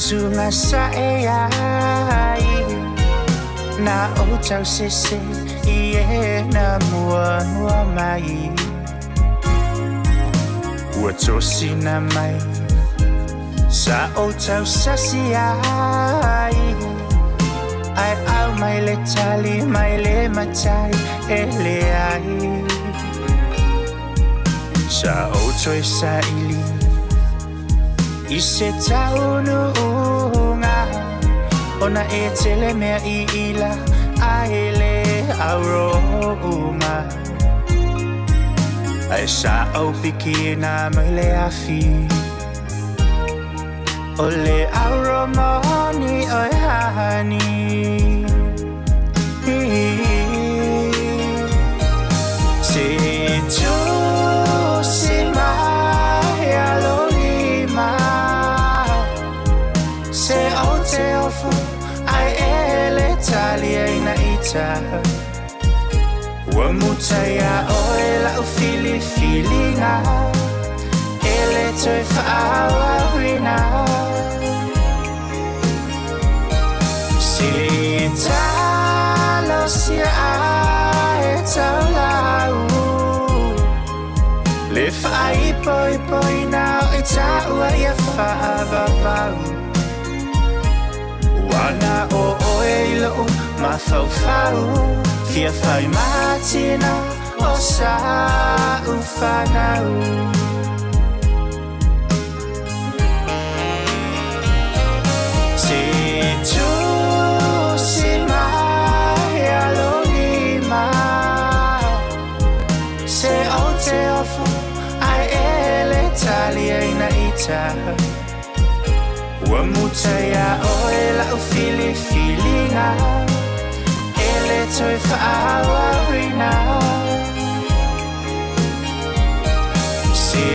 Tuga sae ai Na o tau sese i e na mua mua mai. Ua tosina mai Sa o tau sasi ai. Ai au mai le tali mai le matai e le ai. Sa o toe sa ili I se taunuuga Ona e tele mea i ila Ai le aurouma Ai sa au piki na mai le afi. O le auromoni o hani. Se tu si mai alolima Se o te ofu ai ele tali ai na ita. Ua muta ia oe lau filifilinga Ele toe whaawawina Se talo sia ae taulau Le whaipoipoina o i taua ia whaavapau Wana o oe i lou mafaufau Fia whai matina o sa uwhanau Se tu si mai alolima Se o te ofu ai ele tali ai na ita. Ua muta ia oe lau filifilinga Ele toe whaawawina Se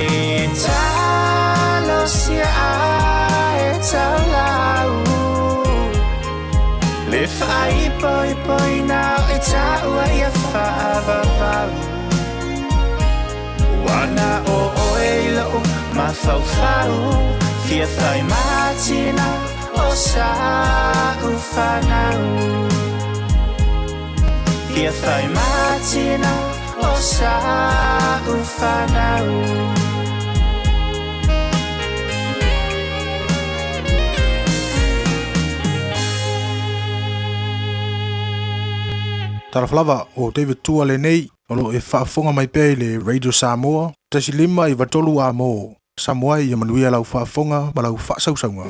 talo sia ae taulau Le whaipoipoina o i taua ia whaavapau Wana o oe i lou mafaufau Fia whai matina o sa uwhanau Fia whai matina o sa uwhanau Talofa o David Tua lenei, o lo e faafofoga mai pea i le Radio Samoa, 1.5 93 a mo. Samoa ia manuia lau faafofoga ma lau faasausauga.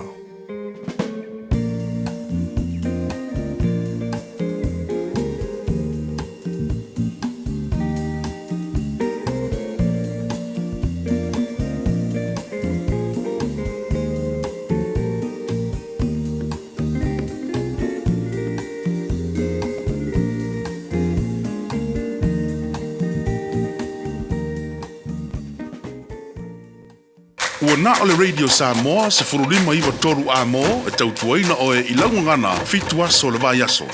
Ua na o le Radio Samoa 15 93 a mo e tautuaina oe i laugagana 7 aso le vai aso.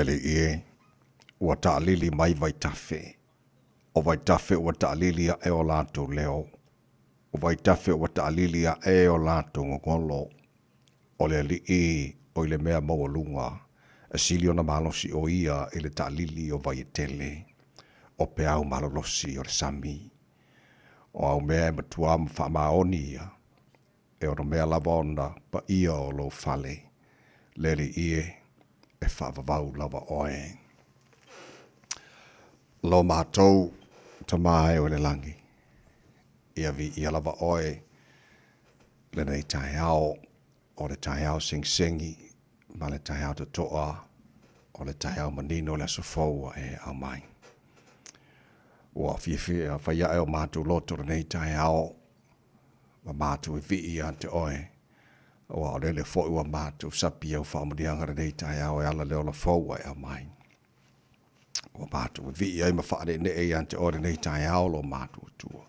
Alii e, ua taalili mai vaitafe, o vaitafe ua taalili aʻe o latou leo, o vaitafe ua taalili aʻe o latou gogolo. O le Alii o i le mea maualuga, e sili ona malosi o ia i le taalili o vai e tele, o peau malolosi o le sami. O au mea e matua ma faamaoni ia, e ono mea lava ona paia o lou fale, le Alii e, e faavavau lava oe. Lo matou Tama e o i le lagi, ia viia lava oe lenei taeao, o le taeao segisegi ma le taeao totoa, o le taeao manino o le aso fou ua e aumai. Ua fiafia fai ae o matou loto lenei taeao, ma matou e vii ia te oe, aua o lele foi ua matou sapi au faamanuiaga lenei taeao e ala le ola fou ua e aumai. Ua matou vivii ai ma faaneenee ia te oe lenei taeao lo matou Atua.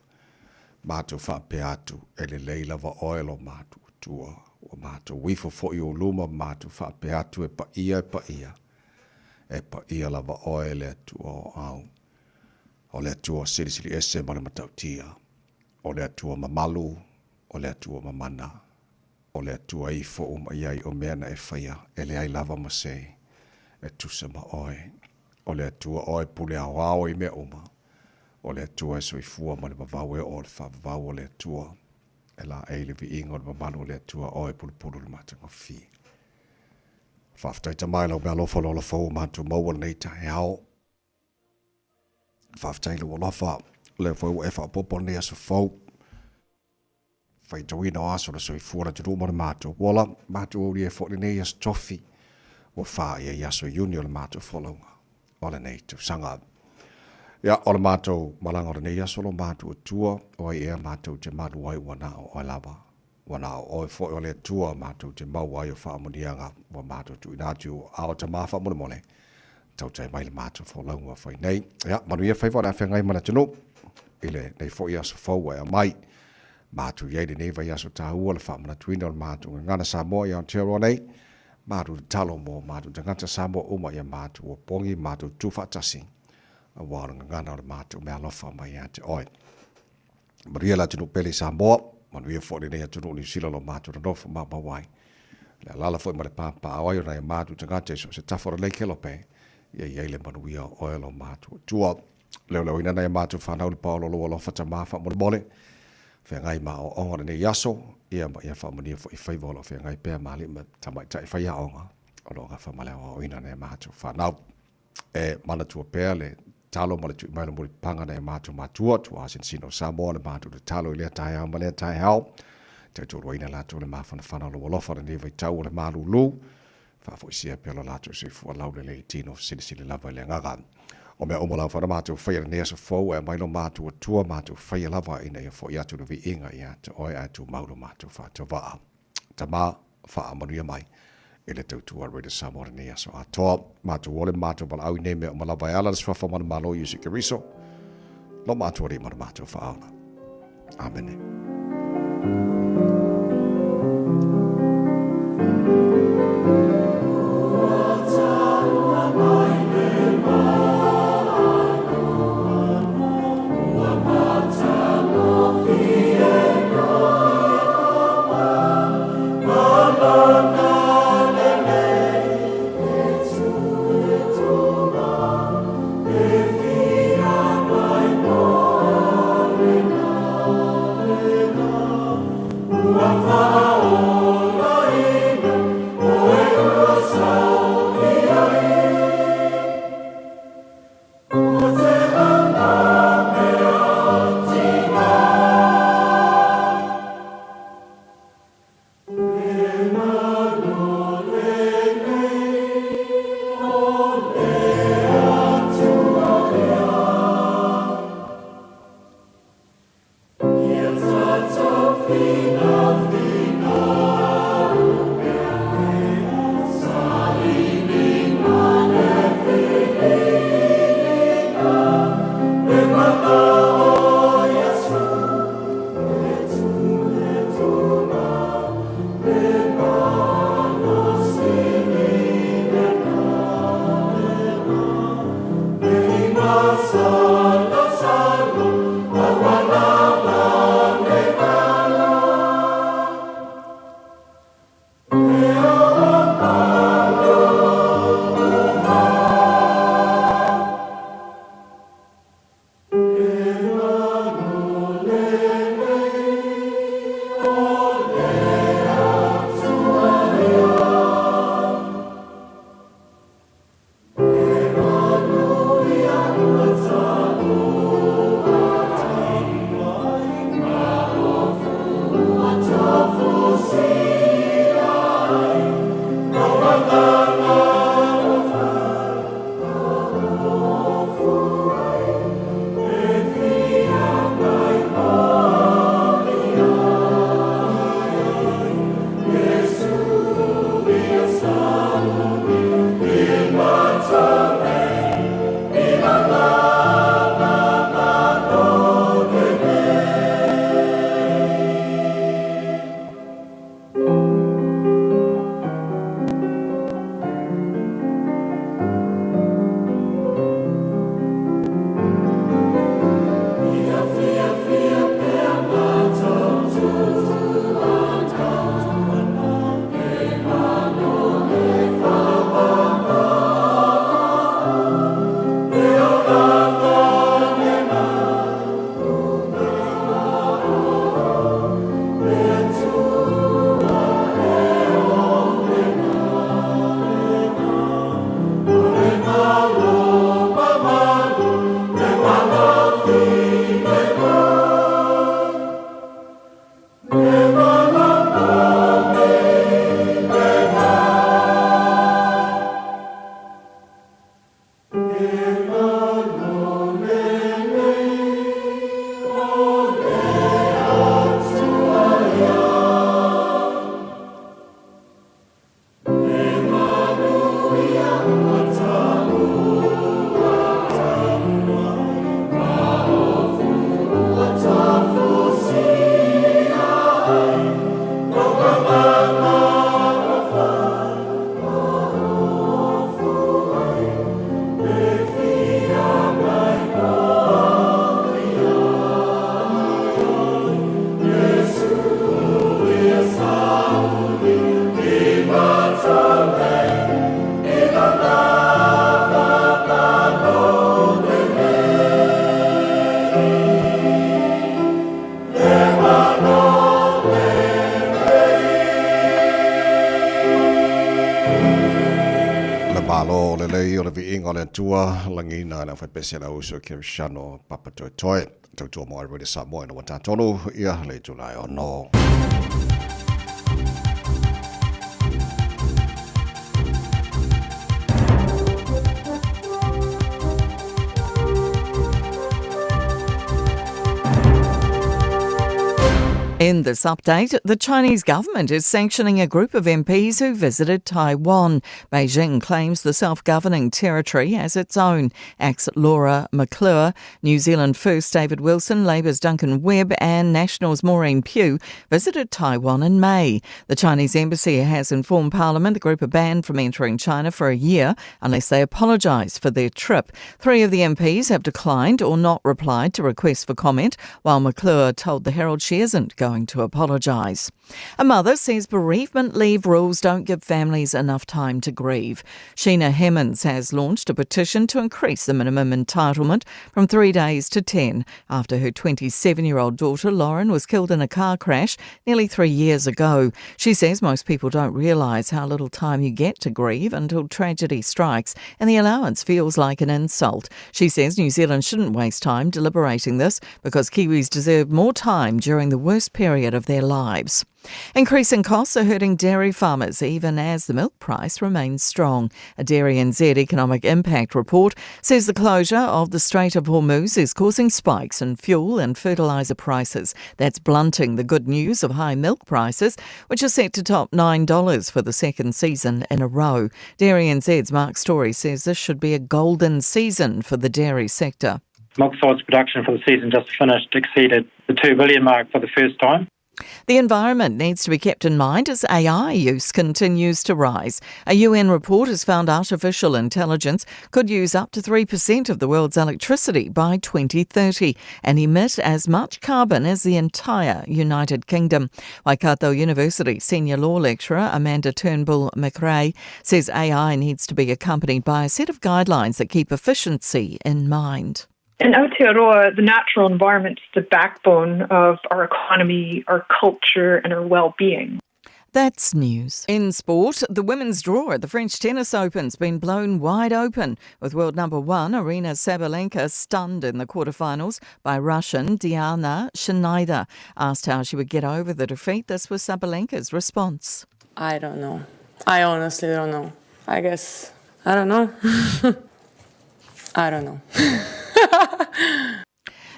Matou faapea atu, e lelei lava oe lo matou Atua. Ua matou ifo foi i ou luma ma matou faapea atu, e paia, e paia, e paia lava oe le Atua o au. O le Atua silisili ese ma le matautia. O le Atua mamalu, o le Atua mamana. O le Atua e ifo uma i ai o mea na e faia, e leai lava ma se e tusa ma oe. O le Atua oe pule aoao i mea uma. O le Atua e soifua ma le vavau e oo le faavavau o le Atua. E laei le viiga o le mamalu o le Atua oe pulupulu le matagofie. Faafetai Tama i lau meaalofa o le ola fou ua matou maua lenei taeao. Faafetai i lou alofa, lea foi ua e faaopoopo lenei aso fou. Faitauina o aso o le soifua o le atunuu ma le matou ola, matou aulia ai foi lenei aso tofi ua faia i aso Iuni o le matou folauga o lenei tausaga. Ia, o le matou malaga o lenei aso lo matou Atua, o ai ea matou te malu ai ua na o oe lava. Ua na o oe foi o le Atua matou te maua ai o faamanuiaga ua matou tuuina atu i ou aao Tama faamolemole, tautai mai le matou folauga fai nei. Ia, manuia faiva o le a feagai ma le atunuu i lenei foi aso fou ua e aumai. Matou i ai lenei vaiaso taua le faamanatuina o le matou gagana Samoa i Aotearoa nei. Matou tatalo mo matou tagata Samoa uma ia matou opogi, matou tutu faatasi aua o le gagana o le matou meaalofa mai ia te oe. Manuia le atunuu pele i Samoa, manuia foi lenei atunuu Niu Sila o lo matou nonofo maumau ai. Le alaala foi ma le papaao ai o nai o matou tagata i so o se tafa o lenei kelope, ia i ai le manuia o oe lo matou Atua. Leoleoina nai a matou fanau le paolo o lou alofa Tama faamolemole, feagai ma aoaoga o lenei aso, ia ma ia faamanuia foi i faiva o lo o feagai pea ma alii ma tamaitai faiaoga o lo o gafa ma le aoaoina nai a matou fanau. E manatua pea le tatalo ma le tui mai o le mulipapaga nai a matou matua, tuaa sinosino o Samoa, le matou tatalo i lea taeao ma lea taeao. Tautualuaina latou le mafanafana o lou alofa lenei vaitau o le malulu. Faafoisia pea lo latou soifua laulelei i le tino, silisili lava i le agaga. O mea uma lava na matou faia lenei aso fou, e aumai lo matou Atua, matou faia lava ina ia foi atu le viiga ia te oe ae tumau lo matou faatauvaa. Tama, faamanuia mai i le tautua Radio Samoa lenei aso atoa. Matou ole ma matou valaau i nei mea uma lava e ala le suafa ma le Malo Iesu Keriso, lo matou Alii ma le matou Faaola. Amene. Le malo lelei o le viiga o le Atua lagiina e le aufaipese a le auuso Kerishano Papatoetoe. Tautua mo Radio Samoa ina ua tatonu ia le itula e ono. In this update, the Chinese government is sanctioning a group of MPs who visited Taiwan. Beijing claims the self governing territory as its own. Ex Laura McClure, New Zealand First David Wilson, Labour's Duncan Webb, and National's Maureen Pugh visited Taiwan in May. The Chinese embassy has informed Parliament the group are banned from entering China for a year unless they apologise for their trip. Three of the MPs have declined or not replied to requests for comment, while McClure told the Herald she isn't going to apologise. A mother says bereavement leave rules don't give families enough time to grieve. Sheena Hemmons has launched a petition to increase the minimum entitlement from three days to 10 after her 27 year old daughter Lauren was killed in a car crash nearly three years ago. She says most people don't realise how little time you get to grieve until tragedy strikes and the allowance feels like an insult. She says New Zealand shouldn't waste time deliberating this because Kiwis deserve more time during the worst period of their lives. Increasing costs are hurting dairy farmers even as the milk price remains strong. A Dairy NZ economic impact report says the closure of the Strait of Hormuz is causing spikes in fuel and fertiliser prices. That's blunting the good news of high milk prices, which are set to top $9 for the second season in a row. Dairy NZ's Mark Story says this should be a golden season for the dairy sector. Milk solids production for the season just finished exceeded the 2 billion mark for the first time. The environment needs to be kept in mind as AI use continues to rise. A UN report has found artificial intelligence could use up to 3% of the world's electricity by 2030 and emit as much carbon as the entire United Kingdom. Waikato University senior law lecturer Amanda Turnbull McRae says AI needs to be accompanied by a set of guidelines that keep efficiency in mind. In Aotearoa, the natural environment's the backbone of our economy, our culture, and our well-being. That's news. In sport, the women's draw at the French Tennis Open's been blown wide open, with world number one Aryna Sabalenka stunned in the quarterfinals by Russian Diana Shnaider. Asked how she would get over the defeat, this was Sabalenka's response. I don't know. I honestly don't know. I guess I don't know. I don't know.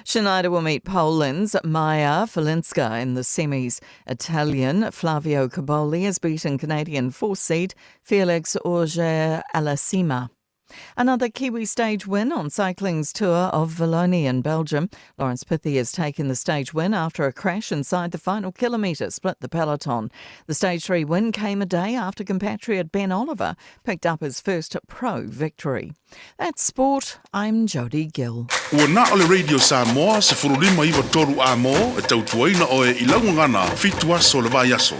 Schneider will meet Poland's Maja Felinska in the semis. Italian Flavio Cobolli has beaten Canadian fourth seed Felix Auger-Aliassime. Another Kiwi stage win on cycling's tour of Wallonia in Belgium. Laurence Pithie has taken the stage win after a crash inside the final kilometre split the peloton. The stage 3 win came a day after compatriot Ben Oliver picked up his first pro victory. That's sport. I'm Jodie Gill. Ua na o le Radio Samoa 1593 A mo e tautuaina oe i lau gagana fitu aso o le vaiaso.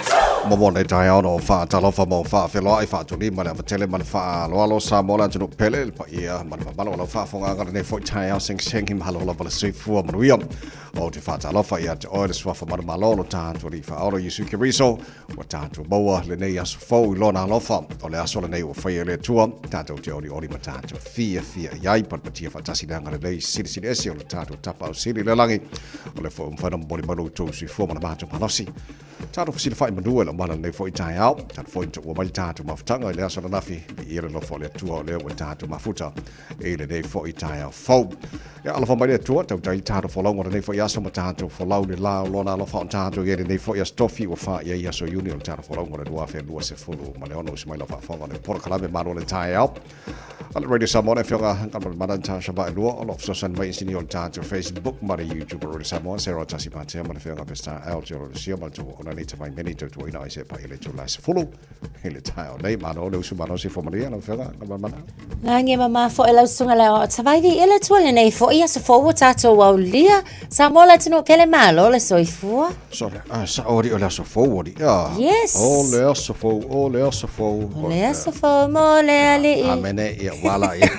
Mo le taeao o faatalofa mo faafeloai faatulima le avatele ma le faaaloalo Samoa le atunuu pele le paia ma le mamalu o lau faafofogaaga lenei foi taeao segisegi mahalo lava le soifua manuia. Ou te faatalofa ia te oe le suafa manumalo o lo tatou Alii Faaola Iesu Keriso ua tatou maua lenei aso fou i lona alofa. O le aso lenei ua faia e le Atua, tatou te olioli ma tatou fiafia i ai, patipatia faatasi le agalelei silisili ese o le tatou Tapaau Sili i le lagi. O le foi ua mafai ona momoli mai lo outou soifua ma le matou malosi. Tatou fesilafai manu e lau mala lenei foi taeao. Tatou foi na ua mai le tatou mafutaga i le aso ananafi. Viia le alofa o le Atua o lea ua tatou mafuta i lenei foi taeao fou. Ia alofa mai le Atua, tautai le tatou folauga o lenei foi aso ma tatou folau le la o lona alofa o tatou i ai lenei foi aso tofi ua faia i aso Iuni o le tatou folauga o le 2026. Usi mai lau faafofoga o le polokalame malo o le taeao. A le Radio Samoa le afioga Galumalemana Natasha Vaelua o lo o fesoasoani mai i sini o le tatou Facebook ma le YouTube o Radio Samoa Sarah Tasi Patea ma le afioga Pestar Al Te Orosia ma le tou ona nei tawai meni tautuaina ai se pai le tū lai sefulu i le taeao nei. Malo le usu malo se fo manuia lau afioga Galumalemana. Lagi e mamā foi lau susuga le aoao tavai viia le Atua lenei foi aso fou ua tatou aulia. Samoa le atunuu pele malo le soifua. So, sa o le aso fou o ah. Yes. O le aso fou, o le aso fou. O le aso fou mo le alii. Amene, ia wala ia.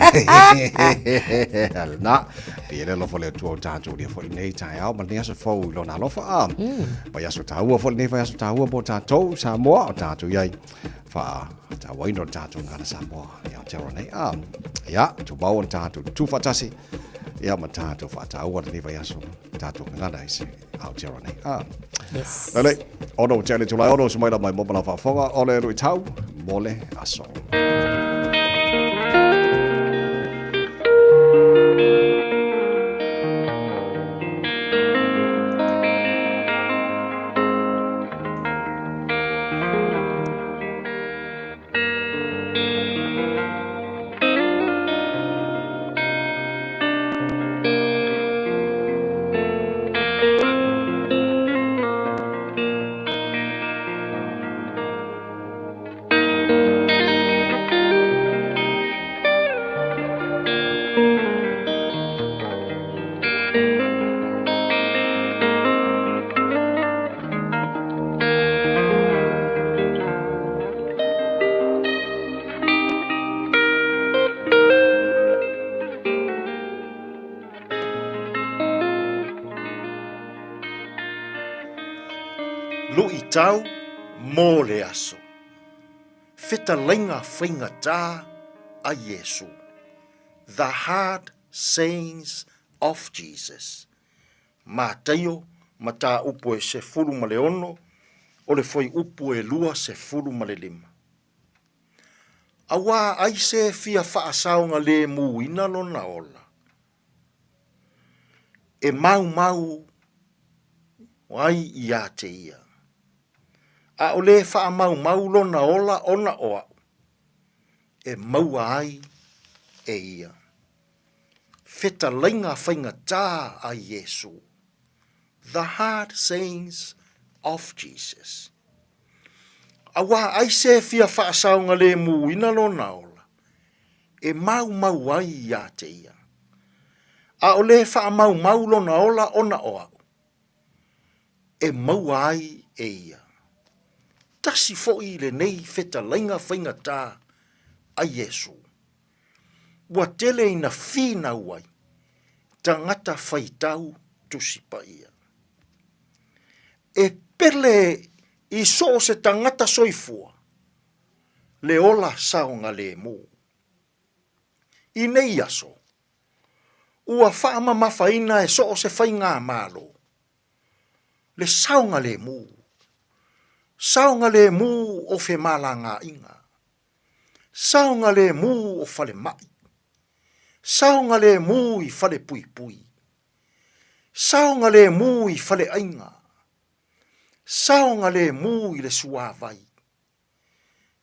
Na, viia le alofa o le Atua o tatou lia foi lenei taeao ma lenei aso fou i lona alofa. Ah. Vaiaso taua foi lenei vaiaso taua mo tatou Samoa o tatou i ai faatauaina o le tatou gagana Samoa i Aotearoa nei. Ah. Ia, tumau o le tatou tuufaatasi ia ma tatou faataua lenei vaiaso tatou gagana i se Aotearoa nei. Ah. Yes. Lele, ono te ale tulai ono se mai la mai mo mala faafofoga o le luitau mo le aso. Luitau mo le aso. Fetalaiga faigata a Iesu. The hard sayings of Jesus. Mataio, mataupu e 16, o le fuaiupu e 25. Auā ai se fia faasaogalēmūina lona ola, e maumau ai iā te ia. A o le faamaumau lona ola ona o a'u, e maua ai e ia. Fetalaiga faigata a Iesu, The hard sayings of Jesus. Auā ai se fia faasaogalēmūina lona ola, e maumau ai iā te ia. A o le faamaumau lona ola ona o a'u, e maua ai e ia. Tasi foi lenei fetalaiga faigata a Iesu. Ua tele ina finau ai tagata faitau Tusi Paia. E pele i so o se tagata soifua le ola saogalemu. I nei aso, ua faamamafaina e so o se faigamalo le saogalemu. Saogalemu o femalagaaiga. Saogalemu o falemai. Saogalemu i falepuipui. Saogalemu i faleaiga. Saogalemu i le suavai.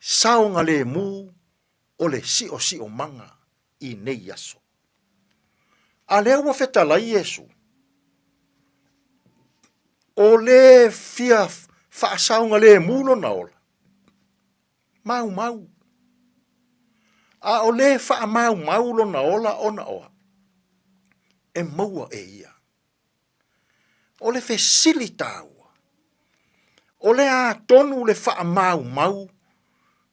Saogalemu o le siosiomaga i nei aso. A lea ua fetalai Iesu, o le fia faasaogalemu lona ola, maumau. A o le faamaumau lona ola ona o a? E maua e ia. O le fesili taua, o le a tonu le faamaumau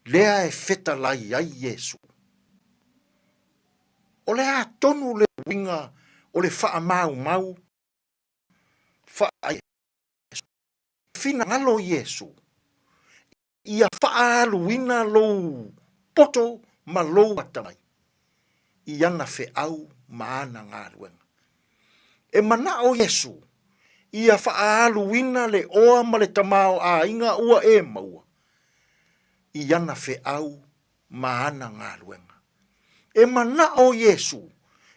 lea e fetalai ai Iesu? O le a tonu le uiga o le faamaumau faa-Iesu? Finagalo Iesu ia faaaluina lou poto ma lou atamai i ana feau ma ana galuega. E manao Iesu ia faaaluina le oa ma le tamaoaiga ua e maua i ana feau ma ana galuega. E manao Iesu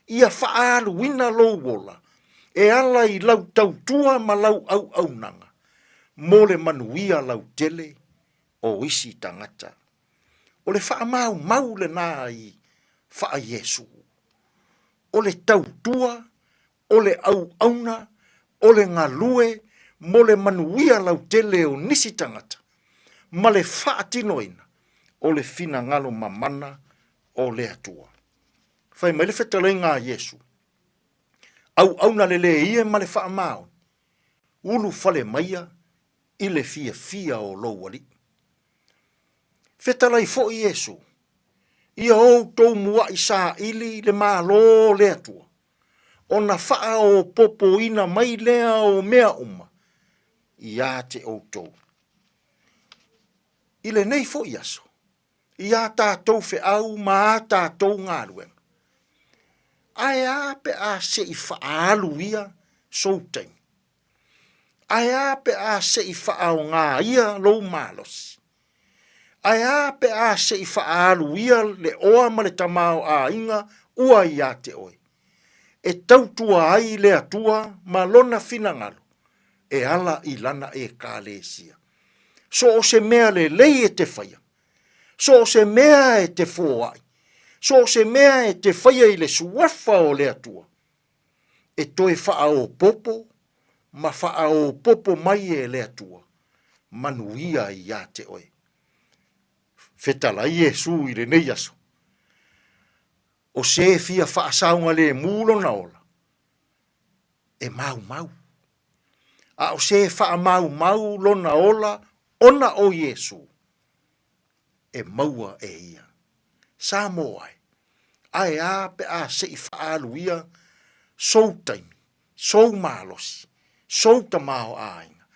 ia faaaluina lou ola e ala i lau tautua ma lau auaunaga mo le manuia lautele o isi tagata. O le faamaumau lena i faa-Iesu. O le tautua, o le auauna, o le galue mo le manuia lautele o nisi tagata ma le faatinoina o le finagalo mamana o le Atua. Fai mai le fetalaiga a Iesu, Auauna lelei ia ma le faamaoni, ulufale maia i le fiafia o lou Alii. Fetalai foi Iesu, Ia outou muaʻi saili le Malo o le Atua, ona faaopopoina mai lea o mea uma ia te outou. I lenei foi aso, i a tatou feau ma a tatou galuega, ae a pe a se i faaalu ia sou taimi? Ae a pe a se i faaaoga ia lou malosi? Ae a pe a se i faaalu ia le oa ma le tamaoaiga ua ia te oe, e tautua ai le Atua ma Lona finagalo e ala i Lana Ekalesia? So o se mea lelei e te faia, so o se mea e te foai, so o se mea e te faia i le suafa o le Atua, e toe faaopoopo ma faaopoopo mai e le Atua manuia ia te oe. Fetalai Iesu i lenei aso, o se fia faasaogalemu lona ola, e maumau. A o se faamaumau lona ola ona o Iesu, e maua e ia. Samoa e, ae a pe a se i faaalu ia sou taimi, sou malosi, sou tamaoaiga,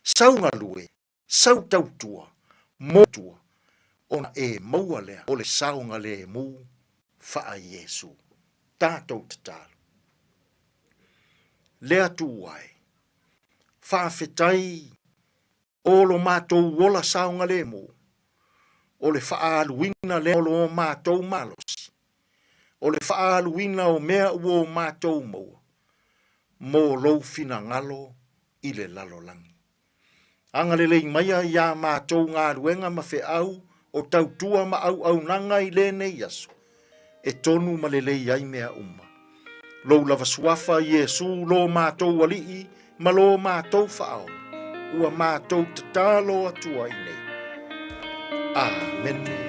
sau galue, sau tautua, mo tua, ona e maua lea o le saogalemu faa-Iesu. Tatou tatalo. Le Atua e, faafetai O lo matou ola saogalemu, o le faaaluina lea o lo matou malosi, o le faaaluina o mea ua o matou maua, mo lou finagalo i le lalolagi. Agalelei maia iā matou galuega ma feau o tautua ma auaunaga i lenei aso, e tonu ma lelei ai mea uma. Lou lava suafa, Iesu, lo matou Alii ma lo matou Faaola, ua matou tatalo atu ai nei. Amene.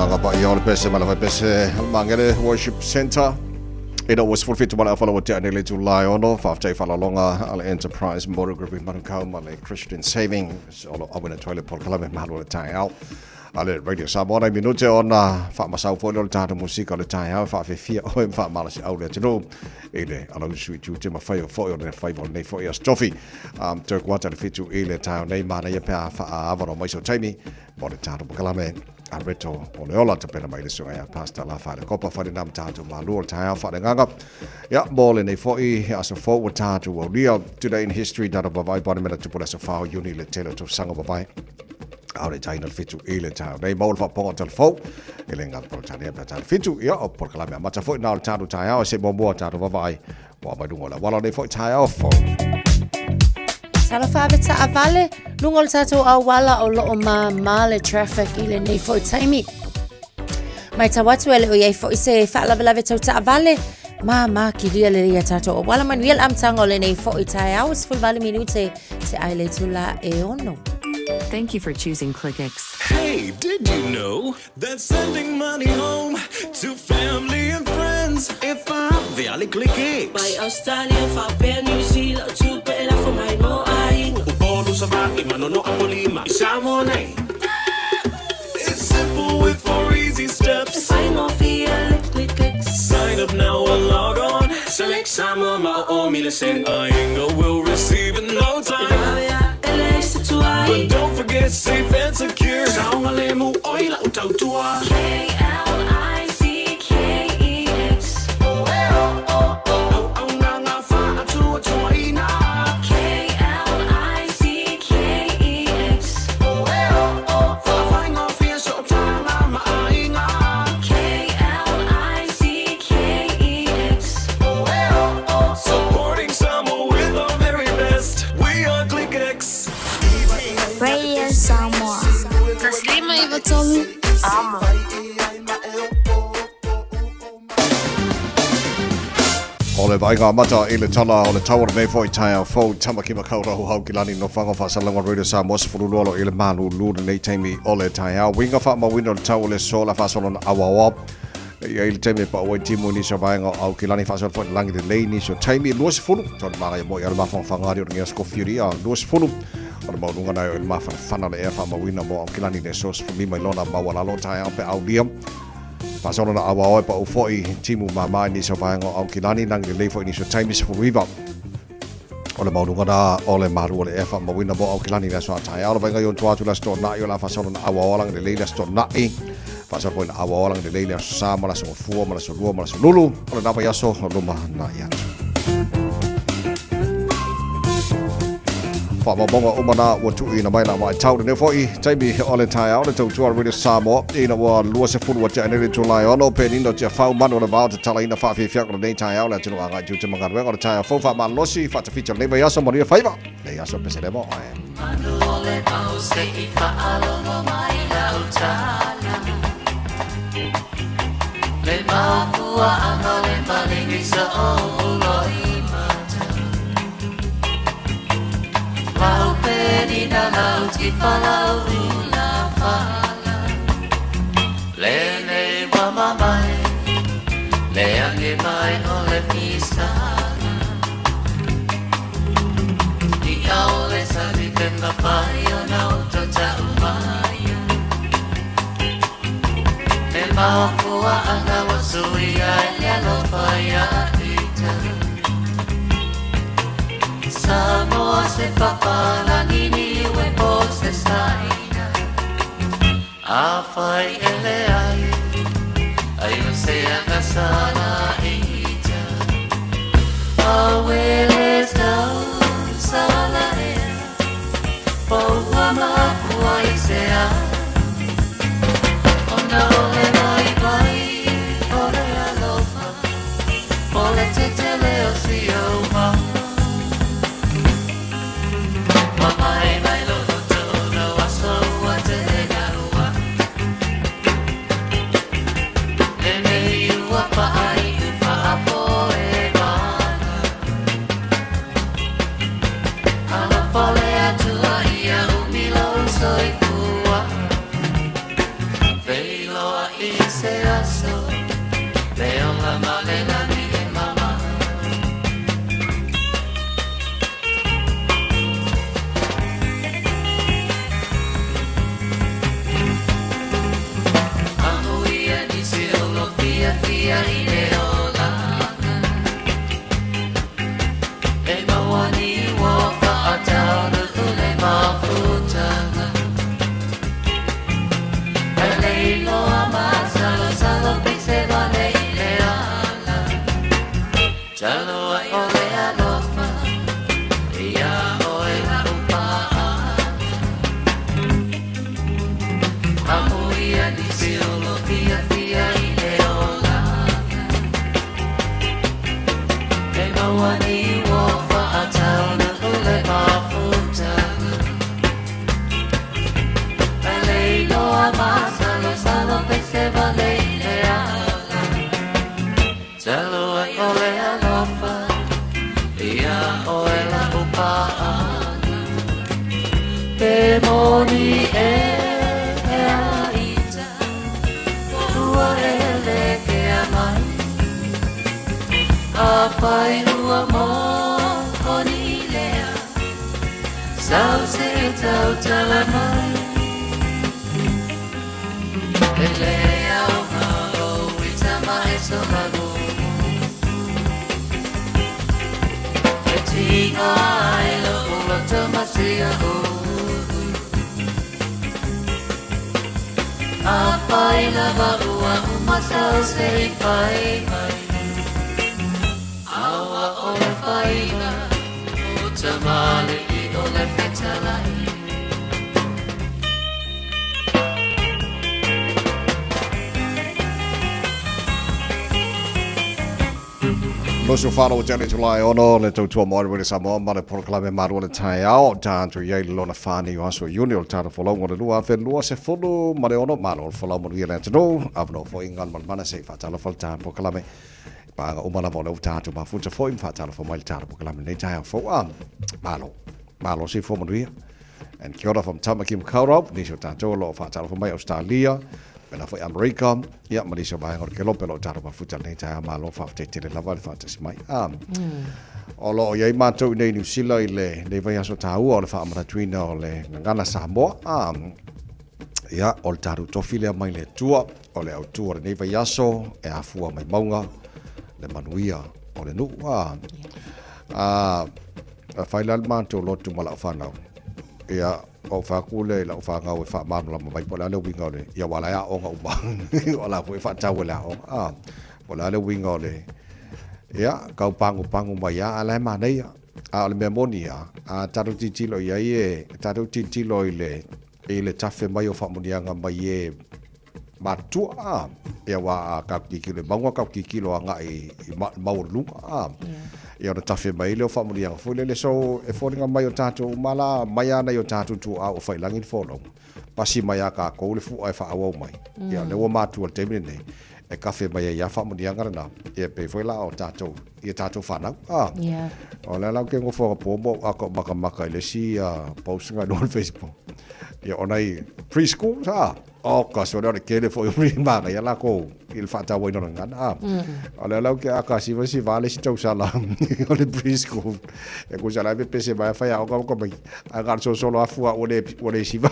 Agaga Paia o le Pese ma le Vaipese o le Magele Worship Centre. Ina ua 17 ma le afa ua tea nei le itula e ono, faafetai faaaloaloga a le Enterprise Motor Group i Manukau ma le Christian Savings o lo o auina atu ai le polokalame mahalo o le taeao a le Radio Samoa. Nai minute ona faamasau foi lea o le tatou musika o le taeao e faafefia oe ma faamalosiau le atunuu i le alausu i tiute ma faiva foi o le faiva o lenei foi aso tofi. Toe kuata le 7 i le taeao nei, manaia pe a faaavanoa mai so taimi mo le tatou polokalame a Reto o le Ola tapena mai le susuga ia Pastor Lafa le Kopa whare nā tatou mālua o le taeao wharengaga. Ia, mo lenei foi aso fou ua tatou aulia Today in History tatou vavai pane mena tupu le aso 4 o Iuni le tele o tausaga vavae. A o le taina le 7 i le taeao nei maua le faapopoga o talafou e le ngata Peretania pe a le 7 ia o polokalame amata foi na o le tatou taeao e se muamua tatou vavaai ua mai luga o le auala o lenei foi taeao fou. Talofa ave taavale, luga o le tatou auala o loo māmā le traffic i lenei foi taimi. Matau atu e le o i ai foi se faalavelave tau taavale, māmā kilia lelei a tatou auala. Manuia le amataga o lenei foi taeao, 18 minute se ai le itula e ono. Thank you for choosing Clickex. Hey, did you know that sending money home to family and friends e vave a le Clickex? Mai Australia faapea New Zealand o tupe e lafo mai mo aiga. Upolu, Savaii ma Nonoa po Lima i Samoa nei. It's simple with four easy steps. E faigofie le Clickex. Sign up now or log on. Select Samoa ma o o mi le send. Aiga will receive in no time. E vave a e leai se tuai. But don't forget safe and secure. Saogalemu oi lau tautua. K-L-I-C-K-E-X. Auaunaga faatuatuaina. K-L-I-C-K-E-X. Faafaigofie sootaga ma aiga. K-L-I-C-K-E-X. Supporting Samoa with our very best. We are ClickX. Radio Samoa. Taslima i Vatolu. Amo. O le vaaiga amata i le tala o le tau o lenei foi taeao fou Tamaki Makaurau Hau ki lani nofoaga faasalalauga Radio Samoa 12 alo i le malulu lenei taimi o le taeao. Uiga faamauina o le tau o le aso la faasolo na auaoa e i ai le taimi e pau ai timu i nisi o vaega o Aukilani faasolo foi le lagi lelei nisi o taimi 20 tau le magaia moi a le mafangafaga ali o le ngea skofiuri a 20 o le maualuga na e o i le mafanafana le ea faamauina mo Aukilani le aso 15 i lona maualalo taeao pe aulia Faasolo na auaoa e pau foi timu māmā i nisi o vaega o Aukilani lagi lelei foi nisi o taimi 19 o le maualuga na o le malu o le ea faamauina mo Aukilani le aso a taeao. Le vaaiga i ona tua atu le aso Toonai o le a faasolo na auaoa lagi lelei le aso Toonai. Faasolo foi na auaoa lagi lelei le aso Sa ma le aso Gafua ma le aso Lua ma le aso Lulu o lena vaiaso o luma na'i atu. Faamaumauga uma na ua tuuina mai la vaitau lenei foi taimi o le taeao le tautua o Radio Samoa ina ua 20 ua tea nei le itula e ono penina o Tiafau manu o le vao tatalaina faafiafiaga o lenei taeao le atunuu agai tiute ma galuega o le taeao fou faamalosi faatafita o lenei vaiaso manuia faiva lenei aso pese lemo oe. Manu o le vao se i faalogo mai lau tala Le mafuaaga le maligi sa o loimata Lau penina lau tifa lau ula fala Lenei ua mamae le age mai o le fisala I aole sali pe mawhai o na uto tau maia Le mafuaaga ua suia e le alofa ia ita Samoa se papalagi niue po se saina Afai e leai ai o se agasala ita Awele tau sala ea Po ua mafua i se a Ona o le waiwai o le alofa Po le tetele o si au mau Mamae mai loloto o aso ua tele ua Lenei ua faaiu faapo e mana Alofa le Atua ia umi lou soifua. loa i se aso Le ola ma le lani e mama Amuia nisi o lo fiafia i le olaga E maua ni ua faataunu le mafutaga E lei loa masalosalo pese wale i le ala Talo ai o le alofa Ia oe lau paaga Amuia nisi o lo fiafia i le olaga E maua ni ua faataunu le mafutaga E lei loa masalosalo pese wale i le ala Talo ai o le alofa Ia oe lau paaga Pe moni e a ita Ua ele ke a mai A whai ua moni lea Sau se tau tala mai E le au o ita mai so lago E tinga ai lo loto masia o A whai lava ua umasau se i whai mai Aua o le whainga O tamale i o le fetalai Loso whānau o tēnei July ono, le tautua mo le Samoa ma le polokalame maru o le taeao, tātou i ai le lona whāni o aso Iuni o le tātou folauga o le 2026, malo o le folau manuia le atunuu, avanoa foi ngā manamana se i whaatalofa le tātou polokalame. Paanga uma lava o le o tātou mafuta foi, ma whaatalofa mai le tātou polokalame nei taeao fou. Ah, malo, malo si fo manuia. And kia ora from Tamaki Makaurau, nisi o tātou o lo o whaatalofa mai Australia, pena foi Amerika, ia, ma nisi o vaega o le Kelope o lo o tātou mafuta lenei taeao, malo whaafetai tele lava le whaatasi mai. Ah, o lo o iai mātou i nei New Zealand i le nei vaiaso tāua o le whaamanatuina o le gagana Samoa. Ah, ia, o le tātou tofi lea mai le Atua, o le autu o lenei vaiaso e afua mai mauga le manuia o le nuu. Ah, ah, a whai la le mātou lotu ma lau whanau. Ia, o whaku le lau whangau e whaamāmalama mai po le ale uiga o le, ia wala e aonga uma. O la foi whaatau e le aonga. Ah, po le ale uiga o le, ia, kau pangu pangu mai ia, ala e māneia. A o le mea moni ia, a tātou titilo i ai e, tātou titilo i le, i le tafe mai o whaamunianga mai e matua, a, ia wā a kau kikilo i maunga, kau kikilo a ngai i maualuluga, a, ia ona tafe mai le o whaamunianga foi lele, so e fōringa mai o tātou umala, mai ana i o tātou tuā o whailangi le fōlauga. Pasi mai a kākou le fua e whaawau mai. Ia, le ua mātua le taimi lenei, e kafe mai ai ia whaamunianga rena, ia pei foi la o tātou, i a tātou whanau. Ah. Yeah. O le lau ke ngofo ka pō a ko maka maka i le si post nga no Facebook. Ia ona i preschool sa. O ka so le kele fo i manga ia la ko i le whaataua i nona ngana. Ah. O le lau ke aka si si vale si tau sala o le preschool. E ku sala pe pese mai whai o ka mai. A ka so solo afua o le o le siva.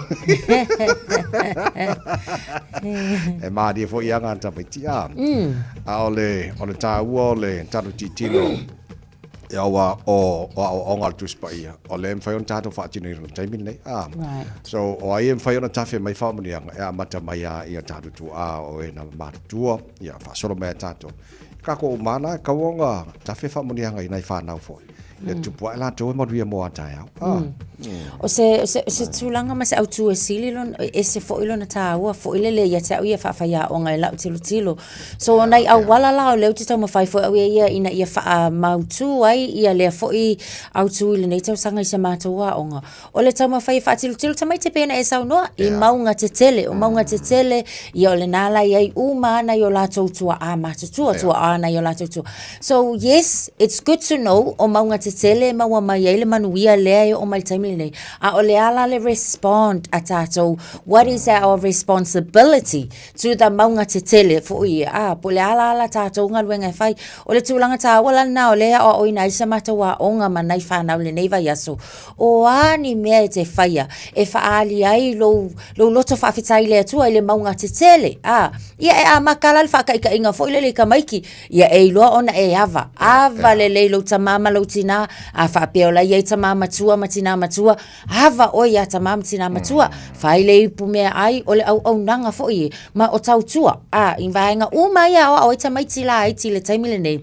E mārie fo i anga tamaiti. Ah. A o le, o le tāua o le tātou titilo ia ua o, o a o onga le Tusi Paia, o le mawhai ona tātou whaatino i rona taimi nei. Ah. Right. So, o ai e mawhai ona tawhe mai whaamanianga, e amata mai a ia tātou tuā o e nā mātua, ia whaasoro mai a tātou. Ka ko o mana, kauonga tawhe whaamanianga i nai whānau foi. Ia tupu ai lātou e maruia mō a taeao. Ah. O se, o se, o se tulaga ma se autū e sili lona, e ese foi lona tāua foi lele ia te au ia faafaiaoga i lau tilotilo. So o nai auala la o lea ou te taumafai foi au ia ia ina ia faamautū ai ia lea foi autū i lenei tausaga i se matou aoga. O le taumafai e faatilotilo tamaiti pei ona e saunoa i mauga tetele, o mauga tetele, ia o lena la i ai uma ana i o latou tuaa matutua, tuaa a nai o latou tua. So yes, it's good to know o mauga tetele e maua mai ai le manuia lea e oo mai le taimi lenei, a o le a la le respond a tatou, what is our responsibility to the mauga tetele foi ia, a, po o le a la la tatou galuega e fai. O le tulaga taua la lena o lea e aoaoina ai sa matou aoga ma nai fanau i lenei vaiaso, o a ni mea e te faia e faaali ai lou, lou loto faafetai i le Atua i le mauga tetele, a, ia e amata la le faataitaiga foi lele i tamaiti, ia e iloa ona e ava, ava lelei lou tama ma lou tinā, a faapea o la e i ai tama matua ma tinā matua, ava oe iā tama ma tinā matua, fai le ipu meaai, o le auaunaga foi e, ma o tautua, a, i vaega uma ia e aoao ai tamaiti laiti i le taimi lenei,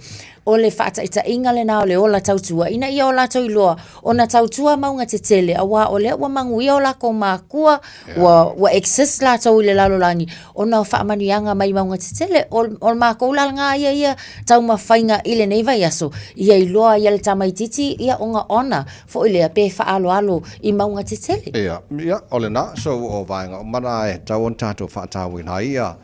o le faataitaiga lena o le ola tautua ina ia o latou iloa ona tautua mauga tetele auā o lea ua manuia o lakou makua ua ua exist latou i le lalolagi ona o faamanuiaga mai mauga tetele. O o le makou la lena ia ia taumafaiga i lenei vaiaso ia iloa ai e le tamaititi ia ona honour foi lea pe faaaloalo i mauga tetele. Ia, ia, o lena, so o vaega uma na e tatau ona tatou faatauina ai ia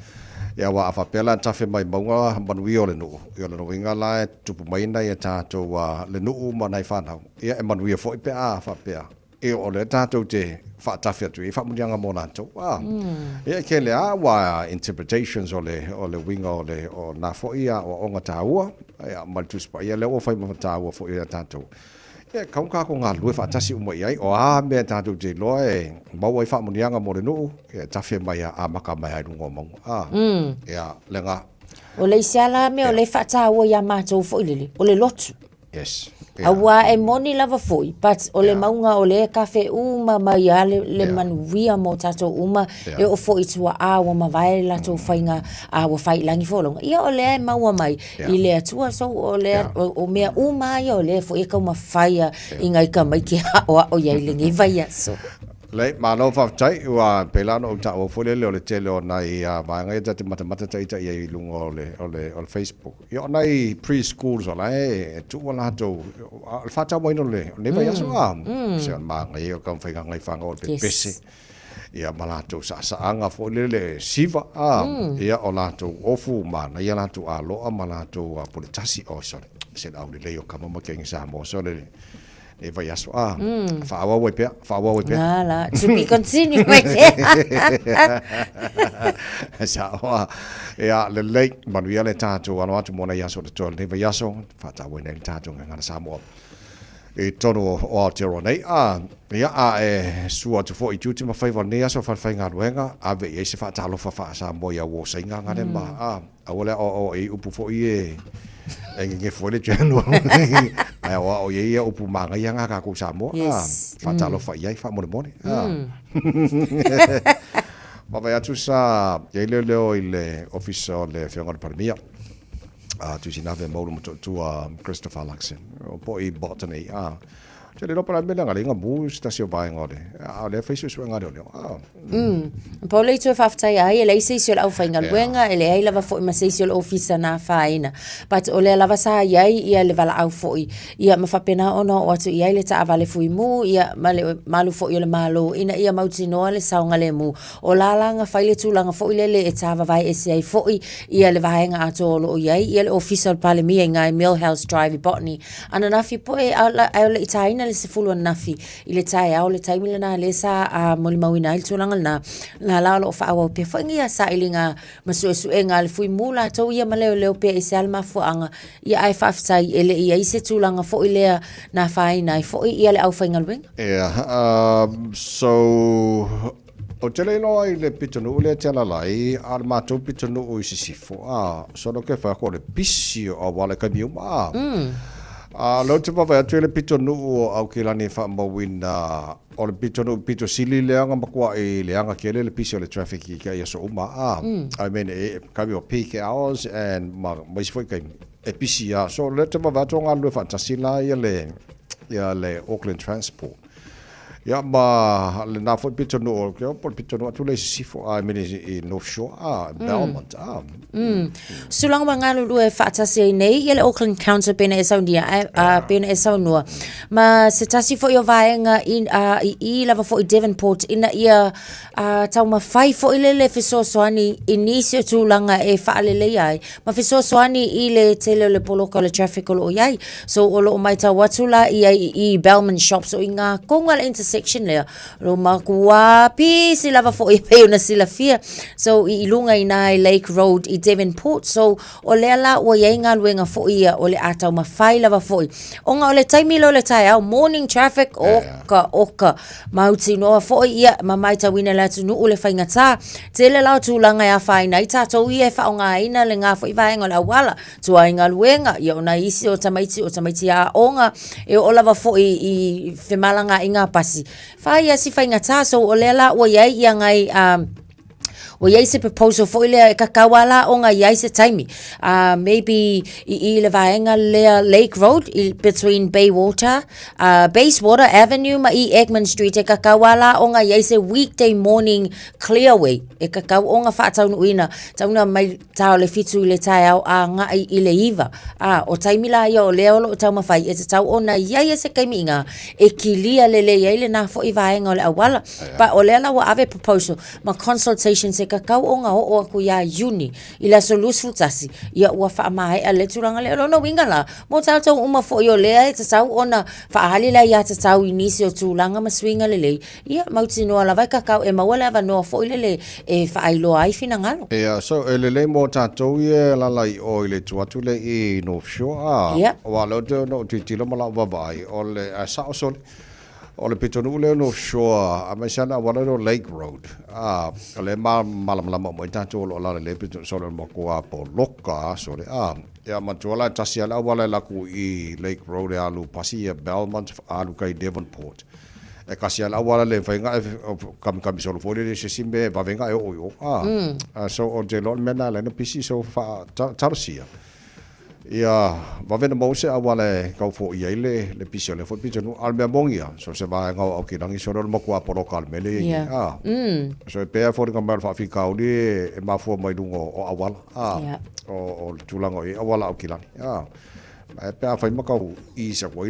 Ia aua a faapea la e tafe mai mauga manuia o le nuu, ia o lona uiga la e tupu mai nai a tatou le nuu ma nai fanau, ia e manuia foi pe a faapea ia o lea tatou te faatafe atu i ai faamanuiaga mo latou. A, ia e tele lava aua interpretations o le o le uiga o le o na foi aoaoga taua, ia ma le Tusi Paia lea ua fai ma taua foi ia tatou. Ia, e tatau ona tatou galulue faatasi uma i ai. O a mea tatou te iloa e maua ai faamanuiaga mo le nuu, ia e tafe mai a amata mai lava i luga o mauga. A, ia, lena. O le isi lava la mea o lea e faataua ia matou foi lele, o le lotu. Yes. Aua e moni lava foi, but o le mauga o lea e kafe uma mai lava le manuia mo tatou uma, e oo foi i tuaa ua mavae le latou faiga, a ua fai i lagi folauga, ia o lea e maua mai i le Atua. So o lea, o mea uma lava ia o lea foi e taumafai a i nai tamaiti e aʻoaʻo i ai i lenei vaiaso. Lelei, malo faafetai, ua pei la ona ou taua foi lele o le tele o nai vaega ia ta te matamata ita i ai i luga o le, o le, o le Facebook. Ia o nai pre-schools o la e tuu a latou, o le faatauaina o le, o lenei vaiaso, a, se o le manaia o le taumafaiga a nai fanau o le pepese. Ia ma latou saasaaga foi lele siva, a, ia o latou ofu manaia latou aloa ma latou puletasi, oi sole, se le aulelei o kama ma kenge Samoa sole lenei vaiaso, a, faaauau ai pea, faaauau ai pea. La, la, to be continued mai pea. Sao a, ia lelei, manuia le tatou alo atu mo nai aso o totoe o lenei vaiaso, faatauaina ai le tatou gagana Samoa. I totonu o Aotearoa nei, ā, ia, a e sua atu foi i tiute ma faiva o lenei aso falefaigaluega, ave i ai se faatalofa faa-Samoa i au osaiga gale ma, ā, aua le aoao i ai upu foi e, e gegefu ai le general, ae aoao i ai ia upu manaia na a tatou Samoa, ā, faatalofa i ai faamolemole, ā. Vaavaai atu sa i ai leoleo i le Ofisa o le Afioga i le Palemia. A Tusinave Maulu Motootua Christopher Luxon o po i Botany a te le lopa la mele nga lenga mu se tasi o vaenga o le a o le fai suesuega a leoleo a. Pau le itu e faafetai ai, e leai se isi o le aufaigaluega, e leai lava foi ma se isi o le ofisa na afaina. But o lea lava sa i ai ia le valaau foi, ia ma faapena ona oo atu i ai le taavale fuimu, ia ma le malu foi o le Malo ina ia mautinoa le saogalemu. O la la na fai le tulaga foi lele e tāvavae ese ai foi ia le vaega atoa o lo o i ai ia le Ofisa o le Palemia i ngai Mill House Drive i Botany. Ananafi poe ae o le i tāina le 10 ananafi i le taeao le taimi lena lea sa molimauina ai le tulaga lena. La la o lo o faaauau pea foi ia sailiga ma suesuega a le Fuimu latou ia ma leoleo pea i se a le mafuaaga ia ae faafetai e le i ai se tulaga foi lea na afaina ai foi ia le aufaigaluega. Yeah, so Ou te le iloa i le pitonuu lea e te alalai, a o le matou pitonuu i sisifo, a, solo ke whai ako o le pisi o auala i kaimi uma, a. A o lea ou te vaavaai atu i le pitonuu o Aukilani e faamauina, o le pitonuu pito sili lea na matuai leaga tele le pisi o le traffic i kēia aso uma, a. I mean, e kaimi o peak hours and ma isi foi kaimi, e pisi lava. So o lea ou te vaavaai atu o galulue faatasi la ia le, ia le Auckland Transport. Ia ma lena foi pitonuu o ke po le pitonuu atu le sisifo a mene i North Shore a Belmont a. Sulaga ua galulue faatasi ai nei ia le Auckland Council pei ona e saunia a pei ona e saunoa ma se tasi foi o vaega i i i lava foi Devonport ina ia taumafai foi lele le fesoasoani i nisi o tulaga e faaleleia ai ma fesoasoani i le tele o le poloka o le traffic o lo o i ai. So o lo o matau atu la i ai i Bellman Shops o i ngā konga le intersection lea, o lo o makuā pisi lava foi e pei ona silafia. So i lunga i nā i Lake Road i Devonport. So o lea la ua i ai galuega foi ia o le a taumafai lava foi. Ona o le taimi lea o le taeao, morning traffic, oka, oka. Mautinoa foi ia ma matauina le atunuu le faigatā. Tele la o tulaga e afaina ai tatou ia e faaaogaina lena foi vaega o le auala, tua i galuega, ia o nai isi o tamaiti o tamaiti aoga, e oo lava foi i femalagaaiga pasi. Fai lava si faigatā, so o lea la ua i ai ia nai Ua i ai se proposal foi lea e kakau lava la ona i ai se taimi. Maybe i i le vaega lea Lake Road i between Baywater, Bayswater Avenue ma i Egmont Street e kakau lava la ona i ai se weekday morning clearway e kakau ona faataunuuina tauna mai ta o le 7 i le taeao agai i le 9. O taimi la ia o lea o lo o taumafai e tatau ona i ai se taimi i ina e kilia lelei ai lena foi vaega o le auala. But o lea la ua ave proposal ma consultations e kakau ona oo atu ia Iuni i le aso 21, ia ua faamaea le tulaga lea. O lona uiga la, mo tatou uma foi o lea e tatau ona faaali le aiatatau i nisi o tulaga ma suiga lelei, ia mautinoa lava e kakau e maua le avanoa foi lele e faailoa ai finagalo. Ia, so e lelei mo tatou ia e alaala i o i le itu atu lea i North Shore, a, Ia. aua o lea ou te ona ou tilotilo ma lau vaavaai, o le, ae sao sole, O le pitonuu lea o North Shore, aemaise lava le auala lea o Lake Road, a, o lea e malamalama uma ai tatou o lo o alaala i lea pitonuu, sole o le matua poloka lava sole, a. Ia manatua la e tasi lava le auala e alu atu i Lake Road e alu pasi ia Belmont alu kai Devonport. E kasi lava le auala le mafai ona e kamikami solo foi lele i se isi mea e vave ona e oo i o, a. So ou te iloa o le mea lena e ala ai ona pisi so faatalosia. Ia vave ona maua se auala e tau foia ai le pisi o lea foi pitonuu. A o le mea moni lava, so o se vaega o Aukilagi sole o le matua poloka o le mea lea e i ai nei. A, so e pei lava e foliga mai o le faafitauli e mafua mai luga o auala, a, o le tulaga o i ai auala Aukilagi. A, ae pe afai ma tau ease atu ai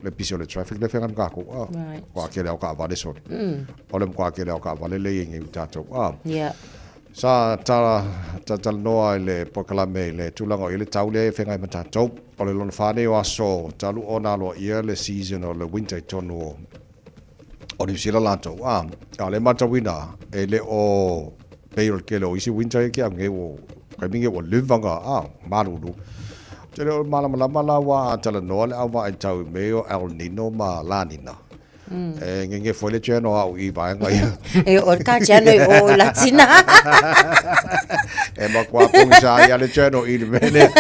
le pisi o le traffic lea e feagai ma tatou, a, matua tele lava o taavale sole. O le matua tele lava o taavale lea e i ai nei ma tatou, a. Sa talatalanoa i le polokalame i le tulaga o i ai le tau lea e feagai ma tatou. O le lona fa nei o aso talu ona aloaia le season o le winter i totonu o o Niu Sila latou. A, a o lea e matauina e le o pei o le tele o isi winter ia ke au nei ua taimi nei ua leva ona a malulu. Ou te le o malamalama la aua a talanoa le au vaai tau i mea ia o El Nino ma La Nina. E gegefo ai le channel a au i vaega ia. E o ka channel i o i Latina. E matua pogisa ai a le channel i le mea lea.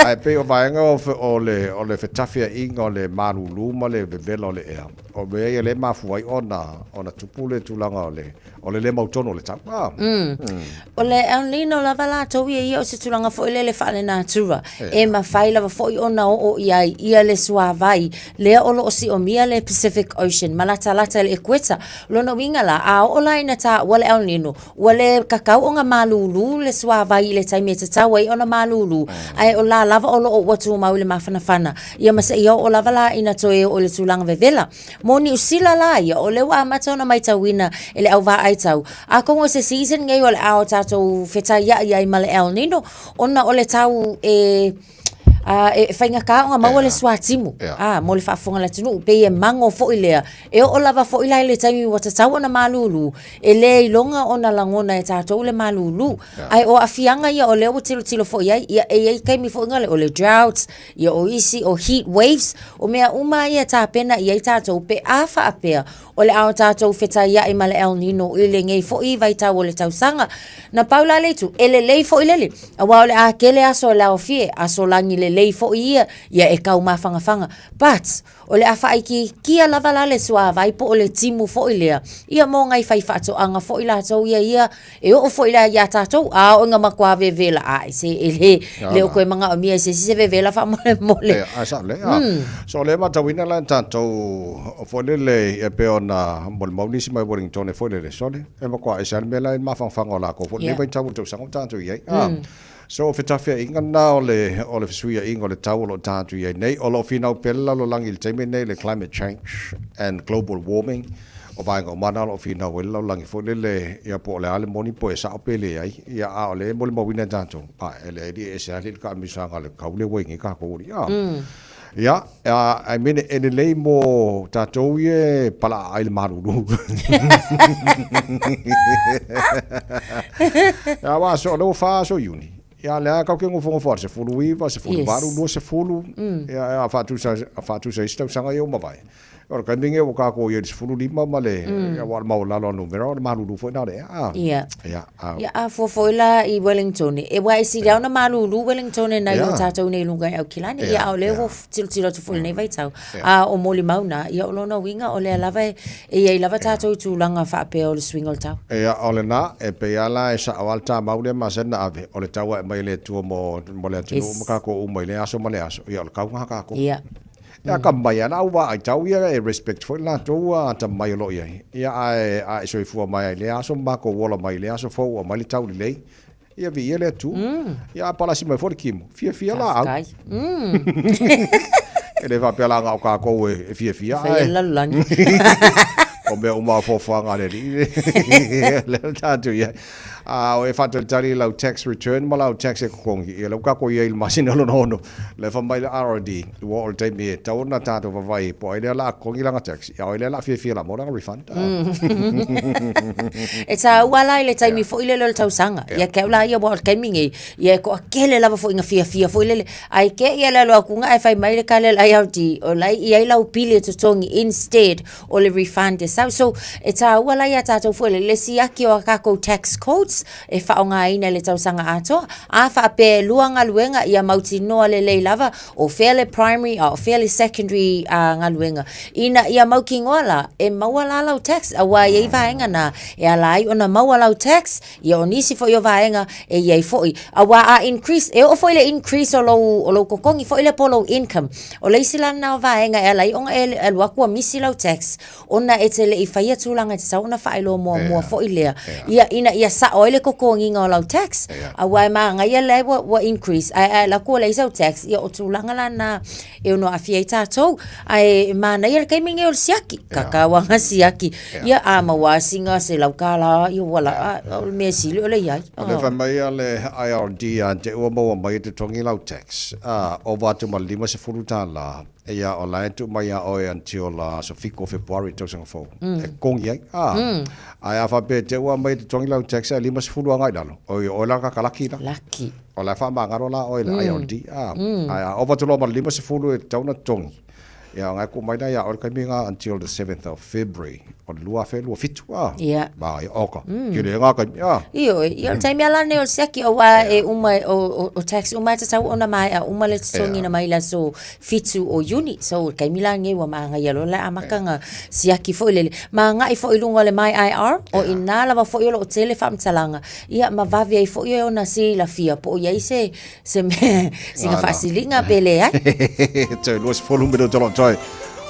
Ae pei o vaega o, o le, o le fetafiaiga o le malulu ma le vevela o le ea, o mea ia lea e mafua ai ona, ona tupu le tulaga o le, o le le mautonu o le tau. Ah. O le El Nino lava latou ia ia o se tulaga foi lele faale-natura e mafai lava foi ona oo i ai ia le suāwai lea o lo o siomia le Pacific Ocean ma latalata i le ekueta. O lona uiga la, a oo la ina taua le El Nino, ua le kakau ona malūlū le suāwai i le taimi e tatau ai ona malūlū, ae o la lava o lo o ua tumau i le mafanafana ia ma seia oo lava la ina toe oo i le tulaga vevela. Mo Niu Sila la ia, o lea ua amata ona maitauina e le au vaai tau, atonu o se season nei o le a o tatou fetaiai ai ma le El Nino, ona o le tau e e faigata ona maua le suatimu mo le faafofoga a le atunuu, pei e mago foi lea. E oo lava foi la i le taimi ua tatau ona malūlū, e le iloga ona lagona e tatou le malūlū. Ae o aafiaga ia o lea ua tilotilo foi i ai, ia e i ai taimi foi na o le drought, Ia o isi o heat waves, o mea uma ia e tapena i ai tatou pe a faapea o le a o tatou fetaiai ma le El Nino i lenei foi vaitau o le tausaga. Na pau la le itu, e lelei foi lele, aua o le a tele aso e laofie, aso lagi lelei. lelei foi ia, ia e tau mafangafaga. But, o le a faaitiitia lava la le suavai po o le timu foi lea, ia mo nai faifaatoaga foi latou ia ia, e oo foi la iā tatou, a oo ina matua vevela ae se e le, le o toe manaomia e se isi se vevela faamolemole. Ia, ae sao lelei. So o lea e matauina la e tatou foi lele e pei ona molimau nisi mai Wellington foi lele, sole, e matua ese lava le mea la e i le mafangafaga o lakou foi i lenei vaitau o le tausaga ua tatou i ai. So o fetafiaiga na o le o le fesuiaiga o le tau o lo o tatou i ai nei. O lo o finau pea le lalolagi i le taimi lenei i le climate change and global warming. O vaega uma na o lo o finau ai le lalolagi foi lele ia po o le a le moni po e sao pe leai. Ia a o lea e molimauina e tatou, a e leai e ese lava le taamilosaga a le tau lea ua i ai nei tatou alii. Ia, I mean, e lelei mo tatou ia e palaa ai le malulu. Ia, aua so, lea ua fa aso Iuni. Ia, lea kau ke nofonofo atu, 19, 18, 20, ia, a faatusa, a faatusa isi tausaga ia ua mavae. O le taimi lenei ua tatou i ai i le 15 ma le, ia, aua o le maualalo o numera, o le malulu foi lena o le ea. A. Ia. Ia, a. Ia, a fua foi la i Wellington, e aua e sili lava ona malulu Wellington nai lo tatou nei i luga i Aukilani. Ia, a o lea ua tilotilo atu foi i lenei vaitau. A o molimau na, ia o lona uiga o lea lava e i ai lava tatou i tulaga faapea o le suiga o le tau. Ia, o lena, e pei lava la e sao lava le tamau lea masani na ave, o le tau e aumai e le Atua mo le atunuu ma tatou uma i lea aso ma lea aso, ia o le tau lena a tatou. Ia. Ia ka mai ana au vaai tau ia e respect foi latou atamai o lo o i ai. Ia ae a e soifua mai ai i lea aso ma matou ola mai i lea aso fou ua mai le tau lelei, ia viia le Atua. Ia a palasi mai foi le kimo, fiafia laau. Faafetai. E le faapea la na o tatou e fiafia ae. Fai le lalolagi. O mea uma o foafoaga a le Alii lea tatou i ai. A o e faatalitali i lau tax return ma lau tax e totogi, ia lea ua tatou i ai i le masina lona ono, lea fai mai le RRD, ua oo i le taimi e tatau ona tatou vaavaai po o ai lea o le a totogi lana tax, a o ai lea o le a fiafia o le a maua lana refund. E taua la i le taimi foi lele o le tausaga, ia te au la ia aua o le taimi nei, ia e toatele lava foi ina fiafia foi lele, ae te i e alu atu ae fai mai le tali a le IRD, o la e i ai lau pili e totogi instead o le refund e sau. So, e tāua la iā tātou foi le siaki o a kākou tax codes e faaaogaina i le tausaga atoa. A faapea e lua galuega, ia mautinoa lelei lava o fea le primary a o fea le secondary galuega. Ina ia mautinoa la, e maua la lau tax, aua e i ai vaega na e ala ai ona maua lau tax, Ia o nisi foi o vaega e i ai foi, aua a increase, e oo foi le increase o lou, o lou totogi foi lea po o lou income. O le isi la lena o vaega e ala ai ona e alu atu ua misi lau tax, ona e te le i faia tulaga e tatau ona faailoa muamua foi lea, ia, ina ia sao ai le totogiina o lau tax. Aua e manaia lea ua, ua increase, ae a alu atu ua leai sau tax, ia o tulaga la na e ono aafia ai tatou. Ae manaia le taimi lenei o le siaki, tatau lava ona siaki. Ia a maua lava sina $100, ia ua laa, o le mea sili o le i ai. O le fai mai a le IRD ia te ua maua mai e totogi lau tax, a ova atu ma le $50, ia o la e tuu mai ia oe until aso 7 o Fepuari tausaga fou, e totogi ai. A, ae a faapea e te ua aumai e totogi lau tax ae 50 agai i lalo, oi o oe la ka laki la. Laki. O la e faamagalo la oe i le IRD, a, ae a ova atu loa ma le 50 e tatau ona totogi, ia ona e tuu mai lea ia oe le taimi lena until the 7th of February o le 2027, a. Ia. Ma, ia, oka, tele lena taimi, a. Ioe, ia o le taimi lava lenei o le siaki, aua e uma, o tax uma e tatau ona maea uma le totogiina mai i le aso 7 o Iuni. So, o le taimi la lenei ua magaia loa le amataga siaki foi lele. Ma agai foi i luga o le myIR, o i ina lava foi o lo o tele faamatalaga, Ia ma vave ai foi e ona silafia po o i ai se, se mea, sina faasiliga pe leai. Toe 20 minuta o lo o toe.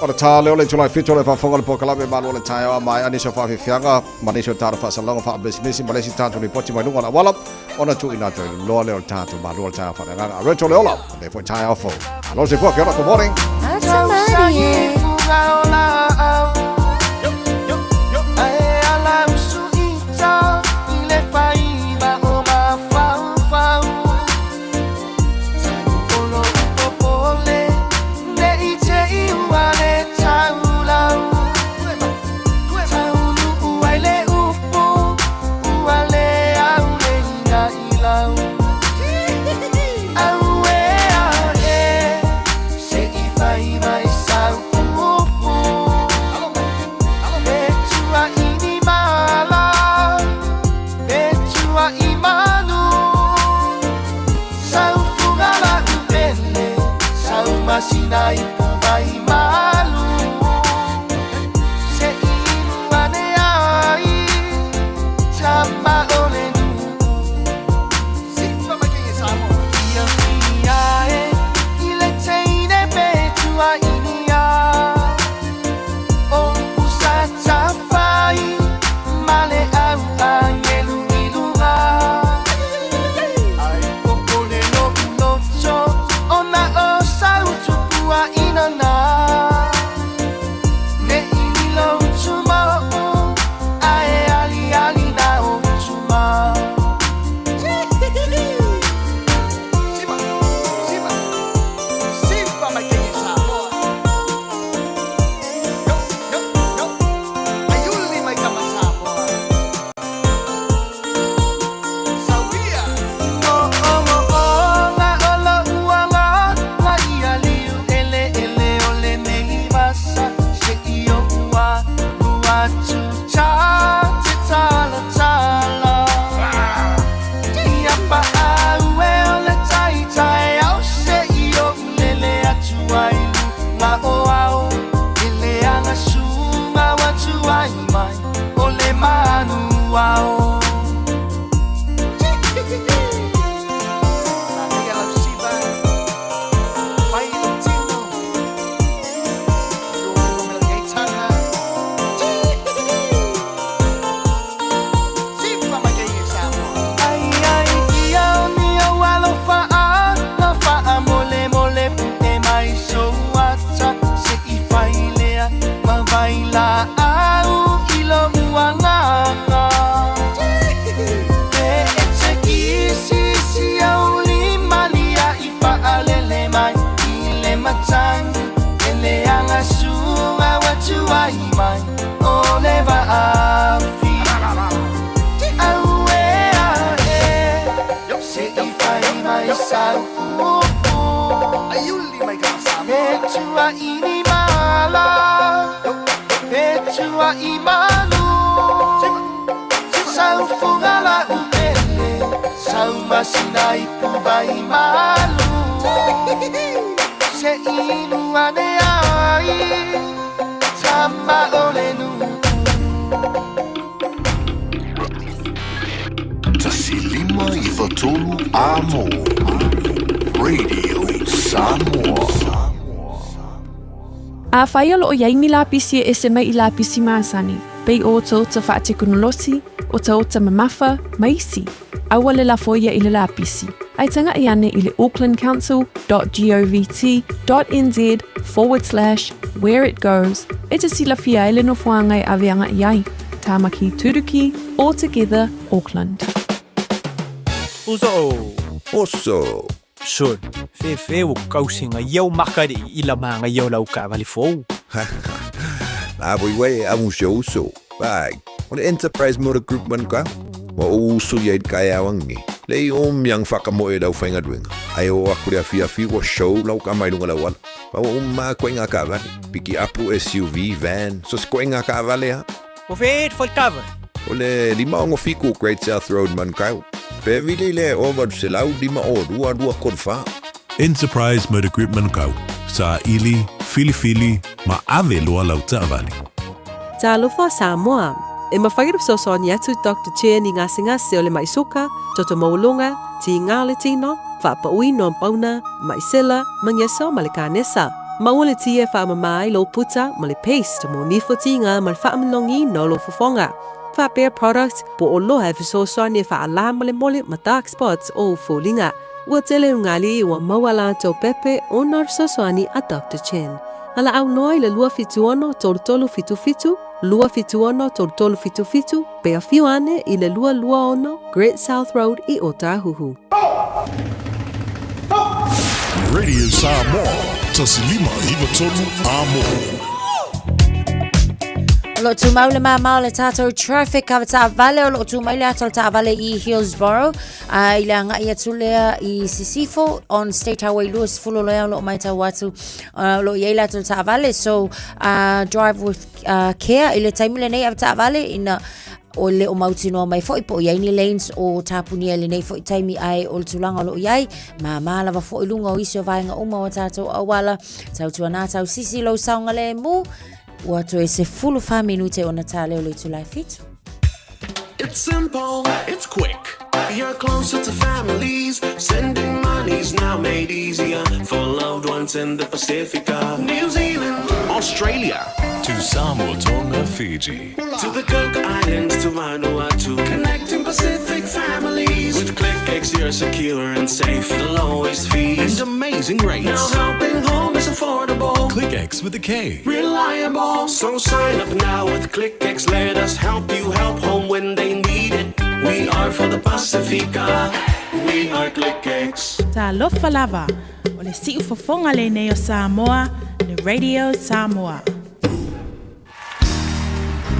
O le tā leo le itula e 7 o le faafofoga le polokalame Malu o le Taeao a maea nisi o faafiafiaga ma nisi o tala faasalaga faapisinisi ma le isi tatou lipoti mai luga o le auala ona tuuina atu ai loa lea o le tatou Malu o le Taeao faaleagaga. A Rachel Leola, lenei foi taeao fou. Alo se fua, kia ora, good morning. Ata marie. tuai mai o le vaafi. Auē ae, se i fai mai sau upu. Pe tuai ni mala, pe tuai manu. Sau fuga la upele, sau masina ipu vai malu. Se inu ane ai, tama o le nuu. 153 Amo. Radio Samoa. Afai o loo iai ni lapisi e ese mai i lapisi masani, pei o otaota faatekonolosi, otaota mamafa, ma isi, aua le lafoia i le lapisi, ae taga'i ane i le aucklandcouncil.govt. nz forward slash where it goes e te silafia ai le nofoaga e ave aga'i ai. Tāmaki Turuki, All Together, Auckland. Uso. Oso. Sol, fefe ua kausi ga iau maka le i la maga ia o lau taavale fou. La voi way a un show uso. Vai. O le Enterprise Motor Group man ka. Wa o uso ia i kai awangi. Le i o miang whakamoe lau whainga duenga. Ai o aku le awhi awhi wa show lau ka mai lunga lau ala. Wa o ma koe ngā kaavale. Piki apu SUV, van. So se koe ngā kaavale ha. O fe e fai taavale? O le 567 Great South Road Manukau. Pe vili le o 805 o 2 2 3 4. Enterprise Motor Group Manukau. Sa ili, filifili, ma ave loa lau taavale. Talofa Samoa. E mafai ona fesoasoani atu Doctor Chen i gasegase o le ma'i suka, toto maualuga, tiga o le tino, faapauina o pauna, ma'i sela, magiso ma le kanesa. Maua le ti e faamama ai lou puta ma le paste mo nifo tiga ma le faamalogiina o lou fofoga. Faapea product po o oloa e fesoasoani e faalā molemole ma dark spots o ou foliga. Ua tele ugali ua maua latou pepe ona o le fesoasoani a Doctor Chen. Valaau loa i le 276 3377, 276 3377, pe afio ane i le 226 Great South Road i Ōtāhuhu. Radio Samoa, 153 Amo. O loo tumau le māmā o le tātou traffic ka taavale o loo tumai le ata o le taavale i Hillsborough a i le agai atu lea i Sisifo on State Highway 20 lea o loo maitau atu o loo iai le ata o le taavale so drive with care i le taimi lenei ave taavale ina o le o mautinoa mai foi po o iai ni lanes o tapunia i lenei foi taimi ae o le tulaga o loo iai māmā lava foi luga o isi o vaega uma o tātou auala tautuana tausisi lou saogalemu ua toe 14 minute ona tā lea o le itula e 7. It's simple, it's quick. You're closer to families. Sending money's now made easier for loved ones in the Pacifica, New Zealand, Australia, To Samoa, Tonga, Fiji. To the Cook Islands, to Vanuatu, connecting Pacific families. With ClickX, you're secure and safe. The lowest fees and amazing rates. Now helping home is affordable. ClickX with a K. Reliable. So sign up now with ClickX. Let us help you help home when they need it. We are for the Pacifica. We are ClickX. Talofa lava, o le siufofoga lenei o Samoa, le Radio Samoa.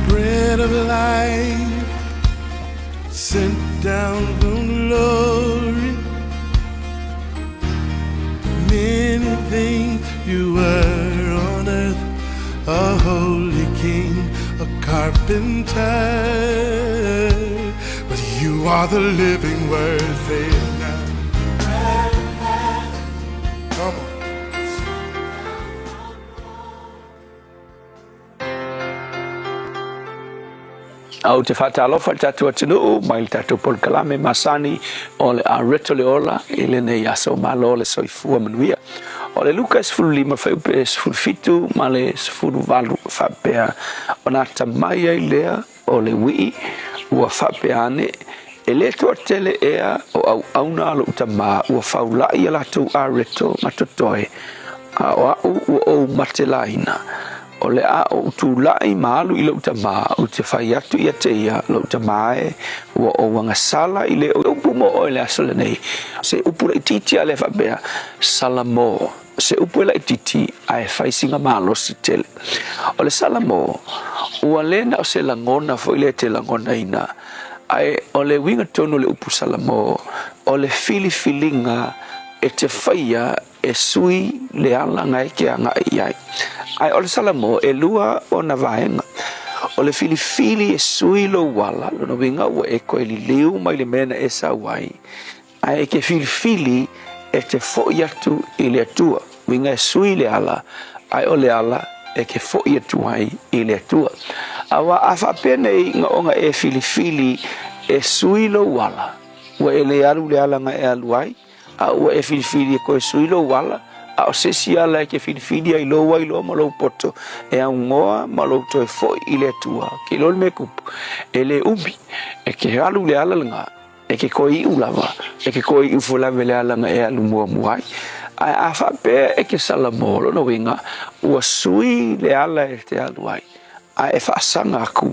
Bread of life, sent down from glory. Many things you were on earth, a holy king, a carpenter. But you are the living word, say it now. Come on. Ou te faatalofa i le tatou atunuu mai le tatou polokalame masani o le Areto le Ola i lenei aso malo le soifua manuia. O le Luka 15 fuaiupe 17 ma le 18 faapea ona atamai ai lea o le uii ua faapea ane, E le toatele ea o auauna a lou tamā ua faulaʻi a latou areto ma totoe, a o aʻu ua ou matelaina. O le a ou tulaʻi ma alu i lou tamā, ou te fai atu ia te ia, lou tamā e, ua ou agasala i le upu mo oe le aso lenei. Se upu laitiiti a lea faapea, Salamo. Se upu e laitiiti ae fai sina malosi tele. O le Salamo, ua le na o se lagona foi lea e te lagonaina, ae o le uiga tonu o le upu Salamo, o le filifiliga e te faia e sui le ala na e ke agai i ai. Ae o le Salamo, e lua ona vaega. O le filifili e sui lou ala, lona uiga ua e toe liliu mai le mea na e sau ai, Ae e te filifili e te foʻi atu i le Atua. Uiga e sui le ala, ae o le ala e te foʻi atu ai i le Atua. Auā a faapea nei na ona e filifili e sui lou ala, ua e le alu le ala na e alu ai, a ua e filifili e toe sui lou ala, a o se isi ala e te filifili ai lou ailoa ma lou poto e augoa ma lou toe foʻi i le Atua, ke iloa le mea kupu, e le umi, e te alu le ala lena, E ke koe iʻu lava, e ke koe iʻu foi lava i le ala na e alu muamua ai. Ae a faapea e ke Salamo, lona uiga, ua sui le ala e te alu ai, a e faasaga aku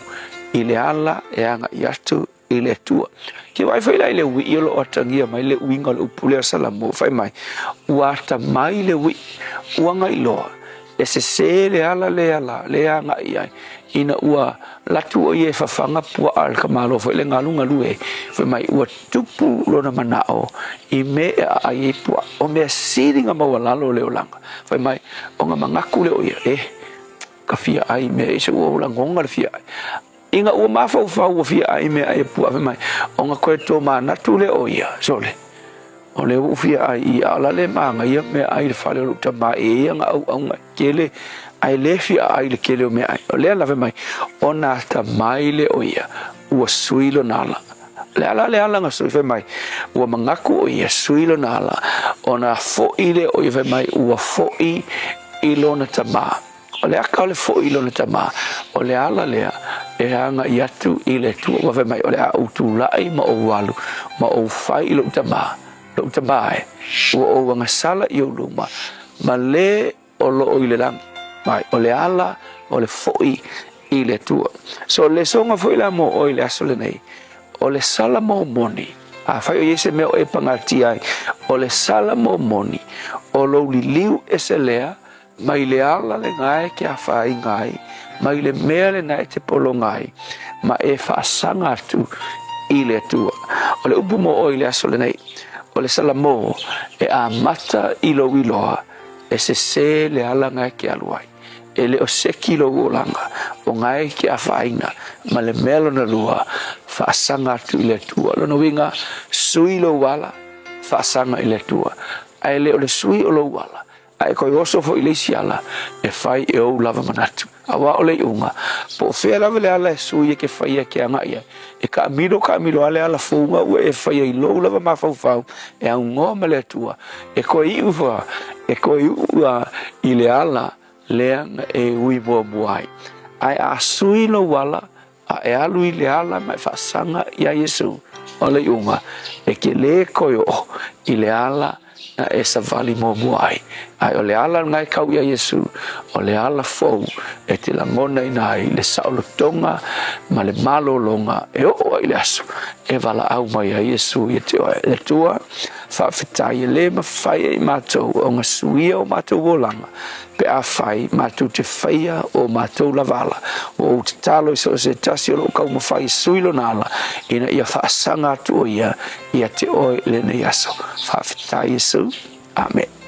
i le ala e agaʻi atu i le Atua. Ke vaai foi la i le uiʻi o loo atagia mai le uiga o le upu lea o Salamo, fai mai, ua atamai le uiʻi, ua gailoa, E sesē le ala le ala le agaʻi ai, ina ua latu ʻo ia e fafaga puaʻa i le tamāloa foi le galugalue, fai mai ua tupu lona manaʻo i mea e ʻaʻai ai puaʻa. O mea sili na maualalo o le olaga. Fai mai, o na manaku lea o ia, eh, ka fia ʻai mea i se ua ou lagona le fia ʻai. Ina ua mafaufau ua fia ʻai meaʻai e puaʻa fai mai, o na koe tomanatu lea o ia, sole, o lea ua ou fia ʻai i a o la le mānaia meaʻai i le fale o loʻu tamā e ia na ʻauʻauga e kele ae le fia ʻai i le kele o meaʻai. O lea la fai mai, o na atamai lea o ia, ua sui lona ala. Le ala le ala na sui fai mai, ua manaku o ia sui lona ala, ona foʻi lea o ia fai mai, ua foʻi i lona tamā. O le aka o le foʻi i lona tamā, o le ala lea e agaʻi atu i le Atua. Ua fai mai, o le a ou tulaʻi ma ou alu, ma ou fai i loʻu tamā, loʻu tamā e, ua ou agasala i ou luma, ma le o loo i le lagi. Mai, o le ala o le foʻi i le Atua. So, le soga foi la mo ʻoe i le aso lenei, o le Salamo moni, afai o i ai se mea o e pagatia ai, o le Salamo moni, o lou liliu ese lea, Mai le ala lena e ke afaina ai, mai le mea lena e te pologa ai, ma e faasaga atu i le Atua. O le upu mo oe i le aso lenei, o le Salamo e amata i lou iloa, e sesē le ala na e ke alu ai. E le o seki lou olaga, o na e ke afaina, ma le mea lona lua, faasaga atu i le Atua. Lona uiga, sui lou ala, faasaga i le Atua. Ae le o le sui o lou ala, A e koe oso foi i le isi ala e fai e ou lava manatu. Auā o le iuga, po o fea lava le ala e sui e ke faia ke agaʻi ai, e kaamilo kaamilo a le ala fouga ua e faia i lou lava mafaufau e augoa ma le Atua, e koe iʻu fa, e koe uʻu a i le ala lea na e ui muamua ai. Ae a sui lou ala, A e alu i le ala ma e faasaga iā Iesū, o le iuga, e ke lē koe oʻo i le ala na e savali muamua ai. Ae o le ala lena e kau iā Iesū, o le ala fou e te lagonaina ai le saolotoga ma le malologa e oo ai i le aso e valaau mai ai Iesū ia te oe. Le Atua, faafetai e lē mafai e i matou ona suia o matou olaga, Pe afai matou te faia o matou lava ala, ua ou tatalo i so o se tasi o lou taumafai e sui lona ala, ina ia faasaga atu o ia ia te oe i lenei aso. Faafetai Iesu. Amene.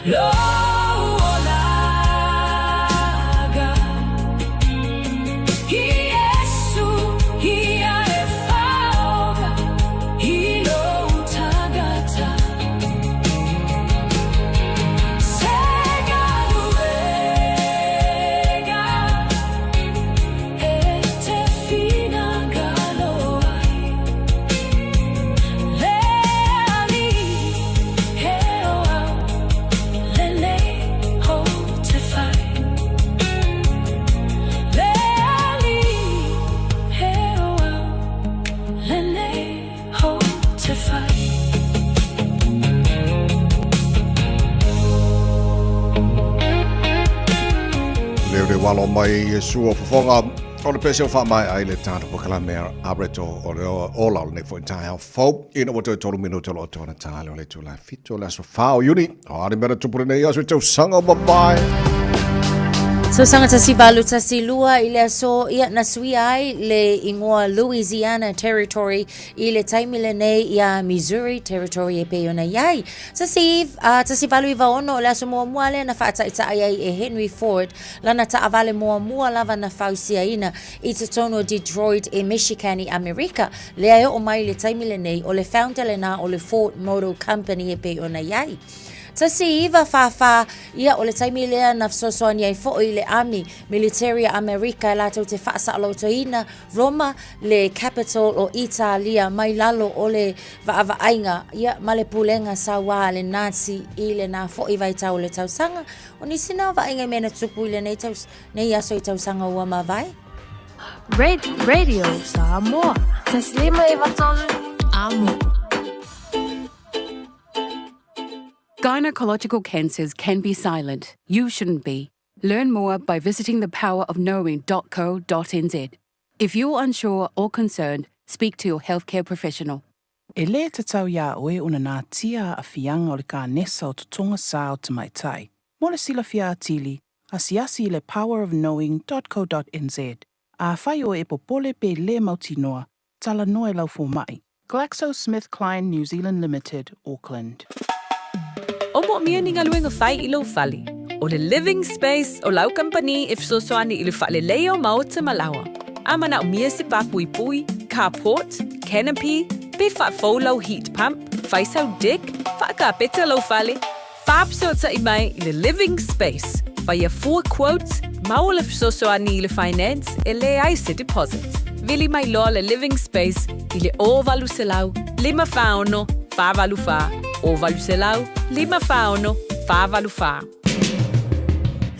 Lou olaga. Iesu ia e faoga i lou tagata. Se galuega e te finagalo ai, le Alii e o au lenei ou te fai. Le Alii e o au lenei ou te fai. Leo le walo mai Iesu o fofoga o le pese o faamaea ai le tatou polokalame a Reto o le ola o lenei foi taeao fou ina ua toe 3 minute o lo o toa na tale o le itula 7 o le aso 4 o Iuni. O a ni mea na tupu lenei aso i tausaga o mavae. Tausaga 1812 i le aso ia na suia ai le ingoa Louisiana Territory i le taimi lenei iā Missouri Territory e pei ona i ai. 1896 o le aso muamua lea na faataita'i ai e Henry Ford lana taavale muamua lava na fausiaina i totonu o Detroit i Michigan i Amerika, lea e oo mai i le taimi lenei o le founder lenā o le Ford Motor Company e pei ona i ai. 1944, ia o le taimi lea na fesoasoani ai foi le Army Military a Amerika e latou te faasaolotoina Roma, le capital o Italia, mai lalo o le vaavaaiga ia ma le pulega sauā a le Nazi i lenā foi vaitau o le tausaga. O nisi na o vaaiga i mea na tupu i lenei taus, nei aso i tausaga ua mavae. Radio Samoa. 153 Amo. Gynecological cancers can be silent. You shouldn't be. Learn more by visiting thepowerofknowing.co.nz. If you're unsure or concerned, speak to your healthcare professional. E lē tatau iā oe ona natia aafiaga o le kanesa o totoga sa o tamaitai. Mo le silafia atili, asiasi i le powerofknowing.co.nz. Afai oe e popole pe lē mautinoa, talanoa i lau fomaʻi. GlaxoSmithKline New Zealand Limited, Auckland. O moomia ni galuega fai i lou fale. O le Living Space o lau kamupani e fesoasoani i le faaleleia o maota ma laoa. A manaomia se pāpuipui, carport, canopy, pe faafou lau heat pump, fai sau deck, faakapeta lou fale, faafesootai mai i le Living Space, faia fua quote, maua le fesoasoani i le finance e leai se deposit. Vili mai loa le Living Space i le 0800 546 484, 0800 546 484.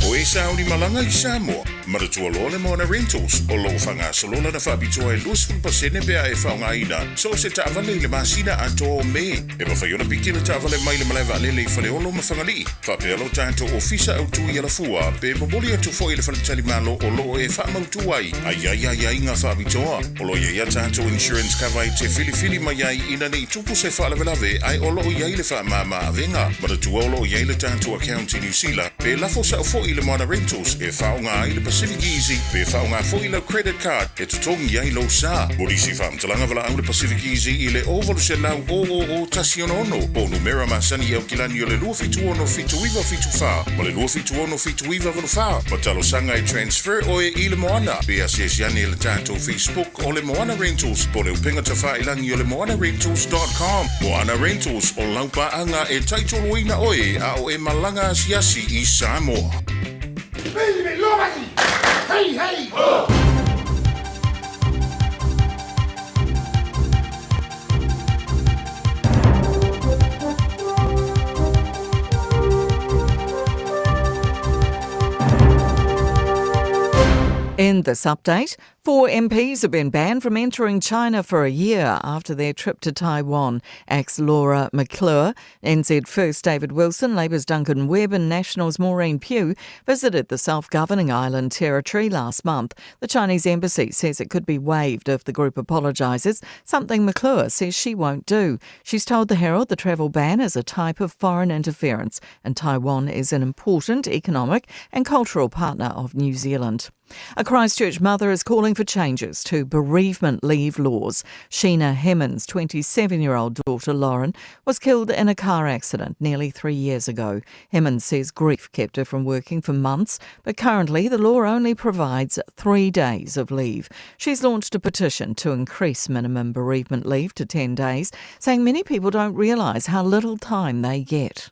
O e sauni malaga i Samoa, manatua loa le Moana Rentals, o lo o faagasolo lana faapitoa e 20% pe a e faaaogaina so o se taavale i le masina atoa o Me. E mafai ona piki le taavale mai le malae vaalele i Faleolo ma Fagalii, faapea lo tatou ofisa autu i Alafua, pe momoli atu foi i le faletalimalo o lo o e faamautu ai a i ai aiaiga faapitoa. O lo o i ai a tatou insurance cover e te filifili mai ai ina ne i tupu se faalavelave ae o lo o i ai le faamāmā avega. Manatua o lo o i ai le tatou account i Niu Sila, pe lafo sao foi i le Moana Rentals e faaaoga ai le Pacific Easy pe faaaoga foi lau credit card e totogi ai lou sa. Mo nisi faamatalaga valaau le Pacific Easy i le 0800 000 166 po o numera masani i Aukilani o le 276 7974 ma le 276 7984 ma talosaga e transfer oe i le Moana. Pe asiasi ane i le tatou Facebook o le Moana Rentals po o le upega tafailangi o le moanarentals.com. Moana Rentals, o lau paaga e taitoloina oe a o e malaga asiasi i Samoa. Hey, hey, ho! In this update, four MPs have been banned from entering China for a year after their trip to Taiwan. ACT's Laura McClure, NZ First David Wilson, Labour's Duncan Webb and National's Maureen Pugh visited the self-governing island territory last month. The Chinese embassy says it could be waived if the group apologises, something McClure says she won't do. She's told the Herald the travel ban is a type of foreign interference and Taiwan is an important economic and cultural partner of New Zealand. A Christchurch mother is calling calling for changes to bereavement leave laws. Sheena Hemmons' 27 year old daughter Lauren was killed in a car accident nearly three years ago. Hemmons says grief kept her from working for months, but currently the law only provides three days of leave. She's launched a petition to increase minimum bereavement leave to 10 days, saying many people don't realise how little time they get.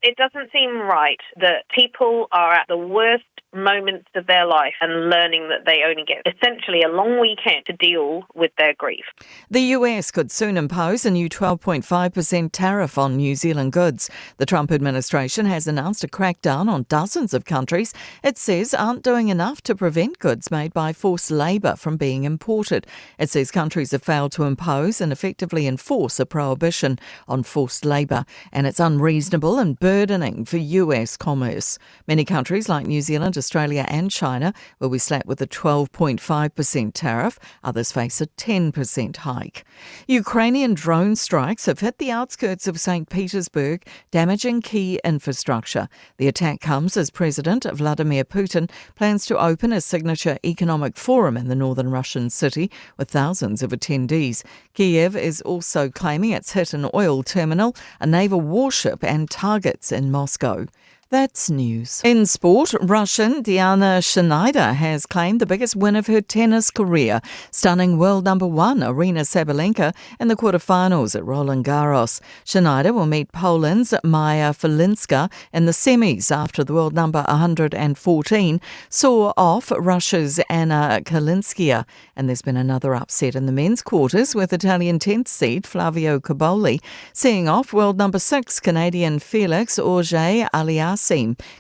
It doesn't seem right that people are at the worst moments of their life and learning that they only get essentially a long weekend to deal with their grief. The US could soon impose a new 12.5% tariff on New Zealand goods. The Trump administration has announced a crackdown on dozens of countries it says aren't doing enough to prevent goods made by forced labour from being imported. It says countries have failed to impose and effectively enforce a prohibition on forced labour, and it's unreasonable and burdening for US commerce. Many countries like New Zealand, Australia, and China will be slapped with a 12.5% tariff. Others face a 10% hike. Ukrainian drone strikes have hit the outskirts of St. Petersburg, damaging key infrastructure. The attack comes as President Vladimir Putin plans to open a signature economic forum in the northern Russian city with thousands of attendees. Kiev is also claiming it's hit an oil terminal, a naval warship, and targets in Moscow. That's news. In sport, Russian Diana Schneider has claimed the biggest win of her tennis career, stunning world number one Arena Sabalenka in the quarterfinals at Roland Garros. Schneider will meet Poland's Maya Felinska in the semis after the world number 114 saw off Russia's Anna Kalinskia. And there's been another upset in the men's quarters with Italian 10th seed Flavio Cobolli seeing off world number 6 Canadian Felix Auger Aliassime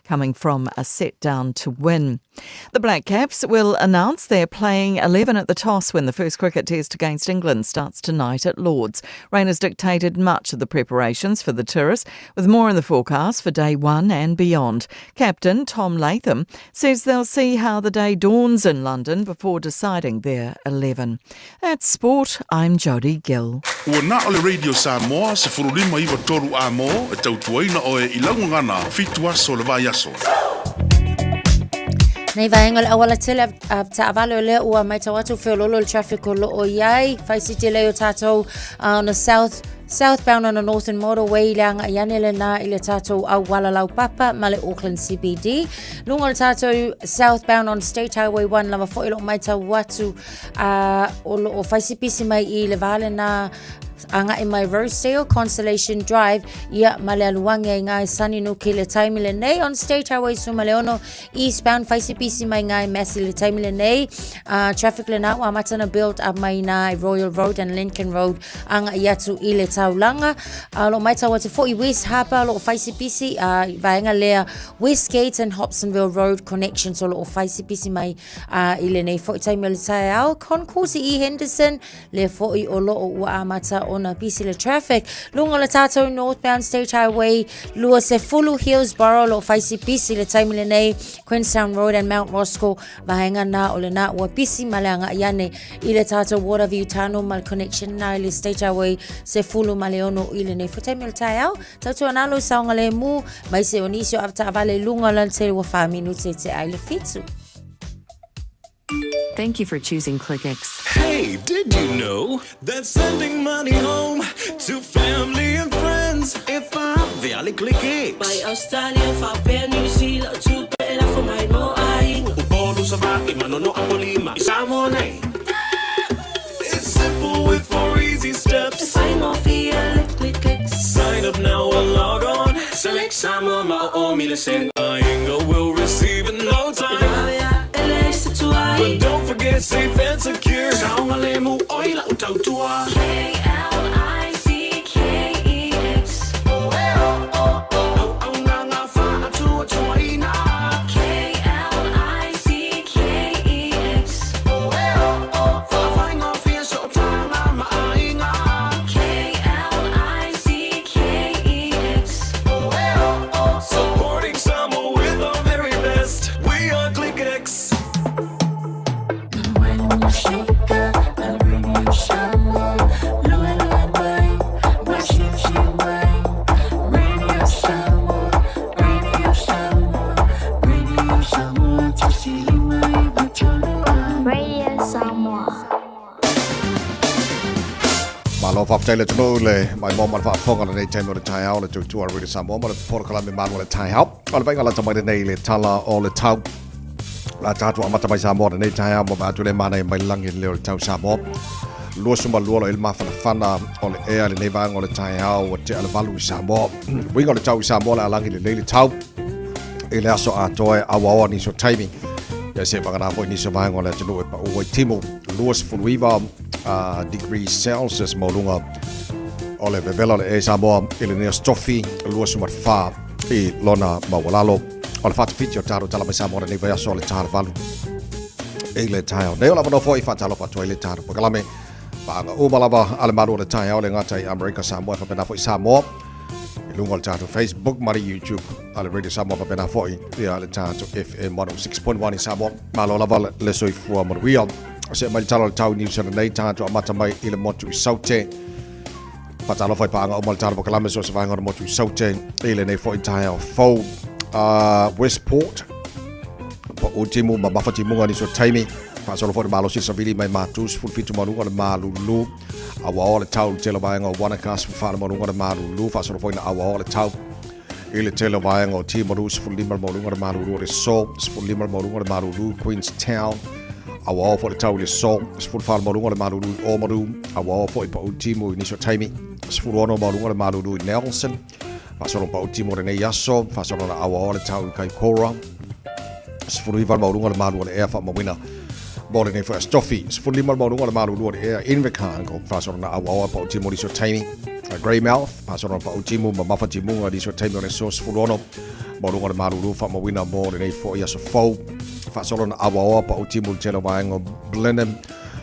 coming from a set down to win. The Black Caps will announce they're playing 11 at the toss when the first cricket test against England starts tonight at Lords. Rain has dictated much of the preparations for the tourists, with more in the forecast for day one and beyond. Captain Tom Latham says they'll see how the day dawns in London before deciding their 11. That's sport. I'm Jodie Gill. Ua na o le Radio Samoa, 15 93 a mō, e tautuaina oe i laugagana, fitu aso le vai aso. Nei vaenga le auala tele a taavale o lea ua maitau atu feololo le traffic o loo iai fai siti lei o tātou on the south southbound on the northern motorway i le anga i ane le nā i le tātou auala laupapa ma le Auckland CBD. Lunga o le tātou southbound on State Highway 1 lava foi loo maitau atu o loo faisipisi mai i le vā lenā agai mai Rosedale Constellation Drive ia ma le aluangi ai ngā e sani nuki le taimi lenei on State Highway suma le ono eastbound faisipisi mai ngā e Massey le taimi lenei traffic lenā ua amata na build up mai nā i Royal Road and Lincoln Road agai atu i le taulaga o loo maitau atu foi West Harbour o loo faisipisi i vaega lea Westgate and Hobsonville Road connections o loo faisipisi mai A i lenei fo'i taimi o le taeao, Concourse i Henderson, lea fo'i o loo ua amata ona pisi le traffic. Lunga o le tātou Northbound State Highway, 20 Hillsborough, loo whaisi pisi le taimi lenei, Queenstown Road and Mount Roskill, vaenga nā o le nā ua pisi ma le anga iane i le tātou Waterview Tunnel ma le connection nā i le State Highway sefulu ma le ono i lenei fo'i taimi o le taeao. Tautua nā lou saogalemu, mai se o nisi o avetaavale i luga o le alatele ua whā minute te ai le fitu. Thank you for choosing ClickX. Hey, did you know that sending money home to family and friends if I'm the Ali ClickX? Mai Australia, faapea New Zealand, tupe e lafo mai mo aiga. Upolu, Savaii, Manono, Apolima, i Samoa nei. It's simple with four easy steps. E faigofie le ClickX. Sign up now or log on. Select Samoa ma o o mi le send. Aiga will receive in no time. E vave a e leai se tuai. But don't forget safe and secure. Saogalemu oi lau tautua. K-L-I-C-K-E-X. Auaunaga faatuatuaina. K-L-I-C-K-E-X. Faafaigofie sootaga ma aiga. K-L-I-C-K-E-X. Supporting Samoa with our very best. We are ClickX. Faafetai le atunuu le maimoa ma le faafofoga lenei taimi o le taeao le tautua a Radio Samoa ma le polokalame malu o le taeao. O le vaaiga lata mai lenei i le tala o le tau. La tatou amata mai Samoa lenei taeao ma vaai atu le manaia mai lagi le leo o le tau Samoa. 22 lo i le mafanafana o le ea lenei vaega o le taeao ua tea le 8 i Samoa. Uiga o le tau i Samoa le alagi lelei le tau i le aso atoa e auaoa nisi o taimi. Ia se vagana foi nisi o vaega o le atunuu e pau ai timu 29 degrees Celsius maualuga o le vevela o le ea i Samoa i lenei aso tofi 24 i lona maualalo. O le 47 o tatou tala mai Samoa lenei vaiaso o le ta le 8 i le taeao nei. O le avanoa foi faatalofa atu ai le tatou polokalame paaga uma lava a le malu o le taeao le gata i Amerika Samoa e faapena foi Samoa i luga o le tatou Facebook ma le YouTube a le Radio Samoa faapena foi ia le tatou FM 106.1 i Samoa. Malo lava le soifua manuia. Se mai le tala o le tau i New Zealand nei, tatou amata mai i le motu i Saute. Faatalofa i paaga uma le tatou polokalame so se vaega o le motu i Saute i lenei foi taeao fou. Westport, pau timu ma mafa timuga nisi o taimi. Faasolo foi le malosi savili mai Matu, 17 maluga le malulu. Auaoa le tau le tele vaega o Wanaka, 14 maluga le malulu. Faasolo foi na auaoa le tau i le tele vaega o Timaru, 15 maluga le malulu o le so, 15 maluga le malulu Queenstown. Auaoa foi le tau i le so, 14 maluga le malulu i Oamaru. Auaoa foi pau timu i nisi o taimi, 16 maluga le malulu i Nelson. Faasolo pau timu o lenei aso, faasolo na auaoa le tau i Kaikoura. 19 maualuga le malu o le ea faamauina mo lenei foi aso tofi. 15 maualuga le malulu o le ea Invercargill, faasolo na auaoa pau timu o nisi o taimi. Greymouth, faasolo na pau timu ma mafa timuga nisi o taimi o le aso 16 maualuga le malulu faamauina mo lenei foi aso fou. Faasolo na auaoa pau timu le tele o vaega o Blenheim,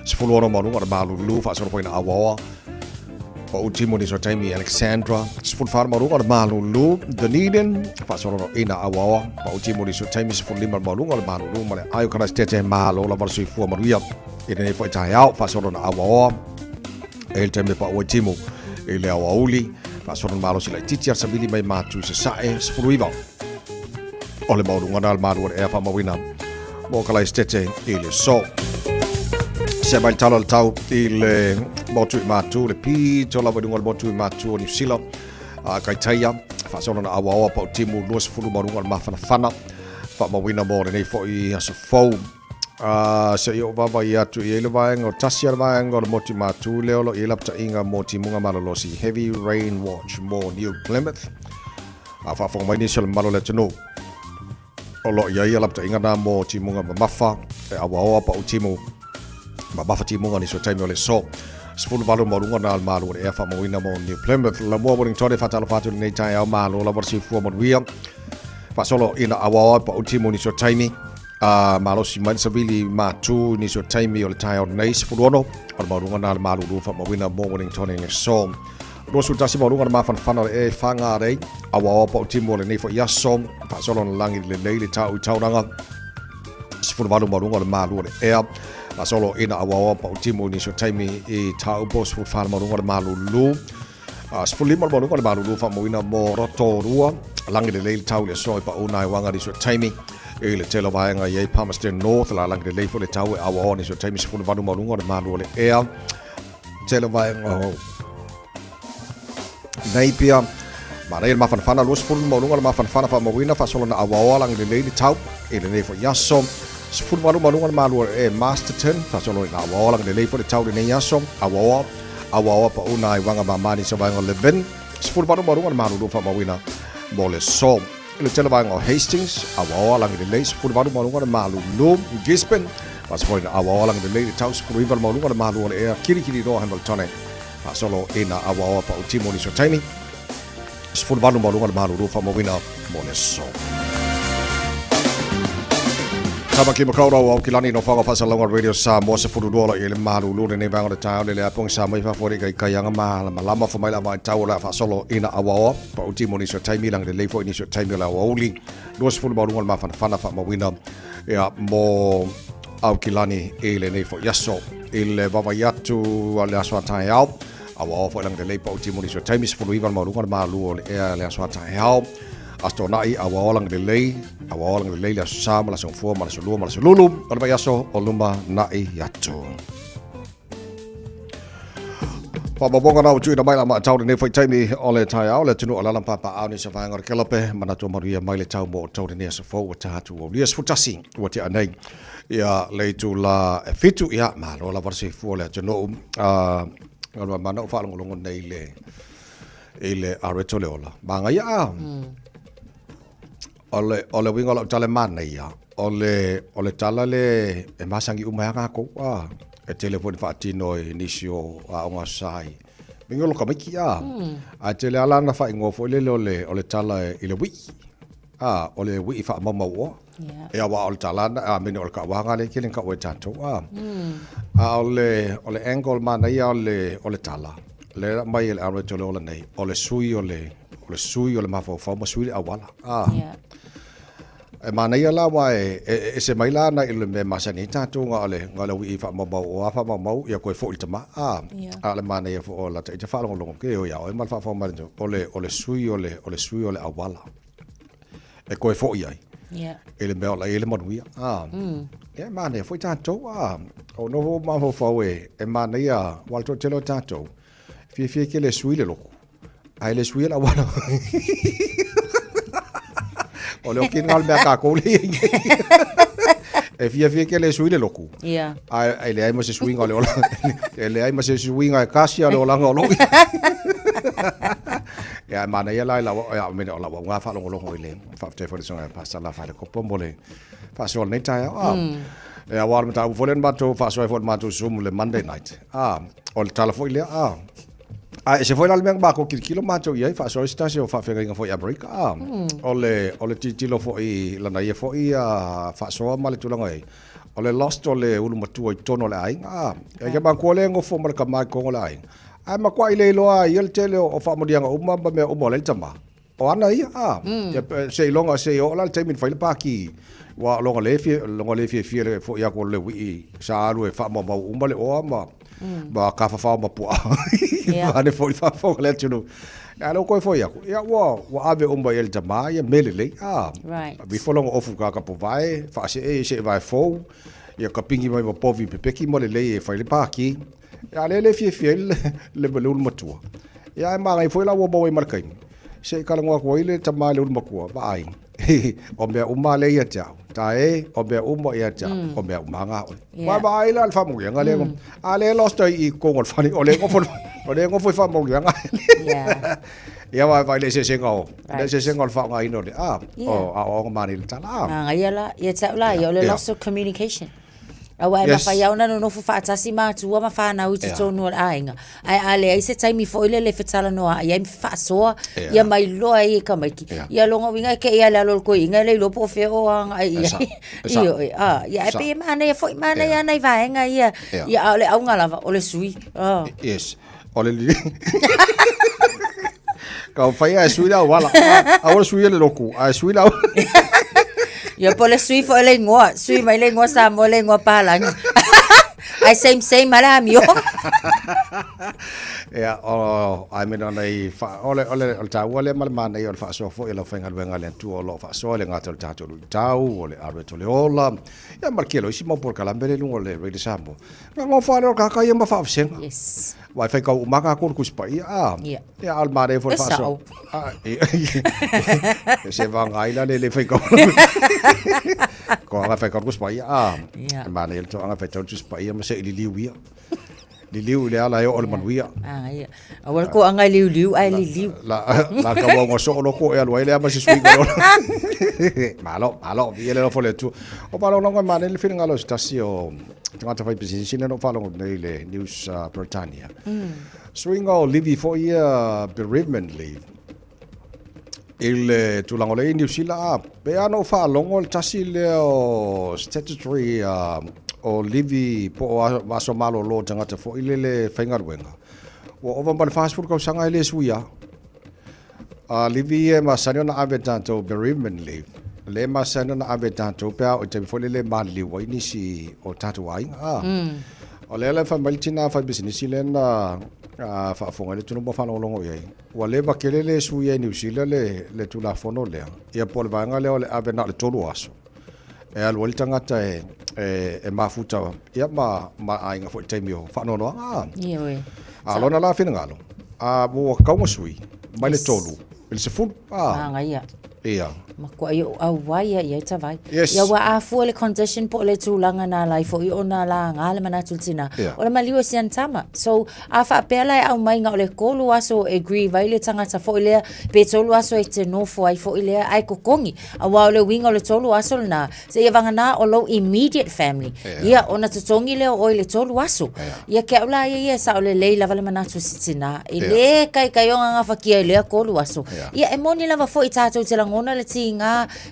16 maualuga le malulu faasolo foi na auaoa Pau timu nisi o taimi Alexandra, 14 maualuga le malulu Dunedin, faasolo ina auaoa. Pau timu nisi o taimi 15 maualuga le malulu ma le aio Karaisitete malo lava le soifua manuia i lenei foi taeao, faasolo na auaoa e le taimi pau ai timu i le aoauli, faasolo na malosi laitiiti a le savili mai Matu i Sasae, 19 o le maualuga na le malu o le ea faamauina mo Kalaisitete i le so. Se mai le tala o le tau i le motu i Matu, le pito lava i luga o le motu i Matu o Niu Sila, a Kaitaia, faasolo na auaoa pau timu 20 maualuga o le mafanafana, faamauina mo lenei foi aso fou. Se i ou vaavaai atu i ai le vaega o tasi a le vaega o le motu i Matu lea o lo o i ai lapataiga mo timuga malolosi, Heavy Rain Watch mo New Plymouth. A faafofoga mai nisi o le mamalu o le atunuu, o lo o i ai ia lapataiga na mo timuga mamafa e auaoa pau timu mamafa timuga nisi o taimi o le aso. 18 maualuga na o le malu o le ea faamauina mo New Plymouth. Lamua Wellington e faatalofa atu i lenei taeao malo lava le soifua manuia. Faasolo ina auaoa pau timu nisi o taimi. Malosi mai le savili matu nisi o taimi o le taeao nei 16 o le maualuga na o le malulu faamauina mo Wellington i le aso. 21 maualuga le mafanafana o le ea i Whangarei, auaoa pau timu o lenei foi aso, faasolo na lagi lelei le tau i Tauranga. 18 maualuga o le malu o le ea, faasolo ina auaoa pau timu i nisi o taimi i Taupo, 14 maualuga le malulu. 15 maualuga le malulu faamauina mo Rotorua, lagi lelei le tau i le aso i Pauna i Wanga nisi o taimi. I le tele o vaega i ai Palmerston North, la lagi lelei foi le tau e auaoa nisi o taimi 18 maualuga o le malu o le ea. Tele o vaega o Napier, manaia le mafanafana, 20 maualuga le mafanafana faamauina faasolo na auaoa lagi lelei le tau i lenei foi aso. 18 maualuga le malu o le Masterton, faasolo ina auaoa lagi lelei foi le tau i lenei aso. Auaoa, auaoa pauna ai wanga mamani sa vaega o Levin. 18 maualuga le malulu faamauina mo le so. I le tele vaega o Hastings, auaoa lagi lelei, 18 maualuga le malulu. Gisborne, faasolo ina auaoa lagi lelei le tau, 19 le maualuga le malu o le ea, Kirikiriroa Hamiltone, faasolo ina auaoa pau timu nisi o taimi, 18 maualuga le malulu faamauina mo le aso. Tamaki Makaurau Aukilani no whanga whasalonga Radio Samoa 12 la i le malulu lenei vaega o le taeao le lea pongisa mai fafo le kai anga ma malama fo mai la mai tau la faasolo ina auaoa pau timu nisi o taimi lagi lelei foi nisi o taimi o le aoauli 20 maualuga le mafanafana faamauina ia mo Aukilani i lenei foi aso i le vaavaai atu a le aso a taeao auaoa foi lagi lelei pau timu nisi o taimi 19 le maualuga le malu o le ea le aso a taeao Aso Toonai auaoa lagi lelei auaoa lagi lelei le aso Sa ma le aso Gafua ma le aso Lua ma le aso Lulu o le vaiaso o luma na'i atu. Faamaumauga na ua tuuina mai la maatau lenei foi taimi o le taeao le atunuu o le ala papaao ni se vaega o le kelape manatu o manuia mai le tau mo outou lenei aso fou ua ta atu ua ulia 11 ua tea nei ia le itula e 7 ia malo lava le soifua o le atunuu galua mana o faalogologo nei le i le areto le ola magaia a O le, o le uiga o lau tala e manaia, o le, o le tala le e masani uma ai a kākou, a, e tele foi na faatino i nisi o aoga sai. Mingi o lo tamaiti, a, ae tele lava la na faaigoa foi lele o le, o le tala i le ui'i, a, o le ui'i faamaumauoa. Yeah. E aua o le tala na, a mene o le kauaga lea e tele na taua e tatou, a. A o le, o le angle manaia o le, o le tala, lea e aumai e le Aroe Toleola nei, o le sui o le, o le sui o le mafaufau ma sui le auala. A. Yeah. E manaia la aua e, e, e ese mai la nai le mea masani ai tatou na o le, na o le ui'i faamaumau o a faamaumau ia koe fo'i le tama. A. Yeah. A o le manaia foi o lata ita faalogologo ke o ia oe ma le faafofoga mai o le, o le sui o le, o le sui o le auala. E koe fo'i ai. Yeah. I le mea o la i ai le manuia. A. Ia e manaia foi tatou. A. O noho mafaufau e, e manaia aua le toatele o tatou. Fiafia tele e sui le loku. Ae le suia le auala. O le okina o le mea kākou le i nei. E fiafia tele e sui le loku. Yeah. Ae e leai ma se suiga o le ola. E leai ma se suiga e kasi o le olaga o lou. Ia, e manaia la i lau, ia, mene o lau auga faalogologo i le faafetai foi i le susuga ia Pastor Lafaelekopo mo le faasoa o lenei taeao. Ah. E aua o le mataupu foi lea na matou faasoa ai foi i le matou Zoom le Monday night. Ah, o le tala foi lea, ah, Ae ese foi la le mea na matou tilotilo matou i ai, faasoa ai se tasi o faafeagaiga foi i Amerika, a, o le, o le tilotilo foi i lana ia foi faasoa ma le tulaga i ai, o le lost o le ulu matua i totonu o le aiga, a. E ke manatua lea e nofo ma le tama i totonu o le aiga, ae matuai le iloa e ia le tele o faamanuiaga uma ma mea uma o lea e i le tama. O ana ia, a. Ia, seiloga, se i oo la le taimi na fai le pākī, ua loga le fia, loga le fiafia le foʻi atu o le uiʻi sa alu e faamaumau uma le oa ma, ma tafafao ma puaa. Yeah. Ane foi faafofoga le atunuu. Ia, lea ua toe foi atu, ia ua, ua ave uma i ai le tama ia mea lelei, a. Right. Ave ifo lona ofu i kakapovae, faasee i seevae fou, ia kapigi mai ma povi pepeki ma lelei e fai le pākī. Ia, a lea le fiafia ai le, le, le ulu matua. Ia, ae manaia foi la ua maua ai ma le taimi, se i talanoa atu ai le tama i le ulu matua, vaai, o mea uma lea ia te au. Ta e, o mea uma ia te au, o mea uma lava oe. Yeah. Vaai la le faamanuiaga lea. A lea lost ai i totonu o le fale, o lea nofo, o lea nofo i faamanuiaga. Yeah. Ia vaai vaai le eseesega o, le Right. eseesega o le faaaogaina o le, a, Yeah. o aoaoga manaia i le tala. A. Magaia la, ia te au la, ia o le Yeah. loss of communication. Aua e Yes. mafai lava ona nonofo faatasi matua ma whanau i totonu o le aiga. Ae a leai se taimi foi lele e fetalanoaʻi ai ma fefaasoa, Yeah. ia mai loa ai e tamaiti. Yeah. Ia lona uiga e kei ia le alo o le toeaina e le iloa po o fea o agaʻi i E ai. sao. E sao. Ioe, a, ia e Sao. pei e manaia foi, manaia Yeah. nai vaega ia. Yeah. Ia a o le auga lava, o le sui. Ah. Yes. O le Ka whai a e sui le auala. Aua le sui le loku. A e sui le auala. Ia po o le sui foi le igoa, sui mai le igoa Samoa le igoa Palagi. Ai same same lava le amio. Ia, o, ai mena ona i wha, o le, o le, o le tāua lea ma le manaia o le faasoa foi o le aufaigaluega a le Atua o lo o faasoa e le gata o le tatou luitau, o le alu atu o le ola, ia ma le tele o isi mau polokalame lea i luga o le Radio Samoa. Nga ngofa lea o le kaka ia ma faavasega. Yes. Wa e whaikau uma kākou le Tusi Paia, a. Yeah. Ia, a o le manaia foi le E faasoa. sao. A, e, se vagai la le le whaikau. Ko anga whaikau le Tusi Paia, a. Yeah. E manaia le toaga whaikau le Tusi Paia ma se i liliu ia. Liliu i le ala e oo i le manuia. Ah, ia. Aua le toaga e liuliu ae liliu. La, la ka ua soo loko e alu ai le ama se sui ko. Malo, malo, vi ele alofa le Atua. O faalogologo e manaia le finagalo o se tasi o tagata fai pisinisi lea na ou faalogo nei i le News Britannia. Suiga o livi foi ia bereavement leave i le tulaga o lea i Niu Sila a pe a na ou faalogo le tasi lea o statutory o livi po o aso malolo o tagata foi lele faigaluega ua ova ma le 40 tausaga e le suia. A livi ia e masani ona ave e tatou bereavement leave, le masani ona ave e tatou pe a oo i taimi foi lele e maliliu ai nisi o tatou aiga. A. O lea la e fai mai le tina fai pisinisi lea na faafofoga ai le atunuu ma faalogologo i ai, ua leva tele le suia i Niu Sila le, le Tulafono lea, ia po o le vaega lea o le ave na o le 3 aso e alu ai le tagata e, e, e mafuta ia ma, ma aiga foi i le taimi o faanoanoaga. Ioe. A lona la finagalo, a ua kauga sui, mai le 3 i le 10, a. Magaia. Ia. Makuai ou auai ia i ai tavai. Yes. Ia ua afua le condition po o le tulaga na ala ai foi ona laga le manatu i le tina. Ia. O le maliu o si ana tama. So, a faapea la e aumai na o le 3 aso e grieve ai le tagata foi lea, pe 3 aso e te nofo ai foi lea, ae totogi. Aua o le uiga o le 3 aso lena, seia vagana o lou immediate family. Ia, ona totogi lea o oe i le 3 aso. Ia ke au la ia ia e sao lelei lava le manatu o si tina. E le kaikai o gagafatia i lea 3 aso. Ia, e moni lava foi tatou te lagona le tiga,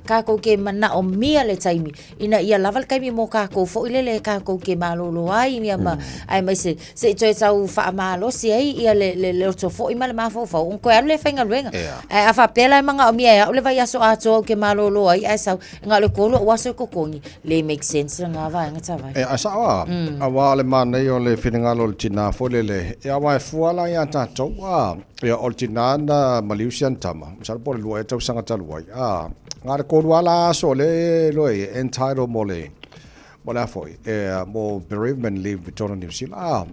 kakou ke manaomia le taimi, ina ia lava le taimi mo kakou foi lele kakou ke malolo ai, ia ma, aemaise se i toe tau faamalosi ai ia le, le, le loto foi ma le mafaufau, ona toe alu lea e faigaluega. Ae a faapea la e manaomia e au le vaiaso atoa ou te malolo ai, ae sau, na o le 3 ou aso e totogi, le make sense lena vaega tavai. E, ae sao a, auā o le manaia o le finagalo o le tinā foi lele, e auā e fua la iā tatou, a, ia o le tinā na maliu si ana tama, masalo po o le 2 ea tausaga talu ai, a, na o le 3 lava la aso o lea e iloa ai e entitle mo le, mo le a foi, e, mo bereavement leave i totonu o Niu Sila, a,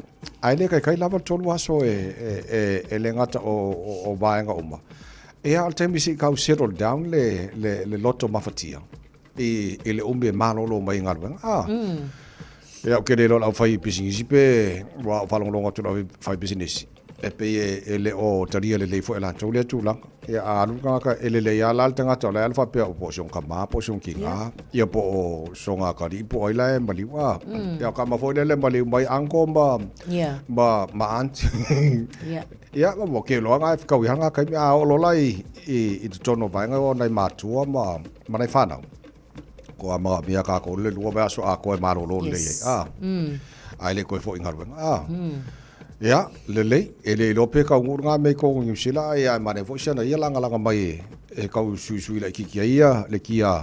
ae le kaikai lava le 3 aso e, e, e, e le gata o, o, o vaega uma. Ia, o le taimi se i kau settle down le, le, le loto mafatia i, i le umi e malolo mai i galuega. Ah. Ia, ou te le iloa o le aufai pisinisi pe ua ou faalogologo atu i le aufai pisinisi, e pei e, e le o talia lelei foi e latou lea tulaga. Ia, a alu le tagata, e lelei lava la le tagata o la e alu faapea po o si ona tama, po o si ona tina, ia po o sona atalii po o ai la e maliu. Ah. Ia, o ka ma foi lea le maliu mai uncle ma, ma, ma aunty. Ia, ua ke loa ngā e whakau i hanga kaimi, a o lola i, i, i totonu o vaenga o nai mātua ma, ma nai whanau. Ko a mga mea kākou le lua vea so a koe malolo le yes. ai. A, ai le koe fo i ngaruenga. A, ia, lelei, e le iloa pe kau nguru ngā mei kō New Zealand, ai ai mane fo i ia langa langa mai e, e kau sui sui la i kiki ai ia, le kia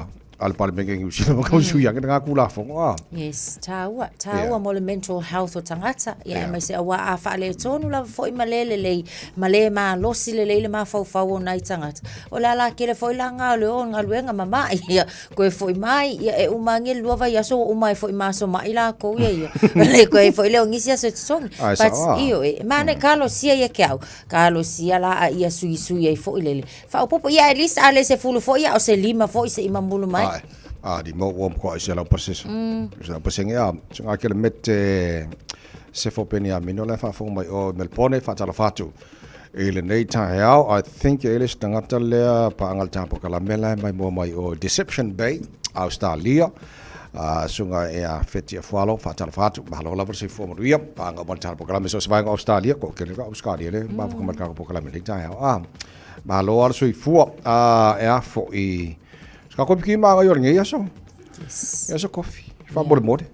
a le Palemene Niu Sila ma kau sui ake ngā kulafono a. Yes, tāua, tāua yeah. mo le mental health o tangata, ia yeah. aemaise auā a faaletonu lava foi ma le lelei, ma le malosi lelei le mafaufau o nai tagata. O le ala kele foi la ngā o le o galuega ma mai, ia, koe foi mai, ia e uma ange le lua vaiaso ua uma ai foi ma aso mai lakou ia ia. Le koe foi le o nisi aso e totogi. Ai, But, sao a. ioe, e manaia kalosia ia ke au, kalosia la a ia suisui ai foi lele. Faaopoopo, ia at least a le 10 foi a o se 5 foi se i mamulu mai. Ae, a di mo ua mkoa i se lau pasese. Se lau pasenge a, se ngā kele mete se fo peni a mino le whaafonga mai o Melbourne, whaatalofa atu. I lenei taeao, I think e le se tangata lea paanga le tapo kalamela e mai mua mai o Deception Bay, Australia. Sunga e a Feti Afualo, whaatalofa atu. Mahalo lava le soifua manuia, paanga uma le tapo kalame so se vaenga Australia, ko kele ka Australia le, mafuka mai le kako po kalame lenei taeao. Ah, Malo lava le soifua a e a foʻi se ka kopi ki maga i o lenei aso. Yes. E aso kofi. Faamolemole.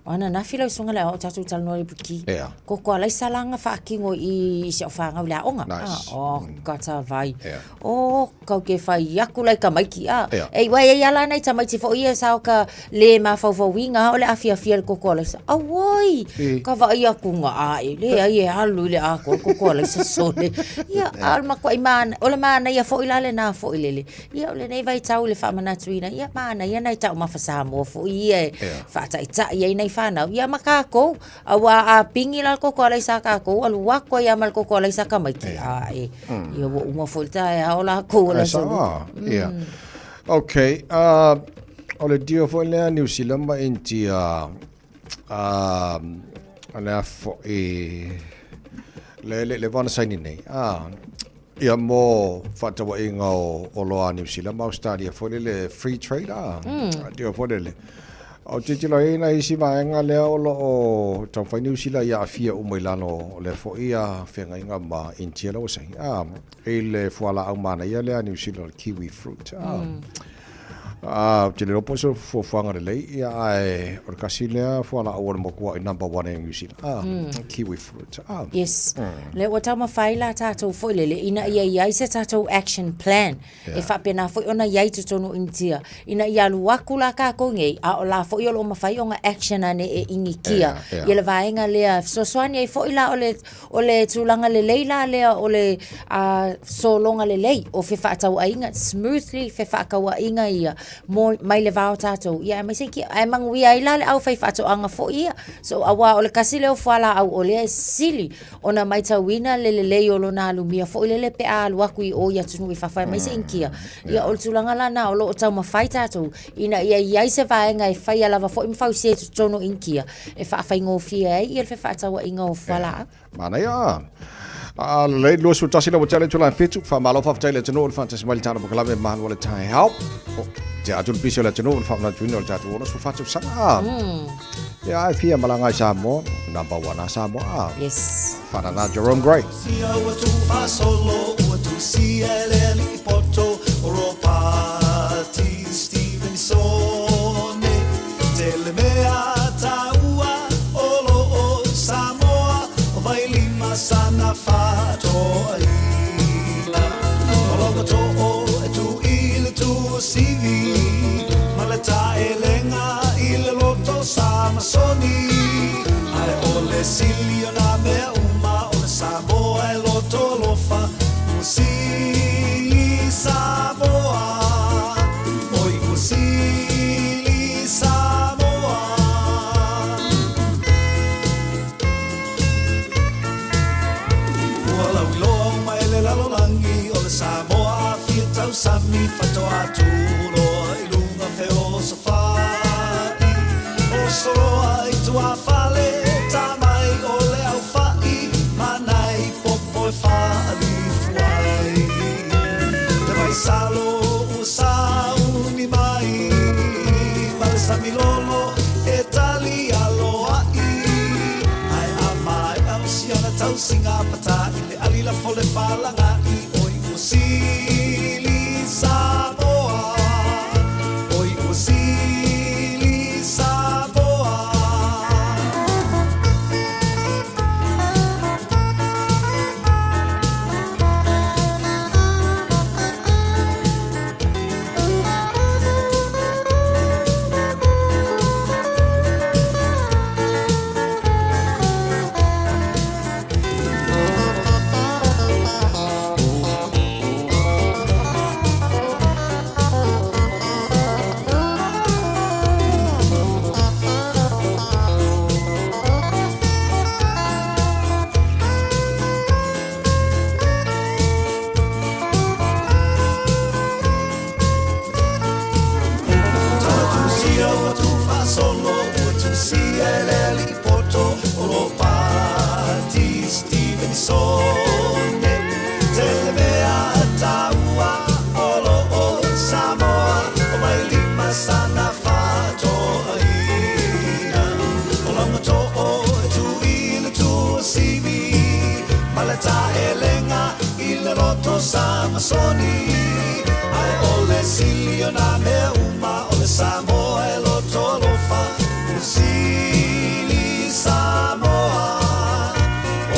O ananafi lau susuga le aoao tatou talanoa i le piki. Ea. Koko alaisa la nga faakino i si au whāngau le aoga. Nice. Ah, oh, ka vai. Ea. Oh, kau ke whai aku lai tamaiti. Ah, Ea. e iwa e ala nei tamaiti fo ia sao ka le mafaufauina o le afiafia le koko alaisa. Auoi, I. ka vaai aku nga a e le ai e alu i le ako le koko alaisa sole. Ia, a o le makuai mana, o le manaia foi la lena foi lele. Ia o lenei vaitau i le faamanatuina, ia manaia nai taumafa Samoa foi ia e Ea. faataitai ai nai fanau. Ia ma kakou, auā a pingi la le koko alaisa a kakou, alu aku ai lava ma le koko alaisa a tamaiti. A e, ia ua uma foi le taeao lakou o le Ai aso sao lua. a. Ia. Okay, uh, o le deal foi lea New Zealand ma India, uh, o le a foi, le, le, le wana saini nei, ah, ia mo faatauaiga o oloa a New Zealand ma Australia foi lele free trade, ah, deal foi lele. Ou te tilotilo ai nai isi vaega lea o lo o taumafai New Zealand ia aafia uma i lalo o lea foi feagaiga ma India la ua saini, ah, I le fualaau manaia lea a New Zealand o le kiwi fruit. Ah. Ah, ou te le iloa po o se fuafuaga lelei, ia ae o le kasi lea fualaau o le matua i number one ai New Zealand. Ah, kiwi fruit. Ah. Yes. Lea ua taumafai la tatou foi lele ina ia i ai se tatou action plan e faapena foi ona i ai i totonu o Initia ina ia alu aku la kakou nei a o la foi o lo o mafai ona action ane e Initia ia le vaega lea e fesoasoani ai foi la o le O le tulaga lelei la lea o le sologa lelei o fefaatauaiga, smoothly fefaatauaiga ia. mo mai le va o tatou, ia aemaise ki, ae manuia ai la le aufaifaatoaga foi ia. So, aua o le tasi lea o fualaau o lea e sili ona matauina le lelei o lona alumia foi lele pe a alu atu i o i atunuu i fafo aemaise Initia. Ia o le tulaga la lena o lo o taumafai tatou ina ia i ai se vaega e faia lava foi ma fausia i totonu o Initia e faafaigofie ai le fefaatauaiga o fualaau. Manaia. A lelei 21 la ua tele tula fitu faamalo faafetai le atunuu le faatasi mai le tatou polokalame malu o le taeao. Te atu le pisi o le atunuu le faamanatuina o le tatou ono su fatu sanga. Ia ai fia malaga i Samoa, number one a Samoa. Yes. Whanana Jerome Gray. Sia ua tu faasolo ua tusia e le alii poto o Ropati Stevenson Tele mea taua o lo o Samoa o Vailima sana fatoaina O lona too e tu i le tuasivi Ma le taelega i le loto Samasoni Ae o le sili o na mea uma o le Samoa e loto alofa Ua sili Samoa Oi ua sili Samoa Ua lauiloa uma e le lalolagi o le Samoa afia tausami Faatoa tuloa i luga feosofai O soloa i tuafale tamai o le aufai Ma nai popo e faalifuai Te vaisalo ua sauni mai Ma le sami lolo e tali aloa'i Ae a maea o siona tausiga pata i le ali lafo le falaga'i Oi ua sili Samoa Oi ua sili Samoa. Tusia ua tuufaasolo ua tusia e le alii poto o Ropati Stevenson Tele mea taua o lo o Samoa o Vailima sana fatoaina O lauga too e tu i le tuasivi ma le taelega i le loto Samasoni Ae o le sili o nā mea uma o le Samoa e loto alofa Ua sili Samoa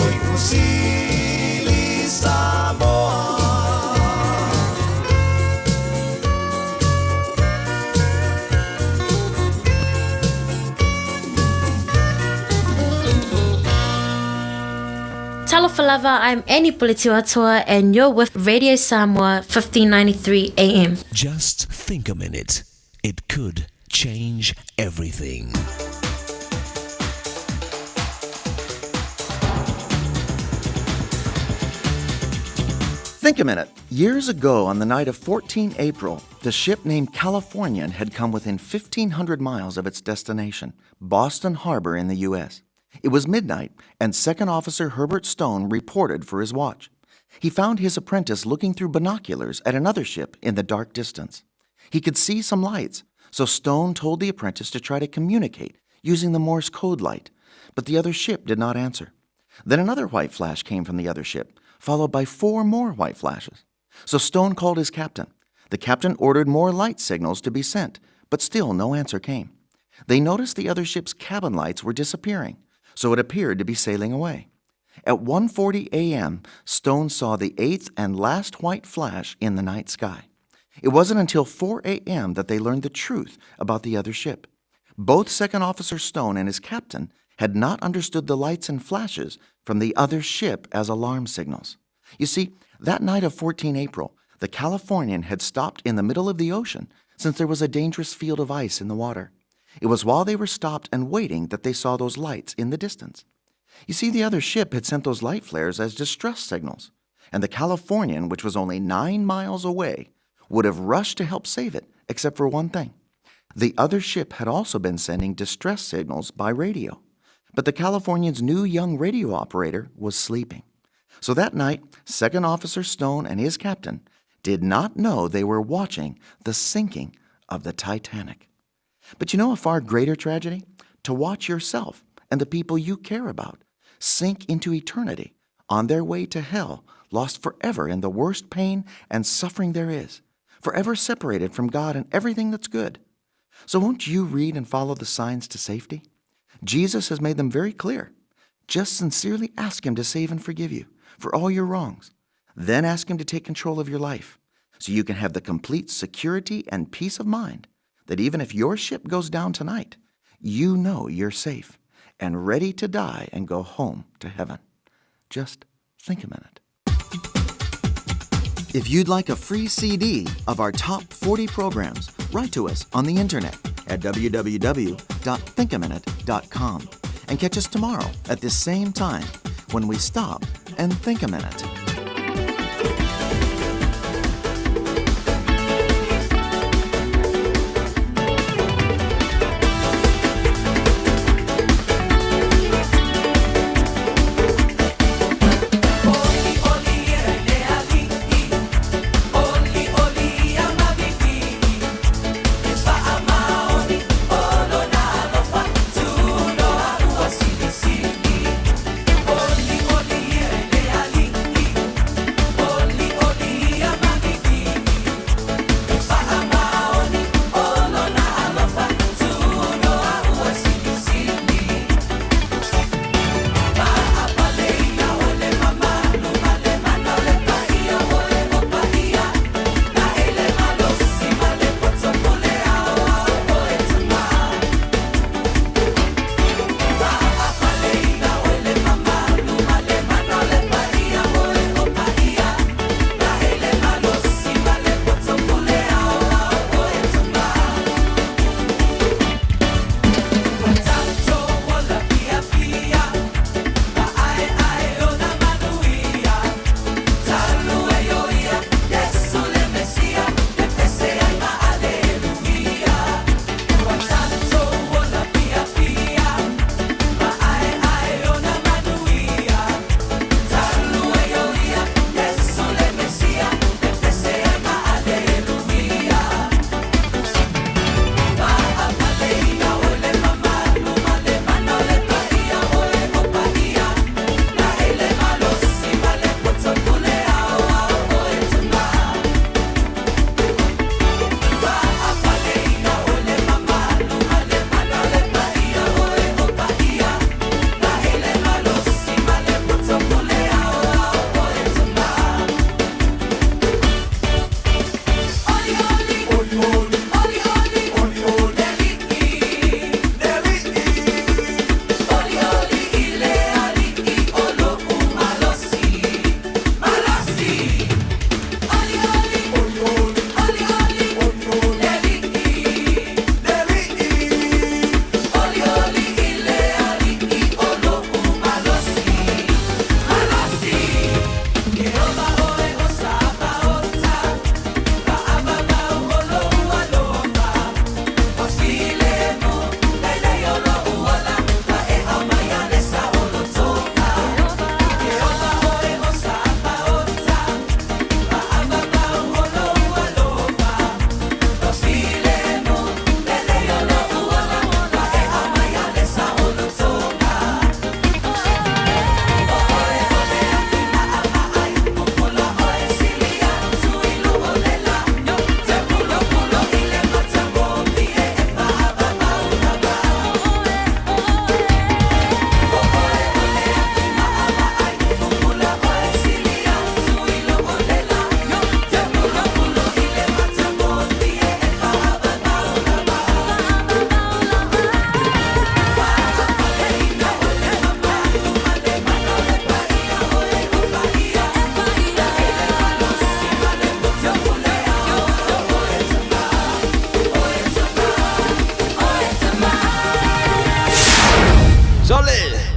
Oi ua sili Samoa. Talofa lava, I'm Annie Puletiuatoa and you're with Radio Samoa 1593 AM. Just think a minute. It could change everything. Think a minute. Years ago, on the night of 14 April, the ship named Californian had come within 1,500 miles of its destination, Boston Harbor in the U.S. It was midnight, and Second Officer Herbert Stone reported for his watch. He found his apprentice looking through binoculars at another ship in the dark distance. He could see some lights, so Stone told the apprentice to try to communicate using the Morse code light, but the other ship did not answer. Then another white flash came from the other ship, followed by four more white flashes. So Stone called his captain. The captain ordered more light signals to be sent, but still no answer came. They noticed the other ship's cabin lights were disappearing, so it appeared to be sailing away. At 1:40 a.m., Stone saw the eighth and last white flash in the night sky. It wasn't until 4 a.m. that they learned the truth about the other ship. Both Second Officer Stone and his captain had not understood the lights and flashes from the other ship as alarm signals. You see, that night of 14 April, The Californian had stopped in the middle of the ocean since there was a dangerous field of ice in the water. It was while they were stopped and waiting that they saw those lights in the distance. You see, the other ship had sent those light flares as distress signals, and the Californian, which was only 9 miles away, would have rushed to help save it, except for one thing. The other ship had also been sending distress signals by radio, but the Californian's new young radio operator was sleeping. So that night, Second Officer Stone and his captain did not know they were watching the sinking of the Titanic. But you know a far greater tragedy? To watch yourself and the people you care about sink into eternity on their way to hell, lost forever in the worst pain and suffering there is, forever separated from God and everything that's good. So won't you read and follow the signs to safety? Jesus has made them very clear. Just sincerely ask Him to save and forgive you for all your wrongs. Then ask Him to take control of your life so you can have the complete security and peace of mind that even if your ship goes down tonight, you know you're safe and ready to die and go home to heaven. Just think a minute. If you'd like a free CD of our top 40 programs, write to us on the internet at www.thinkaminute.com and catch us tomorrow at this same time when we stop and think a minute. Oli, oli,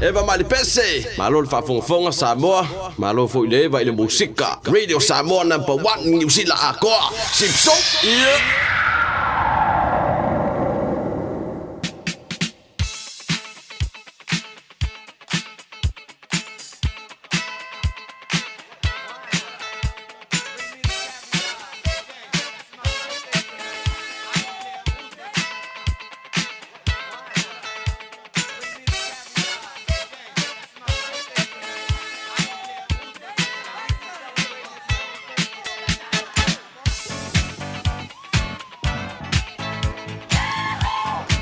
Eva mai le pese. Malo le faafogafoga Samoa, malo foi le Eva i le musika. Radio Samoa number one Niu Sila atoa. Sipso! Yeah!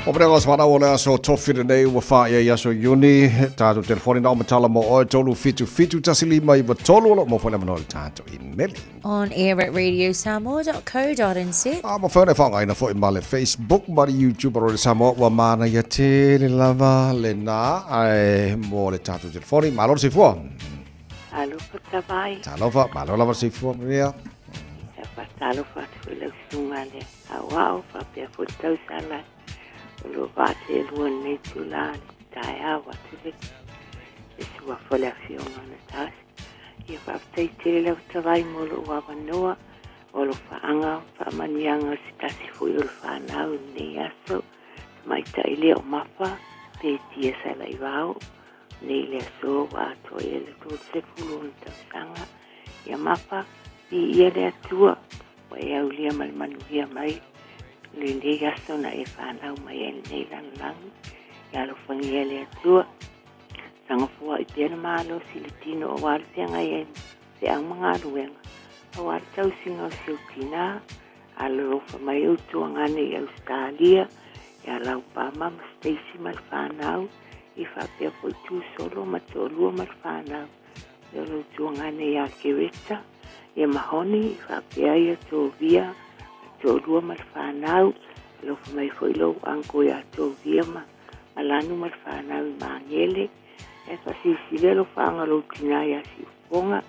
O pere ngos whanau o le aso tofi lenei ua whaia i aso Iuni, tātou telefoni na o matala mo oe tolu fitu fitu tasi lima iwa tolu o lo mo whaina manoa le tātou imeli. On air at radiosamoa.co.nz. A ma whaina whangaina fo i ma le Facebook ma le YouTube o le Samoa ua mana ia tele lava le nā ai mo le tātou telefoni. Malo le soifua. Alofa tavai. Talofa, malo lava le soifua manuia. Ia faatalofa atu foi lau susuga le aoao faapea foi le tausala o lo o vaatelua i lenei itula i le taeao atu le le suafa o le Afioga o Natasha. Ia faafetai tele lau tavai mo lou avanoa o alofaaga ma faamanuiaga o se tasi foi o le fanau i lenei aso. Tamaitai lea o Mafa, Petia Salaivao, nei le aso ua atoa i ai le 36 tausaga. Ia Mafa, viia le Atua, ua e aulia ma le manuia mai lenei aso na e fanau mai ai lenei lalolagi. Ia alofagia le Atua, saga foai pea le malosi i le tino aua le feagai ai ma feau ma galuega, aua le tausiga o si ou tinā, alolofa mai ou tuagane i Ausetalia, ia Laupama ma Stacy ma le fanau, i faapea foi Tusolo ma Toalua ma le fanau, me o lou tuagane ia Kereta, ia Mahoni, i faapea ia Tovia ma Toalua ma le fanau, alofa mai foi lou uncle ia Tovia ma Malanu ma le fanau i Magele, ae faasilisili alofaaga o lou tinā ia Siufofoga,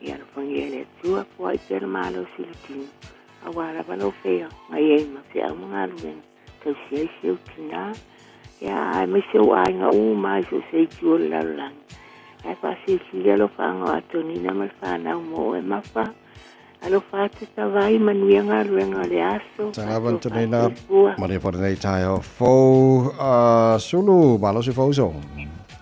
ia alofagia e le Atua, foai pea le malosi i le tino, aua lava lou feagai ai ma feau ma galuega, tausia ai si ou tinā, ia aemaise ou aiga uma i so o se itu o le lalolagi. Ae faasilisili alofaaga o Atonina ma le fanau mo oe Mafa, alofa atu Tavai, manuia galuega o le aso, Tala Antonina, manuia foi lenei taeao fou. Sulu, malosi fou so.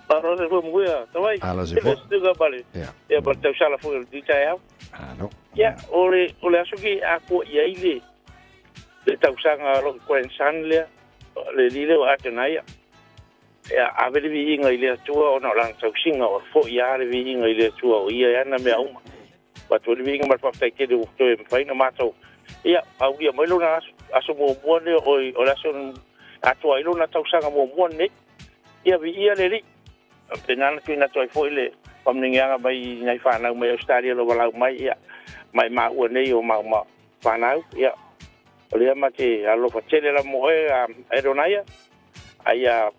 Malosi fou manuia, Tavai. Malosi fou. Tuga male. Ia. Ia ma le tausala foi o lenei taeao. Alo. Ia, o le, o le aso ki atoa i ai le, le tausaga a lou grandson lea, le alii lea o Adonaiah. Ia, ave le viiga i le Atua ona o lana tausiga, o foi lava le viiga i le Atua o ia e ana mea uma. Avatu ai le viiga ma le faafetai tele ua toe mafai ona matou, ia, aulia mai lona aso, aso muamua lea, oi, o le aso atoa ai lona tausaga muamua lenei. Ia, viia le Alii. Faapena ona tuuina atu ai foi le faamanuiaga mai i nai fanau mai Ausetalia o lo o valaau mai, ia, mai maua nei o ma, ma fanau, ia, o lea ma te alofa tele lava mo oe, Adonaia, a ia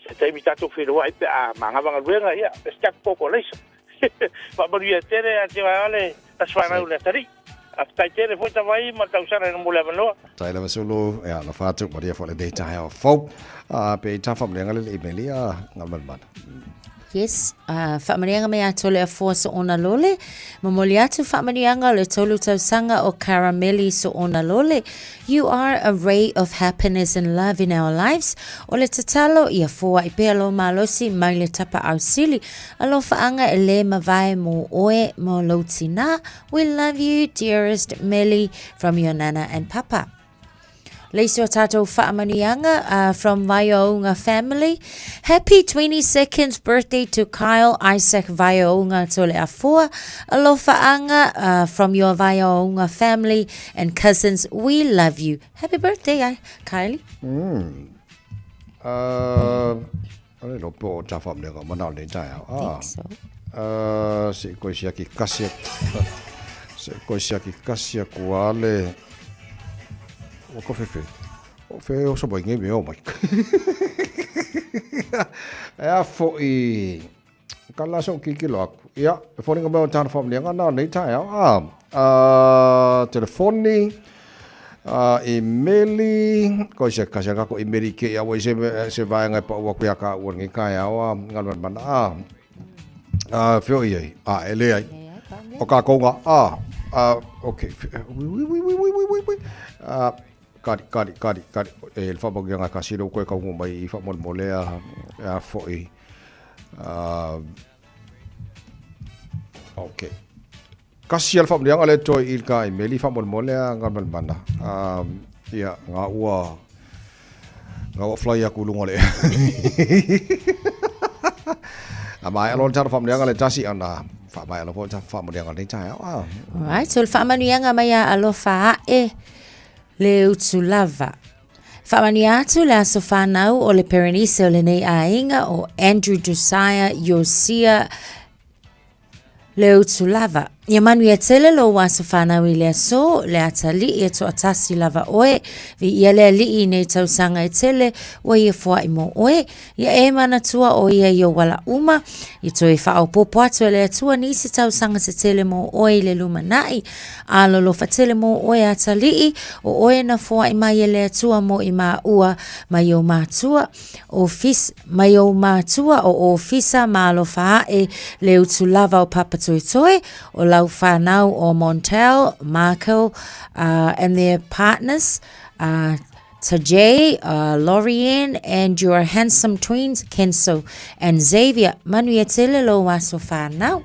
se taimi tatou feiloai pe a magava galuega, ia, e se tatou koko leisa. Faamanuia tele ia te oe le tasi fanau le atalii. Faafetai tele foi Tavai ma Tausala mo le avanoa. Tai lava sulu, ia alofa atu, manuia foi lenei taeao fou. Pe i tā whamulianga le le email ia Ngamalemana. Yes, faamanuiaga mai atu le afoa soona lole. Momoli atu faamanuiaga o le tolu tausaga o Carameli soona lole. You are a ray of happiness and love in our lives. O le tatalo, ia foai pea lou malosi mai le tapaau sili. Alofaaga e le mavae mo oe mo lou tinā. We love you dearest Meli from your nana and papa. Leisi o tātou whaamanuianga from Vaiounga family. Happy 22nd birthday to Kyle Isaac Vaiounga Toleafoa. Alofaanga from your Vaiounga family and cousins. We love you. Happy birthday, Kylie. Ale lo po o tā whaamanuianga mana o nei taeao. I think so. Se koe siaki kasi se koe siaki kasi aku ale o ka fefe. O fe o so mai nge me o mai. E a foi ka la so kiki lo aku. Ia, e foni nga me o tāna whaamanuianga na o nei taeao. Telefoni. Imeli, ko se kasi ka ko imeli ke ia se se vaenga pa ua kuia ka ua ngi ka ia wa ngalu mana a. A feo ia a ele ai. O ka konga a a okay. Wi wi wi wi wi wi wi. A kari kari kari kari e le whamangi nga ka silo koe ka ungo mai i whamole a a foi. A okay. Kasi al whamangi le toi i ka imeli whamole a ngalu mana. A ia ngā ua ngā ua fly aku lunga le. A mai alo tara whamangi le tasi ana wha mai alo po whamangi le tai. Alright, so le faamanuiaga mai a alofa aʻe le utu lava. Faamanuia atu le aso whanau o le Perenise o lenei aiga o Andrew Josiah Iosia le utu lava. Ia manuia tele lou aso whanau i le aso, le atalii e toatasi lava oe, viia le alii i nei tausaga e tele, ua ia foai mo oe, ia e manatua o ia i ou ala uma, i toe faaopoopo atu e le Atua nisi tausaga se tele mo oe i le lumanai, a lolofa tele mo oe atalii, o oe na foai mai e le Atua mo i maua mai ou matua, ofisa, mai ou matua o ofisa ma alofa aʻe le utu lava o Papatoetoe, o lau whanau o Montel, Markel, and their partners, Tajay, Lorianne, and your handsome twins, Kenso and Xavier. Manuia tele lou aso whanau.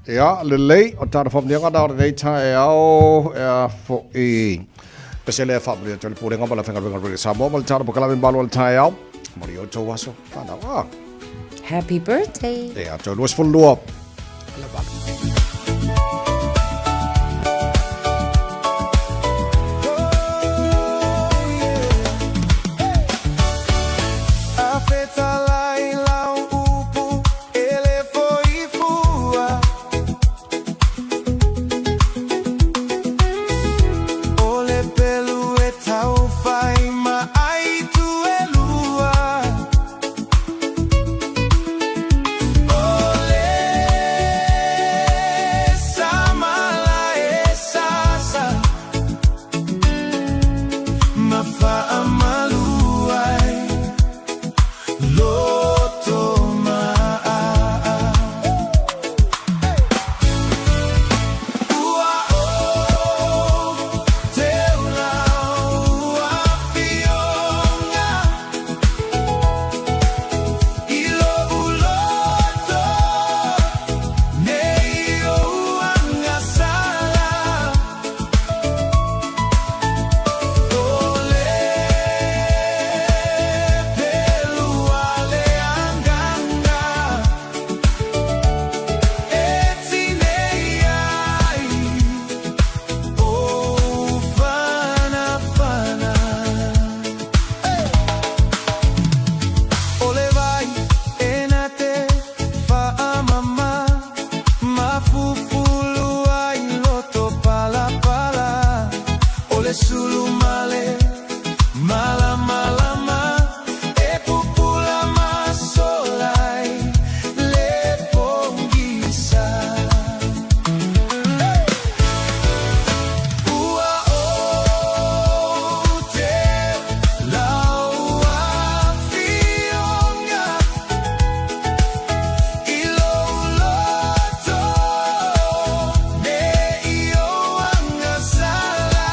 Ia, lelei, o tāna whamnianga nā o nei tae ao, ea fo'i. Pese lea whamnia tō le pūrenga ma la whenga renga renga Samoa ma le tāna pokalame malo o le tae ao. Mori o tō aso whanau. Ah. Happy birthday. Ea, tō 22. Le valu. A fetalai lau upu e le foi fua O le pelu e taufai ma aitu e lua O le samala e sasa ma faamalu ai loto ma'a. Ua ou teu lau afioga i lo'u loto nei ou agasala. O le pelu a le agaga e tinei ai ou fanafana. O le vai e na te faamama mafufulu ai loto palapala. O le sulu ma le malamalama e pupula masola ai le pogisa. Ua ou teu lau afioga i lou loto nei ou agasala.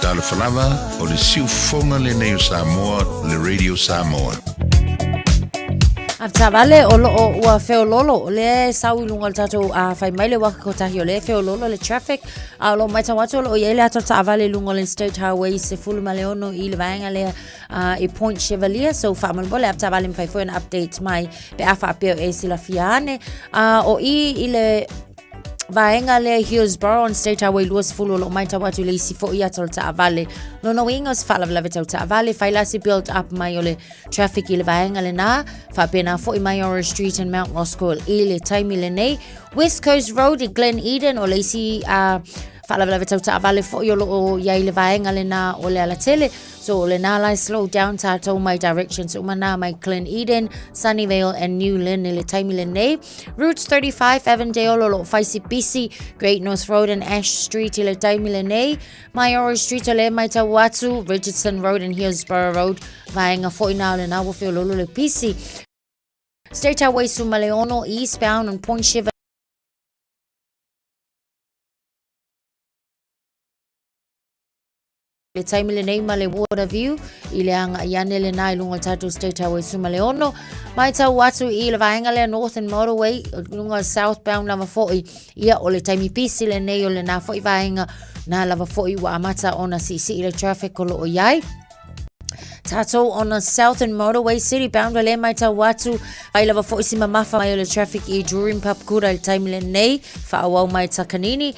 Talofa lava, o le siufofoga lenei o Samoa, le Radio Samoa. Avetaavale o loo ua feololo o lea e sau i luga o le tatou a fai mai le waka kotahi o lea e feololo le traffic a o loo matau atu o loo iai le ata taavale i luga o le State Highway 16 i le vaega lea i Point Chevalier so faamolemole avetaavale mafai foi ona update mai pe a faapea o e silafia ane a o i i le vaega lea Hillsborough on State Highway 20 o loo matau atu i le isi foi ata o le taavale. Lona uiga o se faalavelave tau taavale, fai la se build up mai o le traffic i le vaega lenā, faapena foi mai Orange Street and Mount Roskill i le taimi lenei. West Coast Road i Glen Eden o le isi faalavelave tau taavale foi o loo i ai le vaega lenā o le alatele. So o lenā la e slow down tātou mai directions uma nā mai Glen Eden, Sunnyvale and New Lynn i le taimi lenei. Route 35 Avondale o loo fai si pisi Great North Road and Ash Street i le taimi lenei. Maioro Street o le matau atu, Richardson Road and Hillsborough Road, vaega foi nā o lenā ua feololo le pisi. State Highway 16 eastbound on Point Chevalier le taimi lenei ma le Waterview i le agai ane lenā i luga o le tatou State Highway 16. Matau atu i le vaega lea Northern Motorway, luga o southbound lava foi, ia o le taimi pisi lenei o lenā foi vaega, nā lava foi ua amata ona siisii le traffic o loo i ai. Tātou on the Southern Motorway City bound o le matau atu ai lava foi si mamafa mai o le traffic i Durin Papakura i le taimi lenei whaawau mai Takanini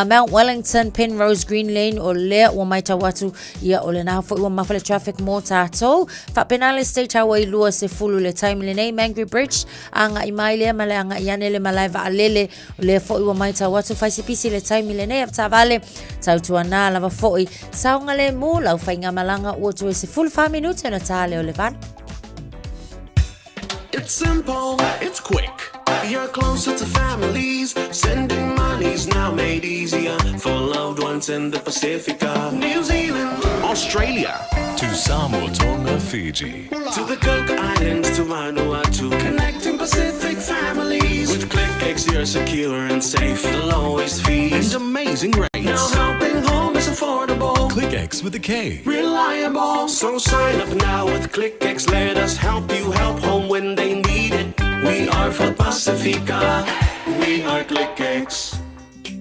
Mount Wellington Penrose Green Lane o lea ua matau atu ia o lenā foi ua mamafa le traffic mō tātou faapena le State Highway 20 le taimi lenei Mangere Bridge agai mai lea ma le agai ane le malae vaalele O lea foi ua matau atu fai se pisi le taimi lenei avetaavale tautuanā lava foi saogalemu lau faigamalaga ua toe 14 minute ona tā lea o le 8. It's simple, it's quick. You're closer to families. Sending money's now made easier for loved ones in the Pacifica, New Zealand, Australia, To Samoa, Tonga, Fiji. To the Cook Islands, to Vanuatu, connecting Pacific families. With KlickEx, you're secure and safe. The lowest fees and amazing rates. Now helping home is affordable. KlickEx with a K. Reliable. So sign up now with KlickEx. Let us help you help home when they need it. We are for Pacifica. We are KlickEx.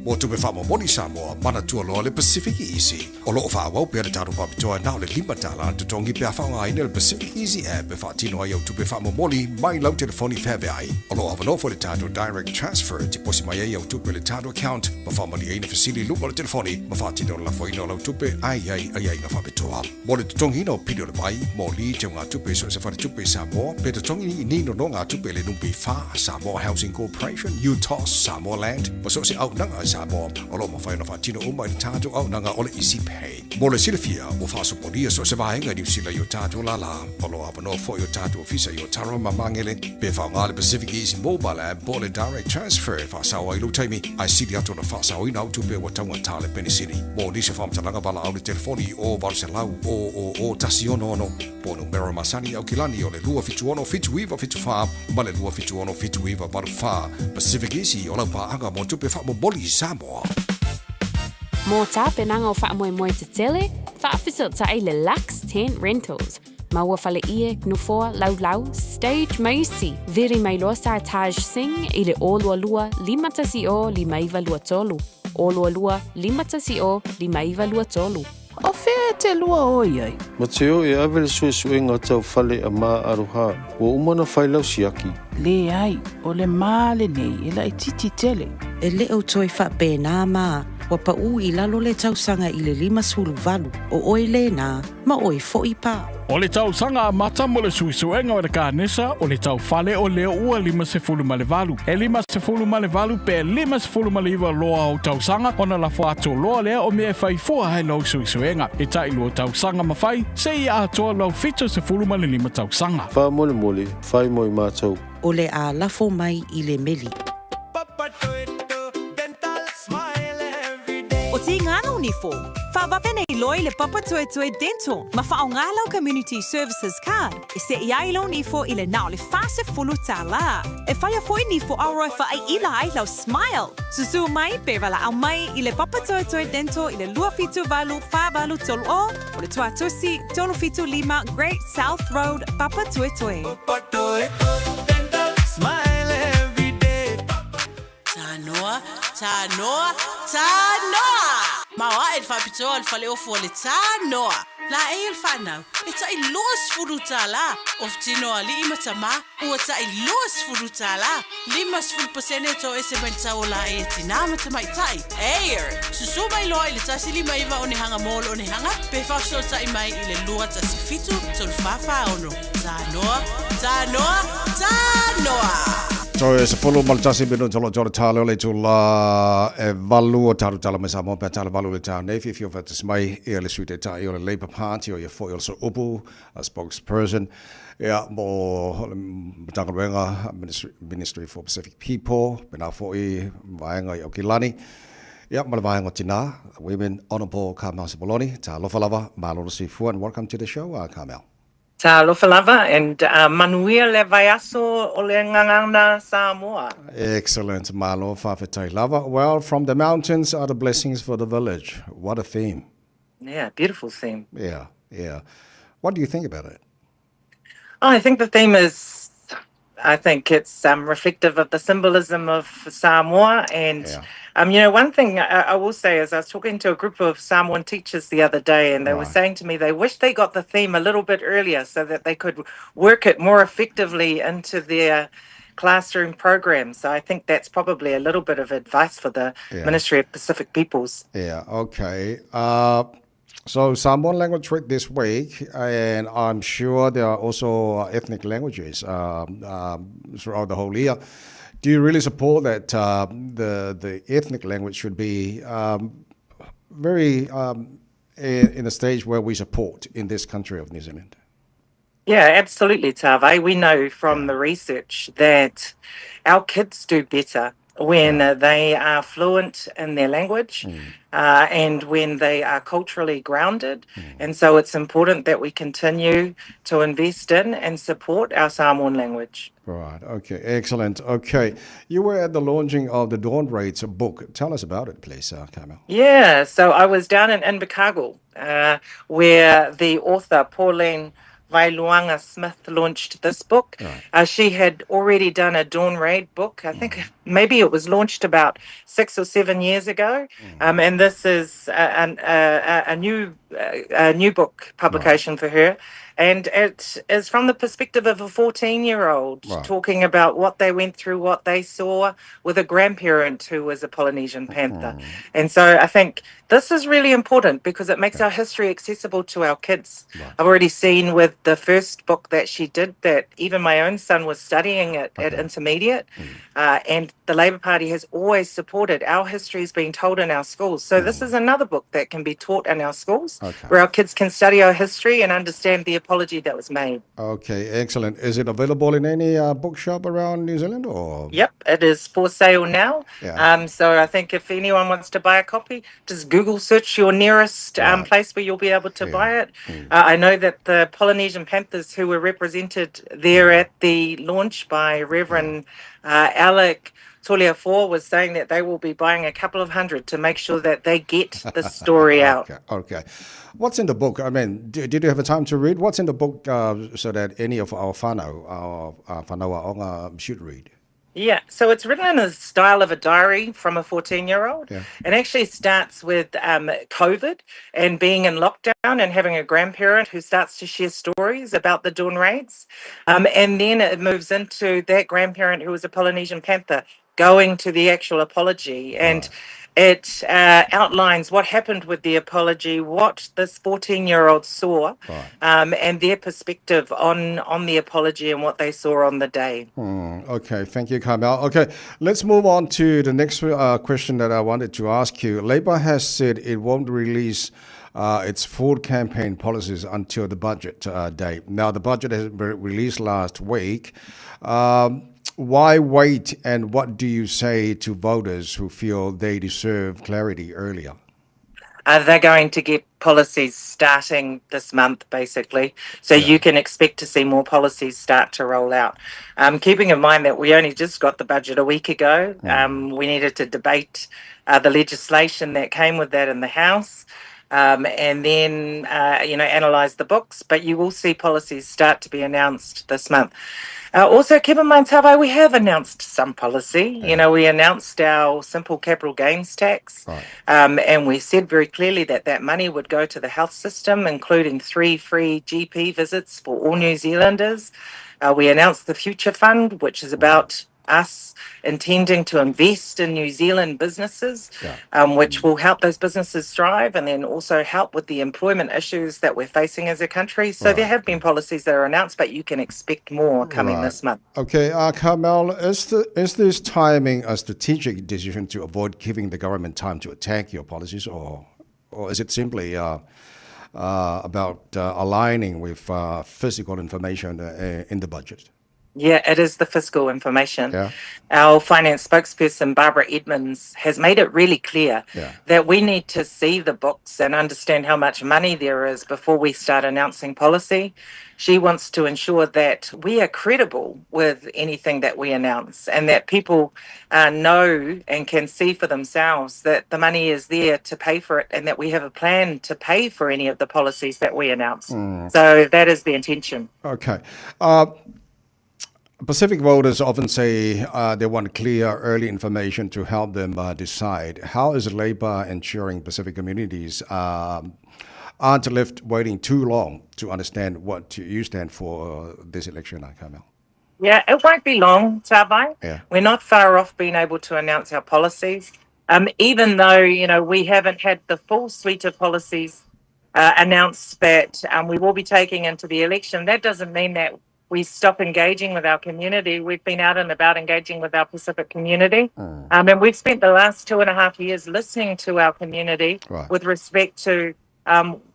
Mo tupe faamomoli Samoa, manatua loa le Pacific Easy. O lo o faaauau pea le tatou faapitoa na o le $5 le totogi pe a faaaogaina le Pacific Easy app e faatino ai au tupe faamomoli mai lau telefoni feaveai. O lo o avanoa foi le tatou Direct Transfer e tiposi mai ai au tupe i le tatou account ma faamalieina fesili i luga o le telefoni ma faatino le lafoina o lau tupe a i ai aiaiga faapitoa. Mo le totogiina o pili o le vai, moli, teugatupe i so o se faletupe i Samoa, pe totogi ni nonogatupe i le NPF, Samoa Housing Corporation, UTOS, Samoa Land, ma so o se auaunaga a Samoa, o lo o mafai ona faatino uma i le tatou auaunaga o le Easy Pay. Mo le silafia, ua faasopolia so o se vaega i Niu Sila i o tatou lālā. O lo o avanoa foi o tatou ofisa i Otara ma Magele, pe faaaoga le Pacific Easy Mobile App po o le Direct Transfer e faasao ai lou taimi, ae sili atu ona faasaoina au tupe ua taugata le penisini. Mo nisi o faamatalaga valaau le telefoni o 800 000 166 po o numera masani i Aukilani o le 276 7974 ma le 276 7984. Pacific Easy o lau paaga mo tupe faamomoli i Samoa. Mō tapenaga o faamoemoe tetele, faafesootai le Lux Tent Rentals. Maua fale ie, nofoa, laulau, stage ma isi. Veri mai loa sa Taj Singh i le 022 510 5923. 022 510 5923. O fea e te lua o i ai? Mateo e ave le suesuega tau fale a Ma Aroha, ua uma ona fai lau siaki. Leai, o le ma lenei e laitiiti tele. E le o toe faapena ma, ua paʻū i lalo le tausaga i le 58, o oe lena, ma oe foʻi pa. O le tausaga amata mo le suesuega o le kanesa o le tau fale o lea ua 58. E 58 pe 59 loa ou tausaga ona lafo atu loa lea o mea e fai fua ai lou suesuega. E tailua tausaga ma fai, seia atoa lou 75 tausaga. Faamolemole, fai mo i matou. O le a lafo mai i le meli. O tīgā lou nifo. Faavave nei loa i le Papatoetoe Dental ma faaaogā lau Community Services Card e seʻi ai lou nifo i le na o le $40. E faia foi nifo auro e faaiʻila ai lau smile. Susū mai pe valaau mai i le Papatoetoe Dental i le 278 483 o le Tuatusi 375 Great South Road, Papatoetoe. Smile every day. Tanoa, tanoa, tanoa! Maoaʻe le faapitoa o le faleofu o le Tanoa. Laei o le fanau, e taʻi $20. Ofu tino o alii ma tamā, ua taʻi $20. 50% e toese mai le tau o laei e tinā ma tamaitai. Air! Susū mai loa i le 159 onehanga mo le onehanga, pe faafesootai mai i le 217 3446. Tanoa, Tanoa, Tanoa! Toe 11 minute o lo tole tale o le itula e valu o tatou tala mai Samoa pe a tala valu i le taeao nei fiafia faatasi mai ia le Sui Taitai o le Labour Party o ia foi o le Sooupu a spokesperson ia mo le Matagaluega Ministry, Ministry for Pacific People pena foi vaega i Aukilani ia ma le vaega o Tinā Women Honourable Carmel Sepuloni talofa lava malo le soifua and welcome to the show Carmel. Talofa lava and manuia le vaiaso o le Gagana Samoa. Excellent, malo faafetai lava. Well, from the mountains are the blessings for the village. What a theme. Yeah, beautiful theme. Yeah, yeah. What do you think about it? I think the theme is, I think it's reflective of the symbolism of Samoa. And, yeah. One thing I will say is I was talking to a group of Samoan teachers the other day, and they were saying to me they wish they got the theme a little bit earlier so that they could work it more effectively into their classroom programs. So I think that's probably a little bit of advice for the Ministry of Pacific Peoples. Yeah, okay. So Samoan language week this week, and I'm sure there are also ethnic languages throughout the whole year. Do you really support that the ethnic language should be very in a stage where we support in this country of New Zealand? Yeah, absolutely, Tave. We know from the research that our kids do better when they are fluent in their language and when they are culturally grounded. And so it's important that we continue to invest in and support our Samoan language. Right. Okay. Excellent. Okay. You were at the launching of the Dawn Raids book. Tell us about it, please, Carmel. Yeah. So I was down in Invercargill, where the author, Pauline Vailuaga Smith, launched this book. Right. She had already done a Dawn Raid book. I think maybe it was launched about 6 or 7 years ago. And this is a new book publication for her. And it is from the perspective of a 14-year-old talking about what they went through, what they saw with a grandparent who was a Polynesian Panther. And so I think this is really important because it makes our history accessible to our kids. I've already seen with the first book that she did that even my own son was studying it at intermediate. And the Labour Party has always supported our history is being told in our schools. So this is another book that can be taught in our schools where our kids can study our history and understand the apology that was made. Okay, excellent. Is it available in any bookshop around New Zealand or? Yep, it is for sale now. So I think if anyone wants to buy a copy, just Google search your nearest place where you'll be able to buy it. I know that the Polynesian Panthers who were represented there at the launch by Reverend Alec Toleafoa was saying that they will be buying a couple of hundred to make sure that they get the story out. Okay. What's in the book? I mean, did you have a time to read? What's in the book so that any of our whānau, our whānau aonga should read? Yeah, so it's written in the style of a diary from a 14-year-old. It actually starts with COVID and being in lockdown and having a grandparent who starts to share stories about the dawn raids. And then it moves into that grandparent who was a Polynesian Panther going to the actual apology. And it outlines what happened with the apology, what this 14-year-old saw, and their perspective on the apology and what they saw on the day. Okay, thank you, Carmel. Okay, let's move on to the next question that I wanted to ask you. Labour has said it won't release its full campaign policies until the budget date. Now, the budget has been released last week. Why wait, and what do you say to voters who feel they deserve clarity earlier? They're going to get policies starting this month, basically. So you can expect to see more policies start to roll out. Keeping in mind that we only just got the budget a week ago, we needed to debate the legislation that came with that in the House. And then, analyse the books. But you will see policies start to be announced this month. Also, keep in mind, Tavai, we have announced some policy. You know, we announced our simple capital gains tax, and we said very clearly that that money would go to the health system, including 3 free GP visits for all New Zealanders. We announced the Future Fund, which is about us intending to invest in New Zealand businesses, which will help those businesses thrive and then also help with the employment issues that we're facing as a country. So there have been policies that are announced, but you can expect more coming this month. Okay, Carmel, is this timing a strategic decision to avoid giving the government time to attack your policies, or is it simply about aligning with fiscal information in the budget? Yeah, it is the fiscal information. Our finance spokesperson, Barbara Edmonds, has made it really clear that we need to see the books and understand how much money there is before we start announcing policy. She wants to ensure that we are credible with anything that we announce and that people know and can see for themselves that the money is there to pay for it and that we have a plan to pay for any of the policies that we announce. So that is the intention. Okay. Pacific voters often say they want clear, early information to help them decide. How is Labour ensuring Pacific communities aren't left waiting too long to understand what you stand for this election, Carmel? Yeah, it won't be long, Tavai. We're not far off being able to announce our policies. Even though, we haven't had the full suite of policies announced that we will be taking into the election, that doesn't mean that we stop engaging with our community. We've been out and about engaging with our Pacific community. And we've spent the last 2.5 years listening to our community with respect to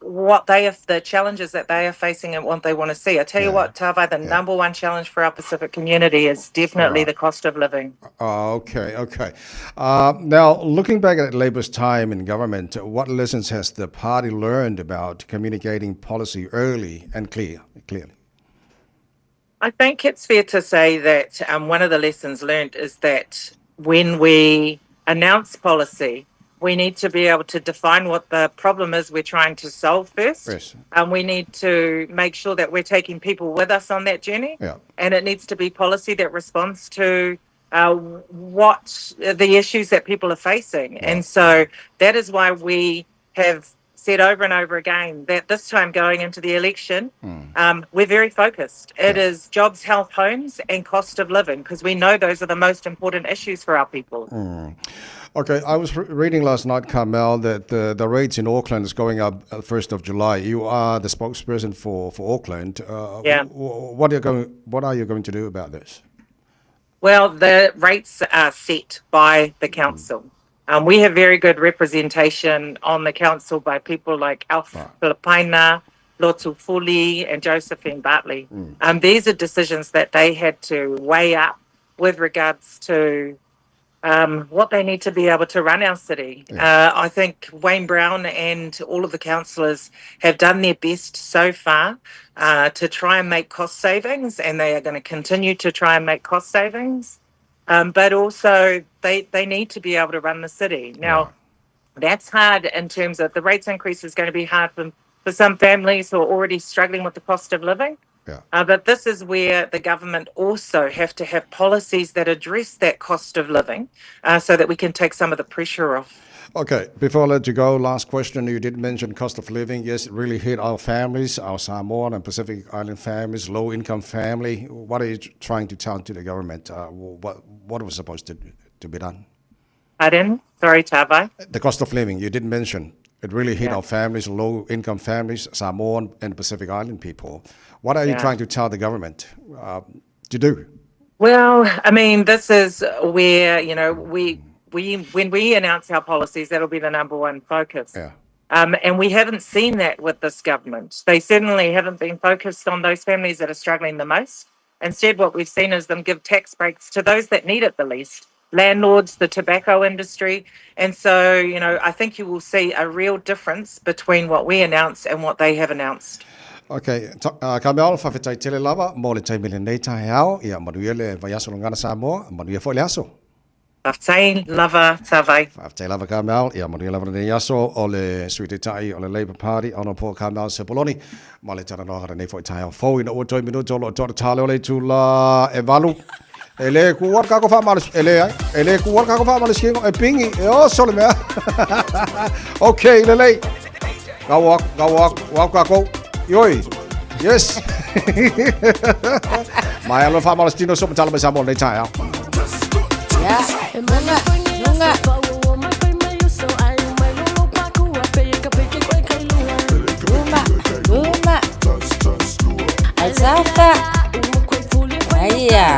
what they have, the challenges that they are facing and what they want to see. I tell you what, Tavai, the number one challenge for our Pacific community is definitely the cost of living. Okay. Now, looking back at Labour's time in government, what lessons has the party learned about communicating policy early and clearly? I think it's fair to say that one of the lessons learned is that when we announce policy, we need to be able to define what the problem is we're trying to solve first. And we need to make sure that we're taking people with us on that journey. And it needs to be policy that responds to what the issues that people are facing. And so that is why we have said over and over again that this time going into the election, we're very focused. It is jobs, health, homes and cost of living, because we know those are the most important issues for our people. Okay, I was reading last night, Carmel, that the rates in Auckland is going up 1st of July. You are the spokesperson for Auckland. What are you going to do about this? Well, the rates are set by the council. We have very good representation on the council by people like Alf Filipaina, Lotu Fuli and Josephine Bartley. These are decisions that they had to weigh up with regards to what they need to be able to run our city. I think Wayne Brown and all of the councillors have done their best so far to try and make cost savings, and they are going to continue to try and make cost savings. But also they need to be able to run the city. Now, that's hard in terms of the rates increase is going to be hard for some families who are already struggling with the cost of living. But this is where the government also have to have policies that address that cost of living so that we can take some of the pressure off. Okay, before I let you go, last question. You did mention cost of living. Yes, it really hit our families, our Samoan and Pacific Island families, low-income family. What are you trying to tell to the government? What was supposed to be done? Pardon? Sorry, Tavai. The cost of living, you did mention. It really hit our families, low-income families, Samoan and Pacific Island people. What are you trying to tell the government to do? Well, I mean, this is where, you know, we when we announce our policies, that'll be the number one focus. And we haven't seen that with this government. They certainly haven't been focused on those families that are struggling the most. Instead, what we've seen is them give tax breaks to those that need it the least. landlords, the tobacco industry. And so, you know, I think you will see a real difference between what we announce and what they have announced. Okay, Carmel, faafetai tele lava mo le taimi lenei taeao, ia manuia le vaiaso Gagana Samoa, manuia foi le aso. Faafetai lava Tavai. Faafetai lava Carmel, ia manuia lava lenei aso o le Sui Taitai o le Labour Party, Honourable Carmel Sepuloni, ma le talanoaga lenei foi taeao fou ina ua toe minuta o lo o toa tale o le itula e valu. E le kua le kako whaamalo, e le ai, e le kua le kako whaamalo e pingi, e oso le mea. Ok, lelei. Gau aku, gau aku, wau kako. Ioi. Yes. Mai alo whaamalo tino so matala mai Samoa nei taeao. Ya, lunga, lunga. Luma, luma. Aitafa. Aia.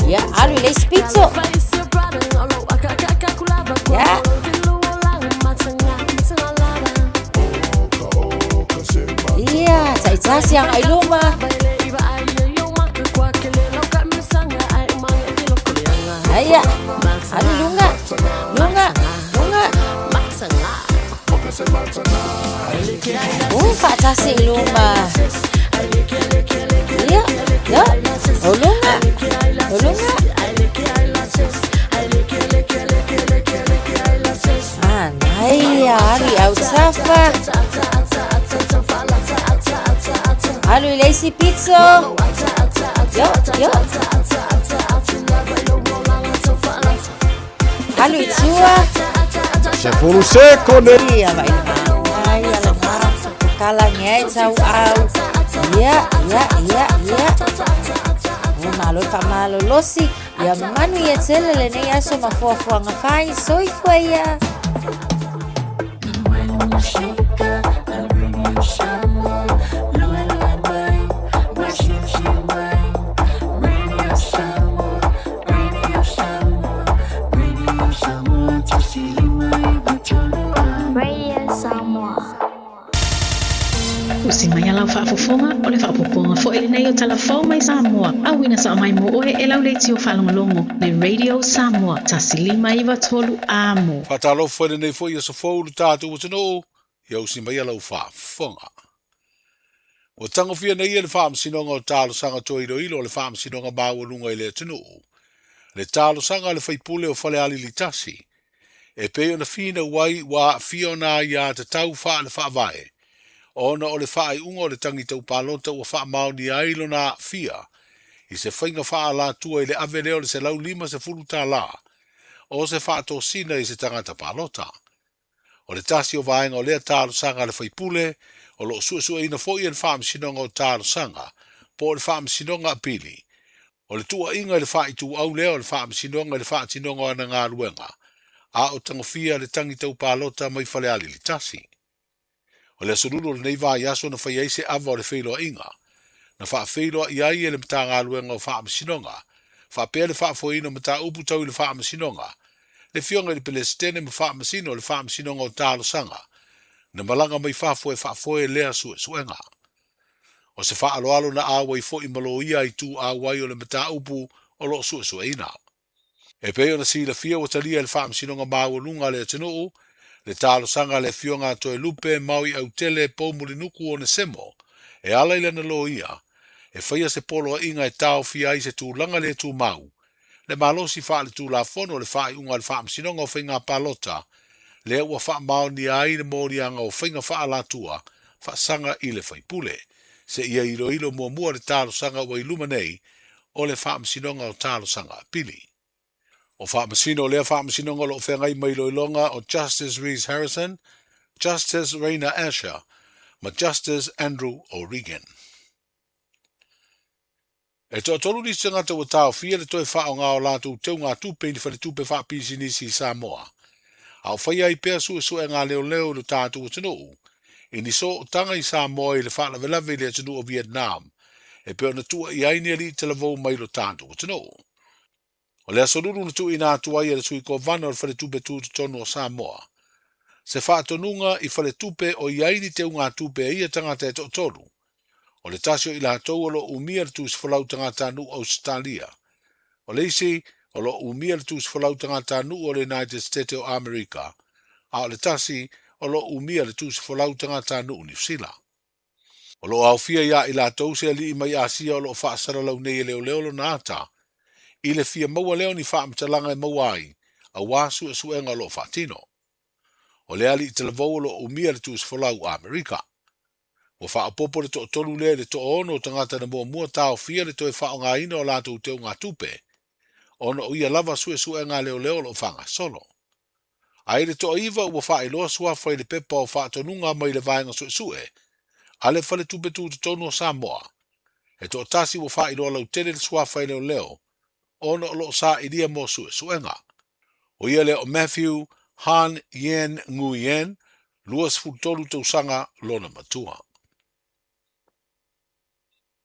Ya, alu i le isi pito. Ya. Ia, taitasi agai luma. Aia, alu i luga, luga, luga. U, faatasi i luma. Ia, ia, o luga, o luga. Manaia, alu i autafa. Alu i le isi pito. Io, io. Alu i tua. Sefulu sekone. Ia, vai le manaia le mata. Kalagi ai tauau. Ia, ia, ia, ia. O malo le faamalolosi. Ia manuia tele lenei aso ma fuafuaga fai. Soifua ia. Radio Samoa. Usi mai a lau faafofoga, o le faaopoopoga foi lenei o tala fou mai Samoa, auina sao mai mo oe e lau leitio faalogologo le Radio Samoa 1593 Amo. Faatalofa i lenei foi aso fou i lo tatou atunuu, ia usi mai a lau faafofoga. Ua tagofia nei e le Faamasinoga o Talosaga Toe Iloilo o le Faamasinoga Maualuga i le Atunuu le talosaga a le faipule o Falealili 1 e pei ona finau ai ua aafia ona aiatatau faale-faavae ona o le faaiuga o le tagi tau palota ua faamaonia ai lona aafia i se faiga faaalatua i le ave lea o le $150 o se faatosina i se tagata palota. O le tasi o vaega o lea talosaga a le faipule, o lo o suesueina foi e le Faamasinoga o Talosaga, po o le Faamasinoga Apili. O le tuuaiga i le faaituau lea o le Faamasinoga i le faatinoga o ana galuega, a o tagofia le tagi tau palota mai Falealili 1. O le aso Lulu o lenei vaiaso na fai ai se ava o le feiloaiga, na faafeiloai ai e le Matagaluega o Faamasinoga, faapea le faafoeina o mataupu tau i le Faamasinoga, le Afioga i le Pelesitene ma Faamasino o le Faamasinoga o Talosaga, na malaga mai fafo e faafoe lea suesuega. O se faaaloalo na auai foi ma loia i tu auai o le mataupu o lo o suesueina. E pei ona silafia ua talia e le Faamasinoga Maualuga a le atunuu le talosaga a le Afioga a Toelupe Maui Autele Poumulinuku Onesemo e ala i lana loia e faia se poloaiga e taofia ai se tulaga le tumau le malosi faaletulafono o le faaiuga a le Faamasinoga o Faiga Palota lea ua faamaonia ai le moliaga o faiga faaalatua faasaga i le faipule seia iloilo muamua le talosaga ua i luma nei o le Faamasinoga o Talosaga Apili. O faamasino o lea faamasinoga o lo o feagai ma iloiloga o Justice Rhys Harrison, Justice Reina Asher ma Justice Andrew O'Regan. E toatolu nisi tagata ua taofia le toe faaaoga o latou teugatupe i ni faletupe faapisinisi i Samoa, a o faia ai pea suesuega a leoleo i lo tatou atunuu i ni sootaga i Samoa i le faalavelave i le atunuu o Vietnam e pei ona tuuaia ai ni alii talavou mai lo tatou atunuu. O le aso Lulu na tuuina atu ai e le Sui Kovana o le Faletupe Tutotonu o Samoa se faatonuga i faletupe o i ai ni teugatupe a ia tagata e toatolu. O le tasi o i latou o lo o umia le tusi folau tagatanuu Ausetalia. O le isi, o lo o umia le tusi folau tagatanuu o le United State o Amerika, a o le tasi, o lo o umia le tusi folau tagatanuu Niu Sila. O lo o aofia iā i latou se alii mai Asia o lo o faasalalau nei e leoleo lona ata, i le fia maua lea o ni faamatalaga e maua ai auā suesuega o lo o faatino. O le alii talavou o lo o umia le tusi folau Amerika. Ua faaopoopo le toatolu lea i le toaono o tagata na muamua taofia le toe faaaogaina o latou teugatupe ona o ia lava suesuega a leoleo o lo o faagasolo. A i le toaiva ua faailoa suafa i le pepa o faatonuga mai le Vaega Suesue a le Faletupe Tutotonu o Samoa, he toatasi ua faailoa lautele le suafa i leoleo ona o lo o sailia mo suesuega. ʻO ia lea o Matthew Han Yen Nguyen, 23 tausaga lona matua.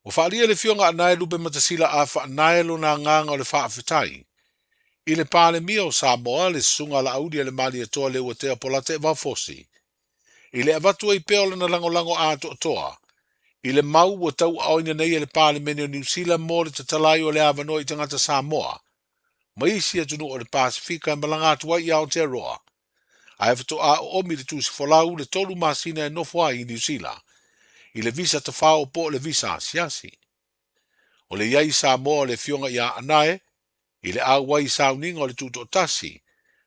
Ua faaalia le Afioga Anae Lupematasila a faanae lona agaga o le faafetai i le Palemia o Samoa, le Susuga a Laauli a le Malietoa Leuatea Polataivao Fosi, i le avatu ai pea o lana lagolago atoatoa i le mau ua tauaaoina nei e le Palemene o Niu Sila mo le tatala ai o le avanoa i tagata Samoa ma isi atunuu o le Pasefika e malaga atu ai i Aotearoa, ae faatoa oomi le tusi folau le 3 masina e nofo ai i Niu Sila i le visa tafao po o le visa asiasi. O le i ai i Samoa o le Afioga ia Anae i le auai i sauniga o le Tutoatasi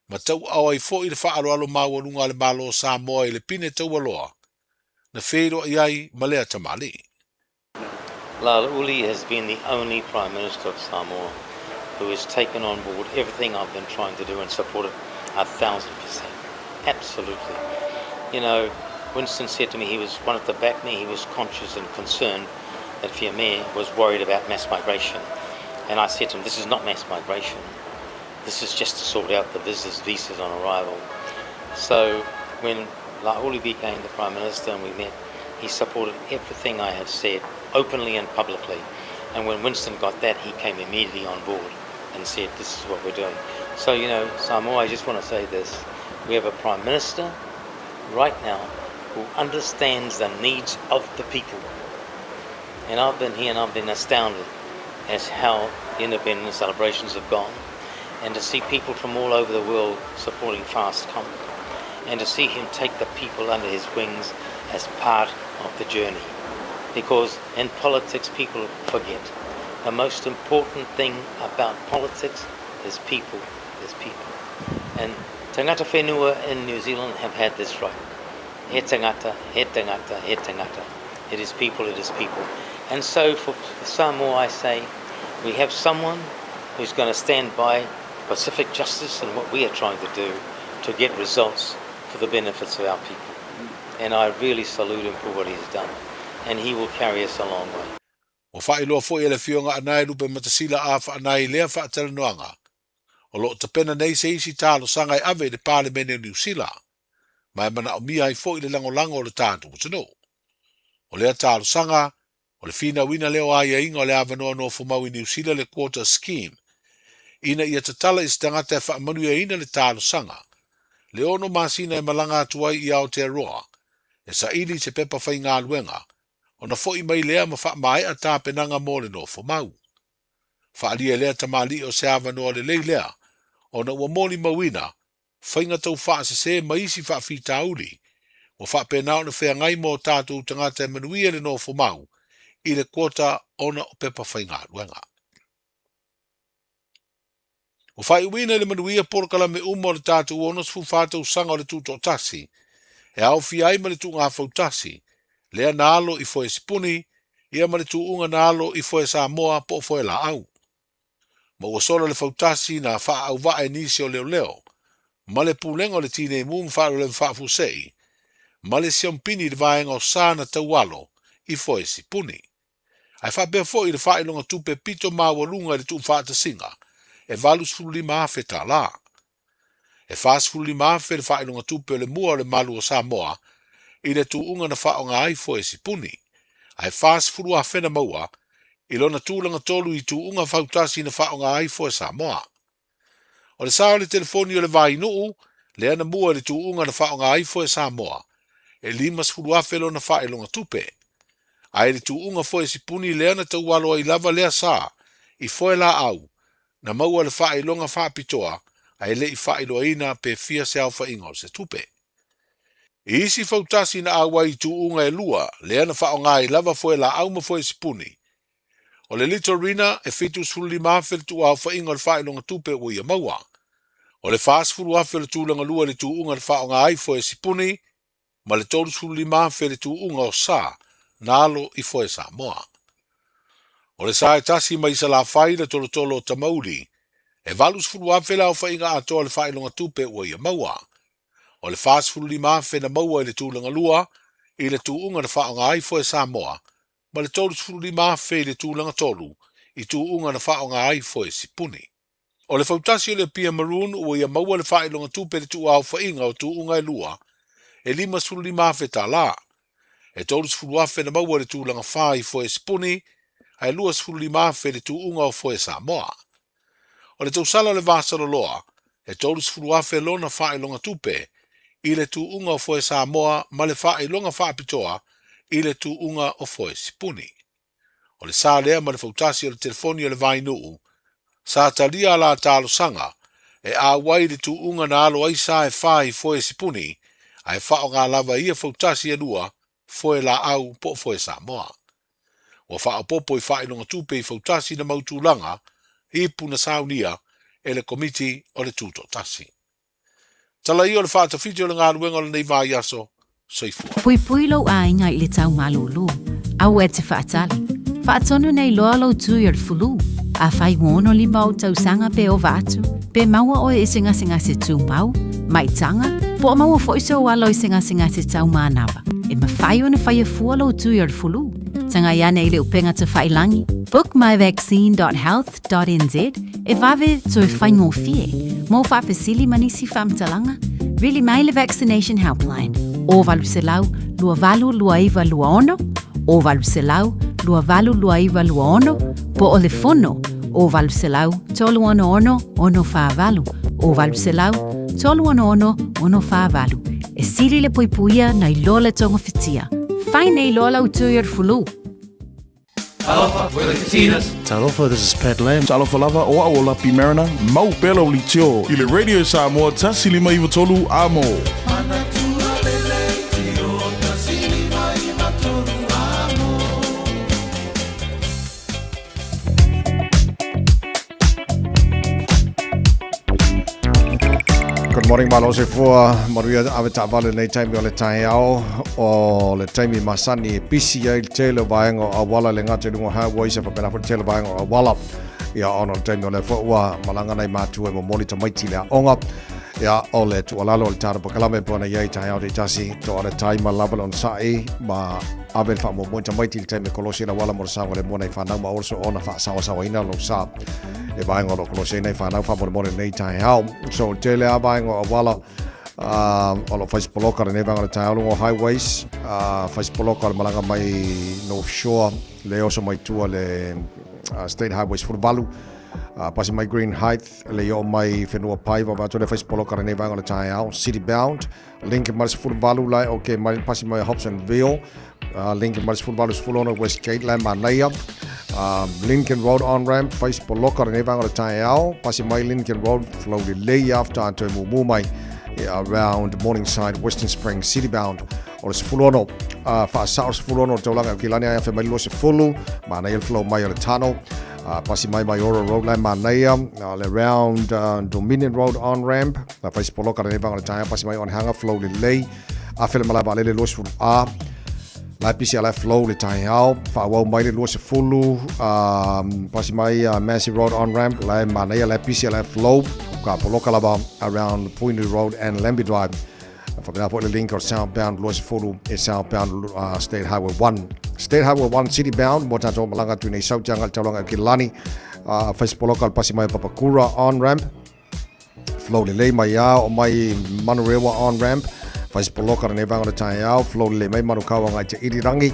ma tauaao ai foi le faaaloalo maualuga a le Malo o Samoa i le pine taualoa na feiloai ai ma lea tamalii. Laauli has been the only Prime Minister of Samoa who has taken on board everything I've been trying to do and supported 1,000%. Absolutely. You know, Winston said to me he was wanted to back me. He was conscious and concerned that Fiame was worried about mass migration. And I said to him, this is not mass migration. This is just to sort out the visitors' visas on arrival. So when Laauli became the Prime Minister and we met, he supported everything I have said openly and publicly. And when Winston got that, he came immediately on board and said, this is what we're doing. So, you know, Samoa, I just want to say this. We have a Prime Minister right now who understands the needs of the people. And I've been here and I've been astounded as how the independence celebrations have gone. And to see people from all over the world supporting Fast Comp. And to see him take the people under his wings as part of the journey. Because in politics, people forget. The most important thing about politics is people, is people. And tangata whenua in New Zealand have had this right. He tangata, he tangata, he tangata. It is people, it is people. And so for Samoa, I say, we have someone who's going to stand by Pacific justice and what we are trying to do to get results for the benefits of our people. And I really salute him for what he's done. And he will carry us a long way. Ua faailoa foi e le Afioga Anae Lupematasila a faanae i lea faatalanoaga, o lo o tapena nei se isi talosaga e ave i le Palemene o Niu Sila, ma e manaomia ai foi le lagolago o le tatou atunuu. O lea talosaga, o le finauina lea o aiaiga o le avanoa nofomau i Niu Sila le Quota Scheme, ina ia tatala i se tagata e faamanuiaina le talosaga, le 6 masina e malaga atu ai i Aotearoa e saili i se pepa faigaluega, ona foi mai lea ma faamaea tapenaga mo le nofomau. Faaalia e lea tamalii o se avanoa lelei lea ona ua molimauina faiga tau faasese ma isi faafitauli ua faapena ona feagai ma o tatou tagata e manuia le nofomau i le quota ona o pepa faigaluega. Ua faaiuina i le manuia polokalame uma o le tatou 64 tausaga o le Tutoatasi, e aofia ai ma le tuugafautasi, lea na alo i foe sipuni, ia ma le tuuga na alo i foe Samoa po o foe laau. Ma ua sola le fautasi na faaauva'a e nisi o leoleo, ma le pulega o le Tinei Mu ma Faalavelave Faafuasei, ma le siompini i le vaega o sa na taualo i foe sipuni. Ae faapea foi i le faailoga tupe pito maualuga i le tuufaatasiga e $85,000 tala. E $45,000 le faailoga tupe o le mua o le malu o Samoa i le tuuga na faaaoga ai foe sipuni, ae $40,000 na maua i lona tulaga tolu i tuuga fautasi na faaaoga ai foe Samoa. O le sa o le telefoni o le Vainuu, lea na mua i le tuuga na faaaoga ai foe Samoa, e $50,000 lona faailoga tupe. Ae i le tuuga foe sipuni lea na taualo ai lava lea sa i foe laau na maua le faailoga faapitoa ae le i faailoaina pe fia se aofaiga o se tupe. I isi fautasi na auai i tuuga e lua lea na faaaoga ai lava foe laau ma foe sipuni, o le Litorina e 75,000 le tuuaofaiga o le faailoga tupe ua ia maua. O le 40,000 o le tulaga lua i le tuuga na faaaoga ai foe sipuni ma le 35,000 le tuuga o sa na alo i foe Samoa. O le sa e tasi mai Salafai le tolotolo o Tamauli, e 80,000 le aofaiga atoa o le faailoga tupe ua ia maua. O le 45,000 na maua i le tulaga lua i le tuuga na faaaoga ai foe Samoa ma le 35,000 i le tulaga tolu i tuuga na faaaoga ai foe Sipuni. O le fautasi o le Apia Maroon ua ia maua le faailoga tupe i le tuuaofaiga o tuuga e lua, e $55,000 tala. E $30,000 na maua i le tulaga fa i foe sipuni, ae $25,000 i le tuuga o foe Samoa. O le tausala o le Vasaloloa, e $30,000 lona faailoga tupe i le tuuga o foe Samoa ma le faailoga faapitoa i le tuuga o foe sipuni. O le sa lea ma le fautasi o le telefoni o le Vainuu, sa talia a la talosaga e auai i le tuuga na alo ai sa e fa i foe sipuni, ae faaaoga lava e ia fautasi e lua, foe laau po o foe Samoa. Ua faaopoopo i faailoga tupe i fautasi na mau tulaga, ipu na saunia e le Komiti o le Tutoatasi. Tala ia o le faatafiti o le galuega o lenei vaiaso. Soifua. Puipui lou aiga i le tau malūlū. Aua e te faatali. Faatonu nei loa lou tui o le fulu. Afai ua 65 ou tausaga pe ova atu, pe maua oe i se gasegase tumau, maitaga, po o maua foi sou alo i se gasegase tau manava, e mafai ona faia fua lou tui o le fulu. Tagai ane i le upega tafailangi, bookmyvaccine.health www.nz e vave toe faigofie mo faafesili ma nisi faamatalaga, vili mai le Vaccination Helpline o 800 282926 o 800 282926 po o le fono o 800 366 648 o 800 366 648. E sili le puipuia nai lo le togafitia. Fai nei loa lau tui o le fulu. Talofa, we're the Katinas. Talofa, this is Pat Lam. Talofa lava, o au o Lapi Mariner, mau pea lau litio i le Radio Samoa 153 Amo. Good morning malo soifua manuia ave taavale nei taimi o le taeao o le taimi masani e pisi ai le tele o vaega o auala le gata i luga o highways e faapena foi le tele o vaega o auala ia ona o le taimi o lea foi ua malaga nai matua e momoli tamaiti i le aoga ia o le tuualalo o le tatou pakalame po ona i ai taeao taitasi toa le taima lava le onosai ma ave le faamuamua i tamaiti i le taimi e kolosi ai le auala mo le saogalemu o nai fanau ma also ona faasaoasaoaina lou sa e vaega o lo o kolosi ai nai fanau faamolemole i lenei taeao. So, tele a vaega o auala o lo o fai se poloka lenei vaega o le taeao luga o highways, fai se poloka o le malaga mai North Shore, le oso mai tua le State Highway 18, pasi mai Green Heights, le i oo mai Whenuapai, vava atu le fai se poloka lenei vaega o le taeao, City Bound, Lincoln mai le 18 lae ok mai pasi mai Hobsonville Lincoln mai le 18 16 Westgate lae manaia Lincoln Road on ramp fai se poloka lenei vaega o le taeao pasi mai Lincoln Road flow lelei after a toe mumu mai around Morningside Western Springs City bound o le 16 faasao le 16 o le taulaga e Aukilani ai afe mai le 20 manaia le flow mai o le tunnel pasi mai Maiora Road lae manaia le round Dominion Road on ramp Na fai se poloka lenei vaega o le taeao pasi mai Onehunga flow lelei afe le malae vaalele 20 A la pisi ala flow le taeao faaauau mai le 20 pasi mai Massey Road on ramp la e manaia la pisi ala flow ka poloka lava around Poinui Road and Lambie Drive faapena foi le link o southbound 20 e southbound State Highway 1 State Highway 1 city bound mo tatou malaga atu nei South Janga le taulaga i Kilani fai se poloka le pasi mai Papakura on ramp Flow lelei mai a o mai Manurewa on ramp. Whai se poloka lenei vaega o le taeao. Flow lelei mai Manukau agai te Irirangi.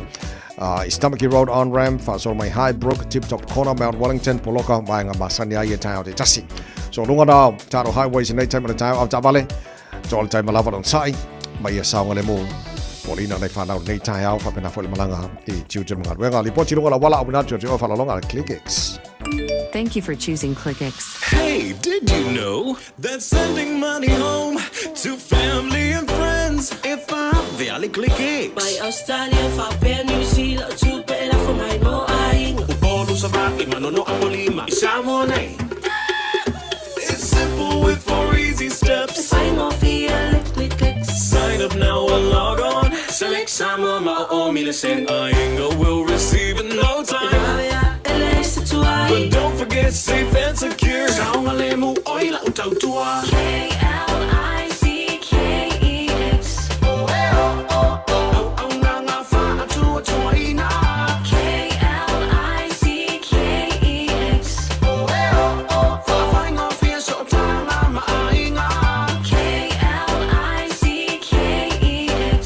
East Tamaki Road on ramp. Whaasoro mai Highbrook, Tip Top Corner, Mount Wellington, poloka vaega masani ai e taeao te tasi. So lunga nā tātou highways i nei taima le taeao au taavale. To le taima lava lon sai. Mai ia saogalemu. Polina nei whanau nei taeao whapena fo le malanga i tiute ma galuega. Lipoti lunga la wala au natu te o whalalonga le ClickX. Thank you for choosing ClickX. Hey, did you know that sending money home to family and friends if I via ClickX? Mai Australia, whapea New Zealand, tupe e lafo mai mo aiga. Upolu sa va'i, manono a polima, i Samoa nei. It's simple with four easy steps. E whaingofie le ClickX. Sign up now or log on. Select Samoa ma o mile sen. Ainga will receive in no time. But don't forget safe and secure. Saoga le mu oi lau tautua. K-L-I-C-K-E-X. Auauna ngā whaatuatuaina. K-L-I-C-K-E-X. Whaawhaingofie so tānga maaiga. K-L-I-C-K-E-X.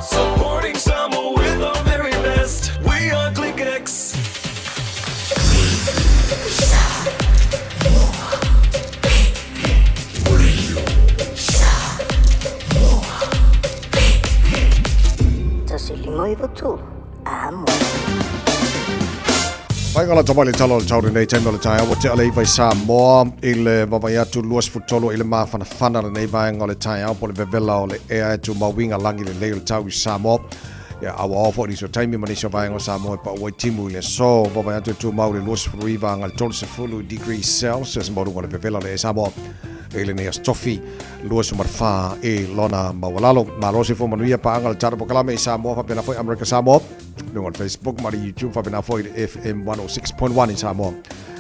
Supporting Samoa with our very best. We are ClickX. Tasi lima iwa tolu. Amo. Mai ngala tama le talo le tauri nei taimi o le taeao ua tea le iva i Samoa i le vavai atu 23 i le mafanafana lenei vaega o le taeao po o le vevela o le ea e tumauiga lagi lelei o le tau i Samoa. Ia auaoa foi nisi o taimi ma nisi o vaega o Samoa e pau ai timu i le aso. Vavai atu e tumau le 29 aga le 30 degrees Celsius maualuga o le vevela o le ea i Samoa i lenei aso tofi 24 i lona maualalo. Malo se fua manuia paaga le tata pokalame i Samoa faapena foi Amerika Samoa. Luga o le Facebook ma le YouTube faapena foi le FM 106.1 i Samoa.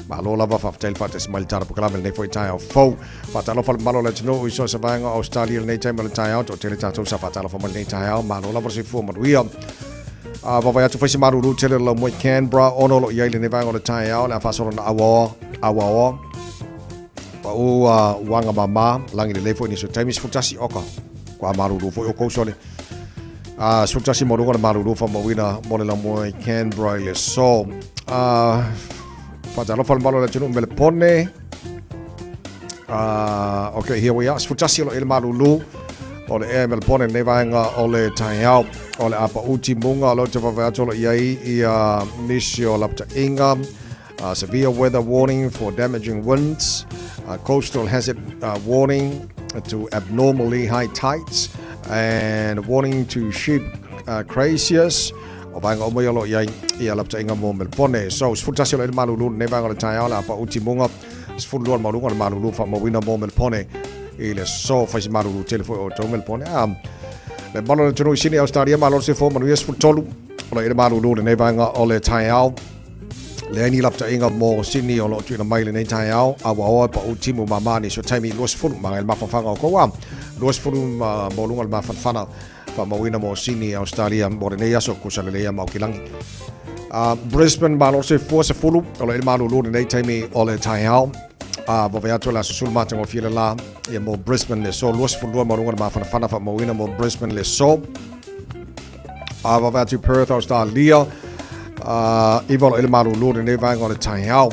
Malo lava faafetai le faatasi mai le tala pokalame lenei foi taeao fou. Faatalofa le malo le atunuu i so o se vaega o Australia lenei taimi o le taeao. Toatele tatou sa faatalofa mai lenei taeao. Malo lava le soifua manuia. A vavai atu fai se malulu tele le laumua i Canberra ono lo i ai lenei vaega o le taeao le a faasolo na auaoa auaoa pa u uaga mama lagi lelei foi nisi o taimi 11 oka kua malulu foi o kou sole a 11 mo luga le malulu faamauina mo le laumua i Canberra i le aso. A faatalofa le malo le atunuu Melepone. Okay, here we are. 11 o lo i le malulu o le ea i Melepone lenei vaega o le taeao o le a pau timuga o lo te vave atu o lo i ai ia nisi o lapataiga. Severe weather warning for damaging winds, coastal hazard warning to abnormally high tides, and warning to ship craziers. O vaega uma ia o lo o i ai ia lapataiga mo Melbourne. So, 11 o lo o i le malulu lenei vaega o le taeao le a pau timuga 12 le maualuga o le malulu faamauina mo Melbourne i le aso fai se malulu tele foi o outou Melbourne. Le malo le atunuu i Sydney, Australia, malo le soifua manuia 13 o lo o i le malulu lenei vaega o le taeao. Leai ni lapataiga mo Sydney o lo o tuuina mai lenei taeao, a ua oa e pau timu mama nisi o taimi 20 ma le mafanafana o kou a 20 ma maualuga le mafanafana faamauina mo Sydney Australia mo lenei aso kusa lelei ia Maukilangi. Brisbane malo soifua 10 o lo o i le malulu lenei taimi o le taeao. A vave atu le aso sulu matagofie le la ia mo Brisbane le aso 22 maualuga le mafanafana faamauina mo Brisbane le aso. A vave atu Perth, Australia, iva o lo o i le malulu lenei vaega o le taeao.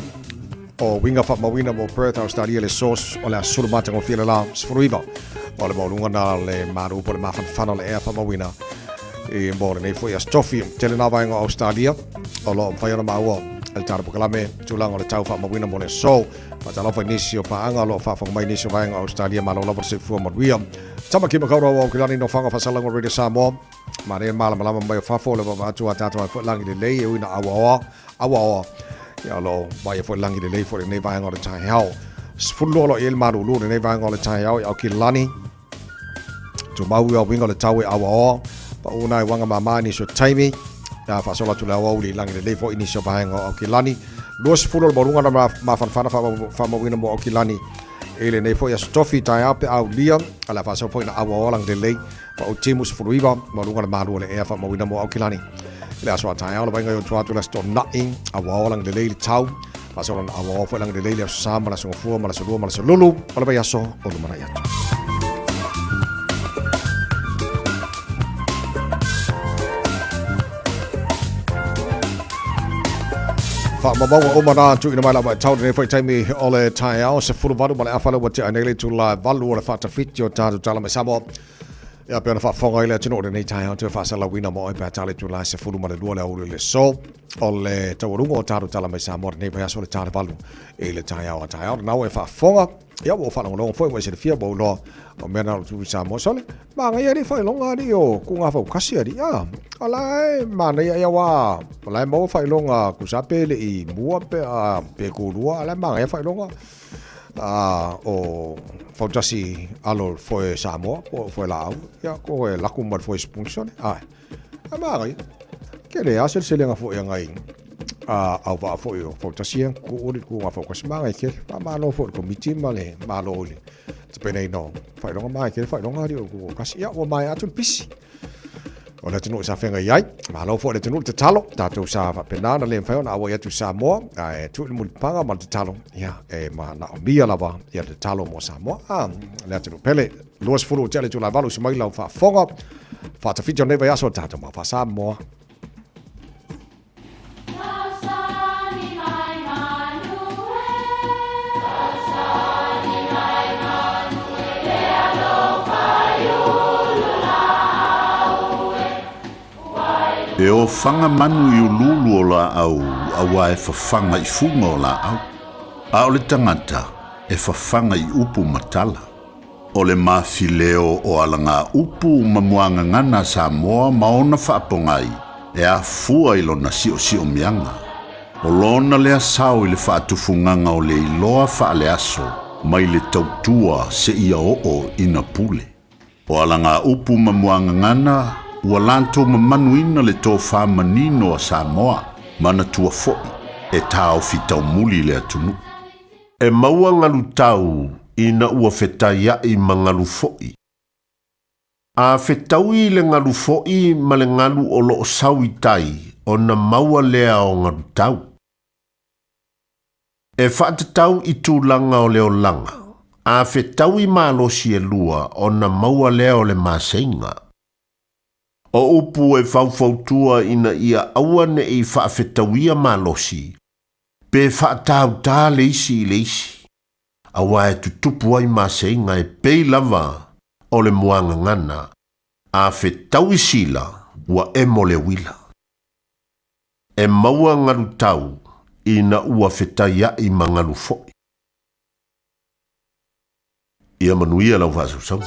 O winga faamauina mo Perth, Australia le aso o le aso sulu matagofie le la 19 o le maualuga na le malu po le mafanafana o le ea faamauina i mo lenei foi aso tofi. Tele nā vaega o Australia o lo o mafai ona maua e le tala pokalame tulaga o le tau faamauina mo le aso. Faatalofa i nisi o paaga o lo o faafofoga mai nisi o vaega o Australia malo lava le soifua manuia. Tamaki Makaurau o Aukilani no Whanga Whasalango Radio Samoa. Manaia malamalama mai o fafo le vava atu a tātou ai foi langi lelei e ui na auaoa, auaoa. Ia o lo o vaia foi langi lelei foi lenei vaega o le taeao. 12 lo i ai le malulu lenei vaega o le taeao i Aukilani. Tumau ia winga o le tau e auaoa. Pa una e wanga mama nisi o taimi. Ia whasola atu le aoauli i langi lelei foi nisi o vaega o Aukilani. 20 o le maualuga na mafanafana faamauina mo Aukilani. I lenei foi aso tofi taeao pe aulia, a le a faasau foi na auaoa lagi lelei pa o timu 19 maualuga le malu o le ea faamauina mo Aukilani. I le aso a taeao le vaiga i o tua atu le aso tona'i, auaoa lagi lelei le tau, faasau na auaoa foi lagi lelei le aso sa ma le aso gafua ma le aso lua ma le aso lulu o le vaiaso o lumanai atu. Faamamaua uma nā tuuina mai lava e tau lenei foi taimi o le taeao 18 ma le afa lea ua tea nei le itula e valu o le faatafiti o tatou tala mai Samoa. Ia, pei ona faafofoga ai le atunuu i lenei taeao toe faasalauina mo oe pe a tala i itula e 12 le aoauli o le aso. O le taualuga o tatou tala mai Samoa lenei vaiaso i le ta o le 8 i le taeao a taeao. Lena ua e faafofoga, ia ua ou faalogologo foi ua e silafia ua ou iloa o mea na o le tupu i Samoa. Sole, manaia alii faailoga alii o Kugafau-kasi alii. A, o la e manaia ia aua o la e maua faailoga tusa pe le i mua pe a pe tulua, a la e manaia faailoga. A o fautasi alo foe Samoa po o foe laau, ia ko e laku ma le foe sipungi sole. Ae, a manaia. Ke le a seleselega foi a ngai a au vaa foi o fautasi ia ku le ku ngā faukasi manaia kele. Faamalo foi i le komiti ma le malo i le tapenaina o faailoga manaia kele faailoga alii o le ku kasi. Ia ua maea atu le pisi. O le atunuu sa feagai ai. Malo foi le atunuu le tatalo. Tatou sa faapena ona le mafai ona auai atu i Samoa. Ae tuu i le mulipapaga ma le tatalo. Ia, e manaomia lava ia le tatalo mo Samoa. A, le atunuu pele. 20 o tea le itula e 8 usu mai lau faafofoga. Faatafiti o lenei vaiaso o le tatou mau faa-Samoa. E ofaga manu i uluulu o laau auā e fafaga i fuga o laau, a o le tagata e fafaga i upu ma tala. O le mafileo o alagaupu ma muagagana a Samoa ma ona faapogai e afua i lona siosiomiaga. O lona lea sao i le faatufugaga o le iloa faaleaso mai le tautua seia oo ina pule. O alagaupu ma muagagana ua latou mamanuina le tofa manino a Samoa, manatua foi e taofi taumuli le atunuu. E maua galu tau ina ua fetaiaʻi ma galu foʻi. A fetaui le galu foʻi ma le galu o loo sau i tai ona maua lea o galu tau. E faatatau i tulaga o le olaga, a fetaui malosi e lua ona maua lea o le maseiga. O upu e faufautua ina ia aua neʻi faafetauia malosi, pe faatautā le isi i le isi, auā e tutupu ai maseiga e pei lava o le muagagana, a fetaui sila ua emo le uila. E maua galu tau ina ua fetaiaʻi ma galu foʻi. Ia manuia lau faasausauga.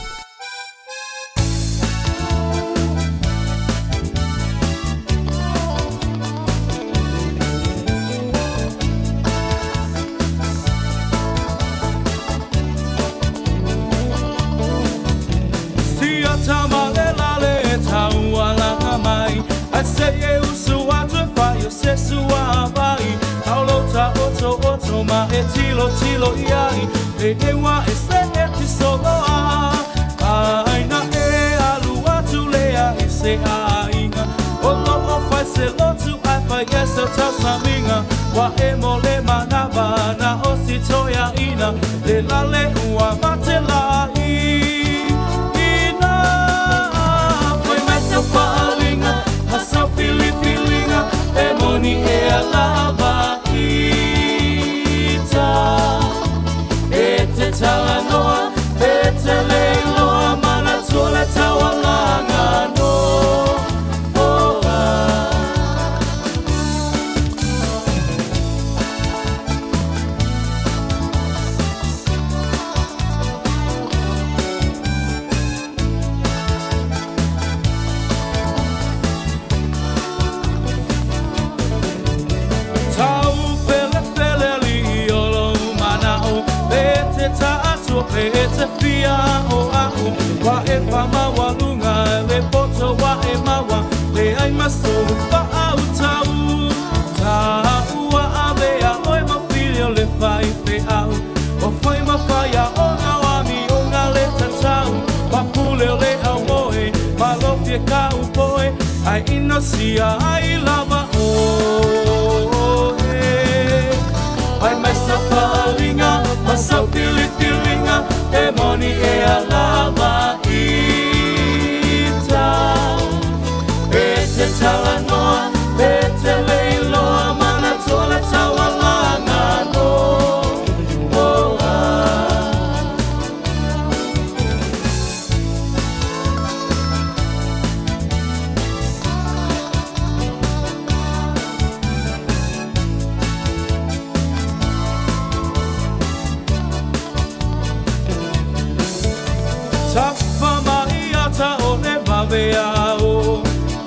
Tafa mai ata o le vave ao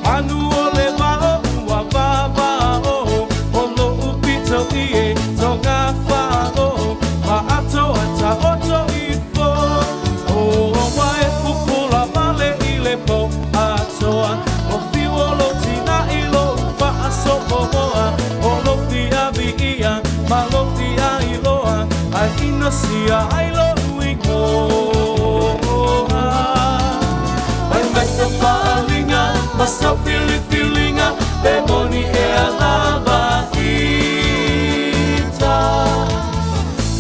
Manu o le vao ua vavao O lo'u pito i e tonga whao Ma ato ata oto ifo O wa e pupula male i le po atoa O fiu o lo tina i lo whaasopoa O lo fia vi ia ma lo fia iloa Ai ina sia ai lo ingoa Mai mai sa whaalinga ma sa filifilinga Pe moni e a lava ita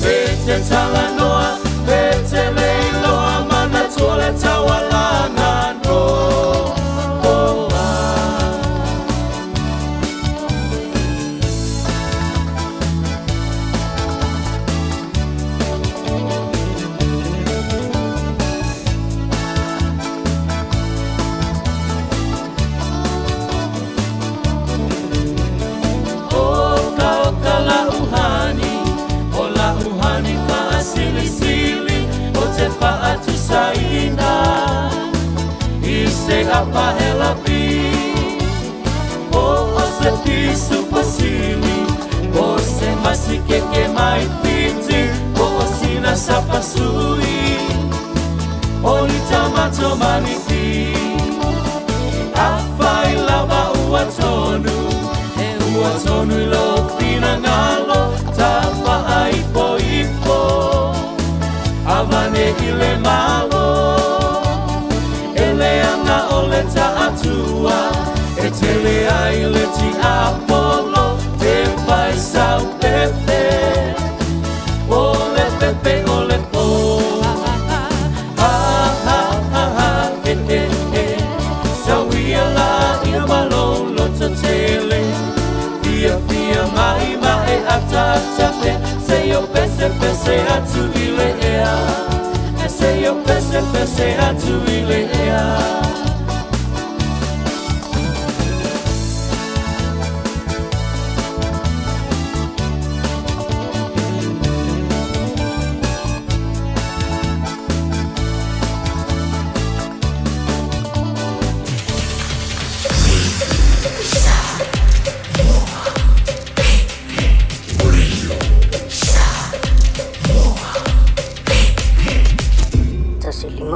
Pe te talanoa, pe te leiloa Mana tua le taualanga no oa. Oka oka la uhani, o la uhani whaasilisili, o te whaatusaina, i se apahela pi, o o se pisu pasili, o se masikeke mai fiti, o o sina sapasui, o ni tamato maniti, a whai lava ua tonu, e ua tonu i lo whina ngalo, ta wha ipo ipo, avane i le malo, e le anga o le taatua, e tele ai le ti apolo, te whai sau pepe, o le pepe o le po. Ha ha ha ha, e e e, sauia la ina malolo tele, fia fia mai mai ata ata pe, se yo pese pese atu i le ea, e se yo pese pese atu i le ea.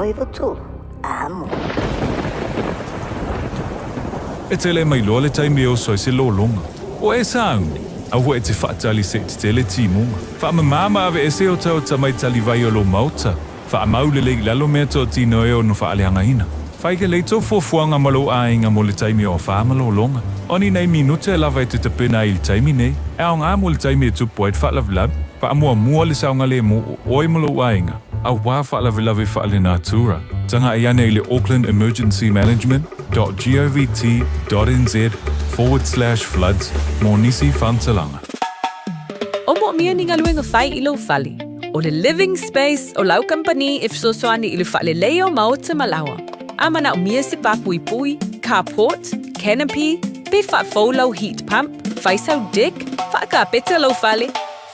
153 Amo. E tele mai loa le taimi e oso ai se lologa. O e sauni, aua e te faatali se i tetele timuga. Faamama ma aveese o tau tamai talivai o lou maota. Faamau lelei i lalo mea toatino e ono faaleagaina. Fai lelei tou fuafuaga ma lou aiga mo le taimi o afa ma lologa. O ni nai minute e lava e te tapena ai i le taimi nei, e aoga mo le taimi e tupu ai le faalavelave. Faamuamua le saogalemu o oe ma lou aiga, auā faalavelave faalenatura. Tagai ane i le Auckland Emergency Management dot govt dot nz forward slash floods mo nisi faamatalaga. O moomia ni galuega fai i lou fale. O le Living Space o lau kamupani e fesoasoani i le faaleleia o maota ma laoa. A manaomia se pāpuipui, carport, canopy, pe faafou lau heat pump, fai sau deck, faakapeta lou fale,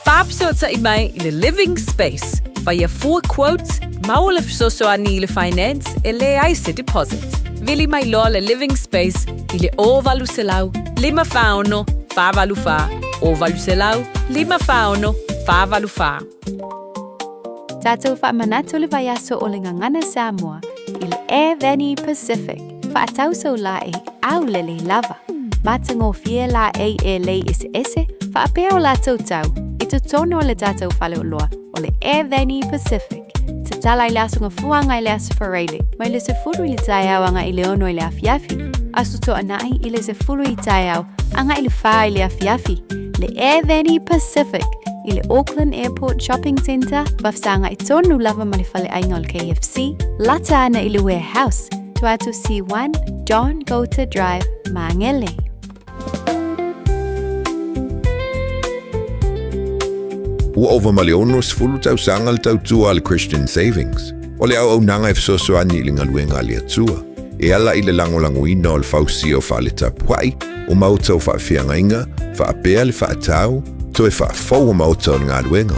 faafesootai mai i le Living Space, faia fua quotes, maua le fesoasoani i le finance e leai se deposit. Vili mai loa le Living Space i le 0800 546 484, 0800 546 484. Tatou faamanatu le vaiaso o le Gagana Samoa i le Air Vani Pacific, faatau sau laei aulelei lava. Matagofie laei e lei eseese faapea o latou tau i totonu o le tatou faleoloa o le Air Vani Pacific. Tatala i le aso Gafuaga i le aso Faraile mai le 10 i le taeao agai i le 6 i le afiafi, aso Toanai i le 10 i taeao agai i le 4 i le afiafi. Le Air Vani Pacific i le Auckland Airport Shopping Centre, vafesagai tonu lava ma le faleaiga o le KFC, lata ana i le Warehouse, tua atu C1, John Goulter Drive, Māngere. Ua ova ma le 60 tausaga le tautua a le Christian Savings. O le auaunaga e fesoasoani i le galuega a le Atua, e ala i le lagolagoina o le fausia o fale tapuai, o maota o faafeagaiga, faapea le faatau, toe faafou o maota o le galuega.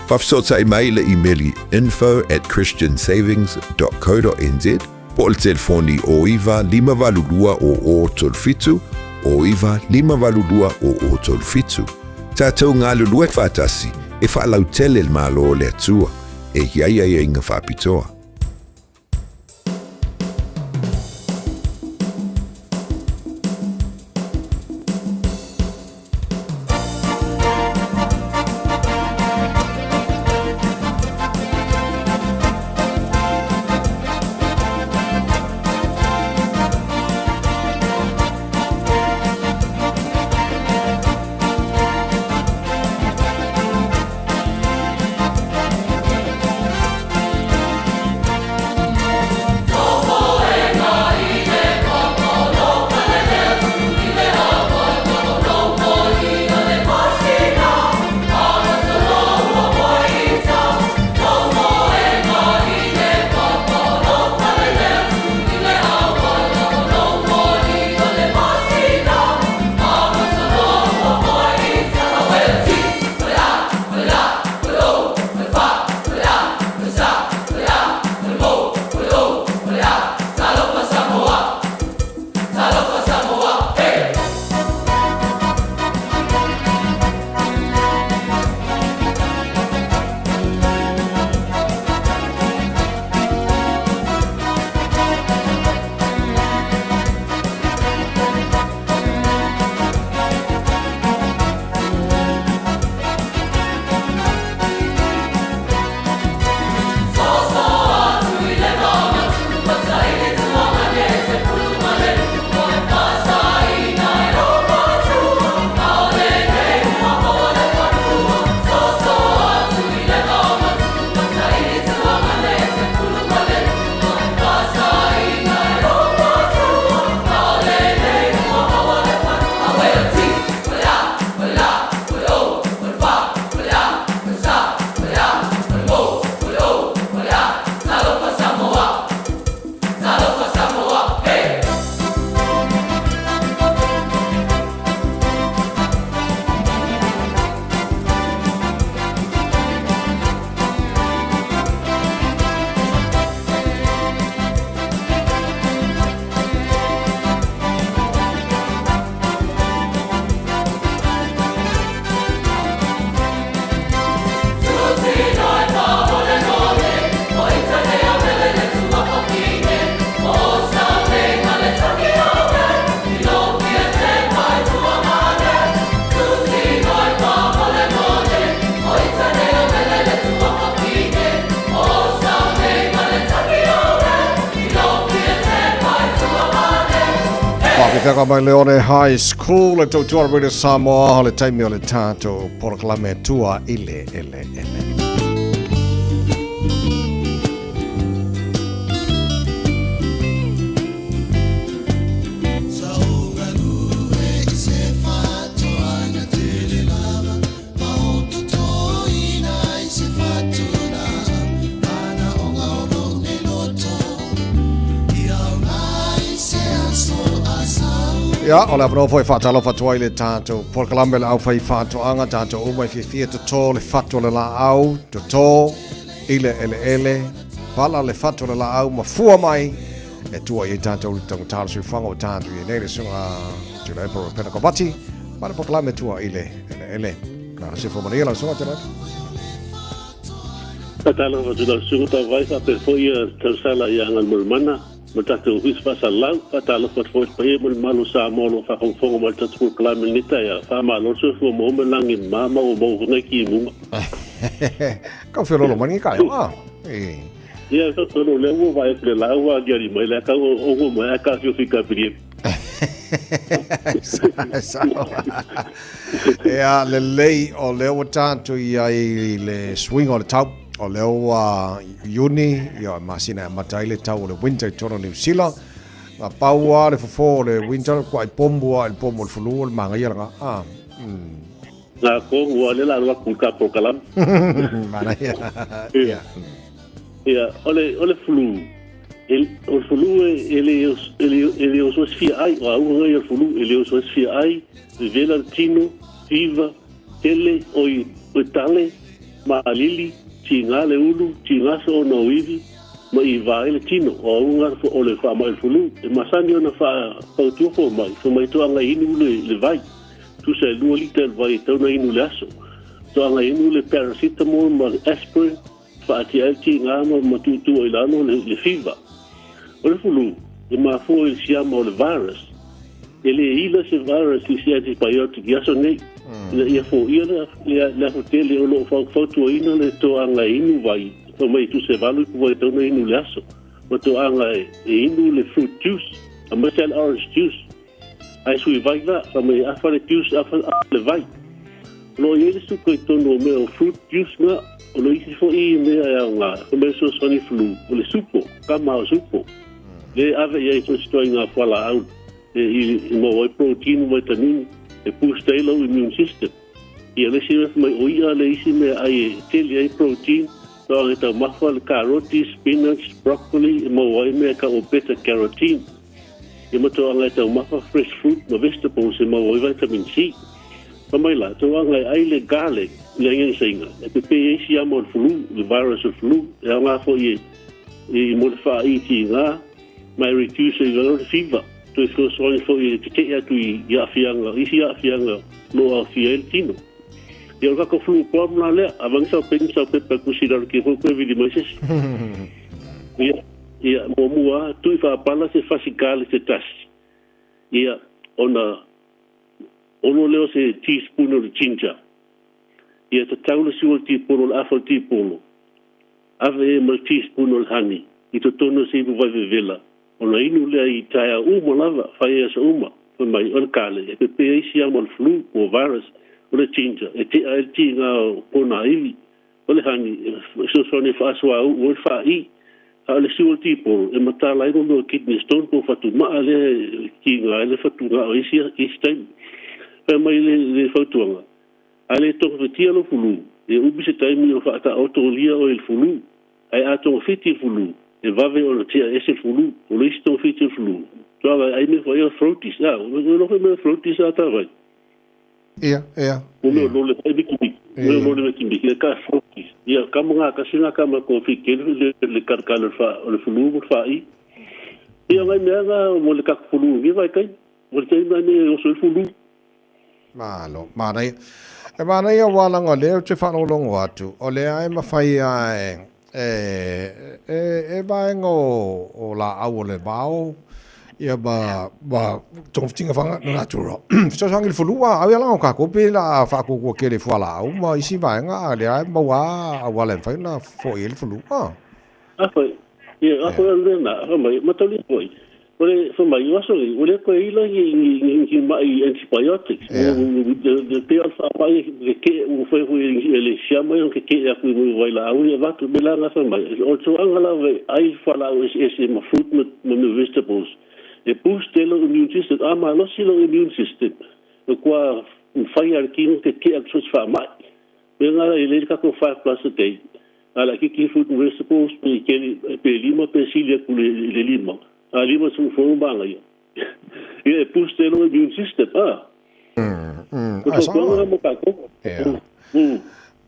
Faafesootai mai i le imeli info@christiansavings.co.nz po o le telefoni 09 582 0037, 09 582 0037. Tatou galulue faatasi e faalautele le Malo o le Atua e i ai aiaiga faapitoa. Faafetai mai Leone High School e tautua Radio Samoa o le taimi o le tatou polokalame tua i le ele ele. Ia, o le avanoa foi e faatalofa atu ai le tatou polokalame le aufai faatoaga tatou uma e fiafia toto le fatu o le laau, toto i le eleele, pala le fatu o le laau ma fua mai e tua i ai tatou i le taugata o le soifuaga ua tatou i ai nei le susuga Tuilaepa Ropena Kovati ma le polokalame tua i le eleele. Na le soifua manuia lau susuga Tuilaepa. Faatalofa atu lau susuga Tavai faapea foi Tausala ia Galumalemana ma le tatou Ofisa Faasalalau. Faatalofa atu foi i le paia ma le mamalu o Samoa o lo o faafogafoga mai i le tatou polokalame i lenei taeao. Faamalo le soifua maua ma le lagi e mama ma ua maua foi nai timuga. Kau feololo mai ni kai. Ah. E. Ia, ka feololo lea ua vaai atu le la ua aliali mai le kau o mai a ka fio fika pili. Ia, lelei o lea ua tatou i ai i le suiga o le tau, o lea ua Iuni, ia, masina e amata ai le tau o le winter i totonu o Niu Sila. Na pau lava le fofo o le winter, kuai pomu lava i le pomu o le fulu o le manaia lena. Ah. Ngā kōngu a le la alu atu i ka polokalame. Manaia. Ia. Ia, o le, o le flu, e, o le flu e, e le, e le, e le oso e se fia ai, o a uga ia o le flu, e le oso e se fia ai, vevela le tino, fiva, tele, oi, oi tale, Maalili, tigā le ulu, tigā soona o ivi, ma ivā ai le tino, o auga o le faamai o le fulu. E masani ona faafautua fomai, fai mai toaga e inu le, le vai, tusa e 2 lita le vai e tatau ona inu i le aso. Toaga e inu le paracetamol ma le aspirin, faatia ai le tigā ma, ma tuutuu ai i lalo le, le fever. O le fulu, e mafua i le siama o le virus. E le ila se virus i se antibiotic i aso nei. Ina ia foia le, le, le afu tele o lo o fautuaina le toaga e inu vai, fai mai tusa e 8 ipu vai e tatau ona inu i le aso. Ma toaga e, e inu le fruit juice, aemaise le orange juice. Ae sui vai la, fai mai afa le juice, afa le vai. O lo o i ai le suka i totonu o mea o fruit juice na, o le isi foi mea e aoga, fai mai fesoasoani flu, o le supo, kama o supo. Le ave i ai so se ituaiga fualaau e, i, i maua ai protein ma vitamini e boost ai lou immune system. Ia le isi mea fai mai o i'a le isi mea ai e tele ai protein, toaga e taumafa le karoti, spinach, broccoli e maua ai mea e tau o beta carotene. Ia ma toaga e taumafa fresh fruit ma vegetables e maua ai vitamin C. Fai mai la, toaga e ai le garlic i le agiagisaiga, e pepē ai siama o le flu, le virus o le flu, e aoga foi e i mo le faaitiga ma e reduce ai lalo le fever. Toe fesoasoani foi e tete'e atu i aafiaga, isi aafiaga o lo o aafia ai le tino. Ia o le tatou flu problem la lea, avane sau peni ma sau pepa e tusi i lalo kia foi koe vili mai se isi. Ia, ia, muamua, tui faapala se fasi garlic se tasi. Ia, ona ono lea o se teaspoon o le ginger. Ia tatau le siu o le tipolo, le afa o le tipolo. Ave e ma le teaspoon o le honey i totonu o se ipu vai vevela, ona inu lea i taeao uma lava, fai ai aso uma. Fai mai, o le kale, e pepē ai siama o le flu po o virus, o le ginger, e tea ai le tiga o kona ivi, o le honey, e fesoasoani e faasoauu ai le faai, a o le siu o le tipolo, e matala ai mo mea o kidney stone po o fatumaa lea e tiga ai le fatugao i isi taimi. Fai mai le fautuaga, A le togafetia lou fulu, e umi se taimi o faataotolia oe i le fulu. Ae a togafiti le fulu, e vave ona tea ese le fulu. O le isi togafiti o le fulu, tuaga e ai mea foi o throaties. A, o le foi mea throaties a tavai. Ia, ia. O mea lole foi mikimiki. Mea lole mikimiki, e ka throaties. Ia, ka mga kasi nga ka ma kofi kelu le le kalkala o le fulu mo le faai. Ia ngai mea nga mo le kaku fulu ngi vai kai. Mo le taimi nei e oso i le fulu. Malo, manaia. E manaia ua laga o lea ou te faalogologo atu, o lea e mafai a e, e, e, e vaega o, o laau o le vao, ia ma, ma togafitiga faaga natural. Fesoasoani i le fanua, au ia laga o tatou pei o le a faatuatua tele i fualaau ma isi vaega, a o lea e maua lava auala e mafai ona fo'i ai le fanua. Afai, ia, afai o le mea lena, fai mai, mataulia foi, o le, fai mai, o aso nei, ua le toe ila ni, ni, ni, ni maʻi antibiotics. Le pei o le faamai, le keʻe, ua fai foi e le siama ia ona kekeʻe atu i mea o vailaau ia avatu, me la fai mai, o le tulaga lava e ai fualaau eseese ma fruit ma, ma mea vegetables, e boost ai lou immune system, a malosi lou immune system, e kua mafai lava e le kino kekeʻe atu so o se faamai. Mea na e lelei le tatou 5 plus a day. A laitiiti fruit and vegetables pe tele pe lima pe sili atu i le lima. A 56 manaia. Ia e boost ai lou immune system a. O Ai sao fautuaga na mo tatou. Ia.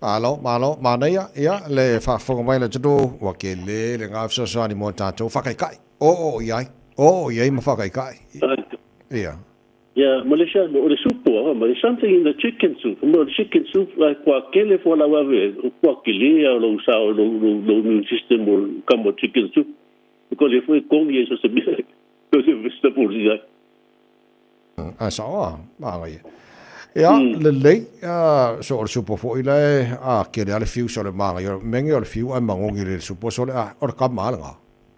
Malo, malo, manaia, ia, le faafofoga mai a le atunuu, ua tele le ga fesoasoani mo tatou, faakaikai, oo i ai, oo i ai ma faakaikai. Ia. Yeah, Malaysia, o le supu, ah, but something in the chicken soup. Mo le chicken soup, ai kua kele fo lau ave, kua kele a lou sao, lou, lou, lou immune system o kamo chicken soup. Ko le foi kongi e so se mea, so se vegetables i ai. A sao a, manaia. Ia, lelei, so o le supo foi la e, a kele a le fiu so le manaia, menge o le fiu ae magogi le supo so le, a, o le kama a lena.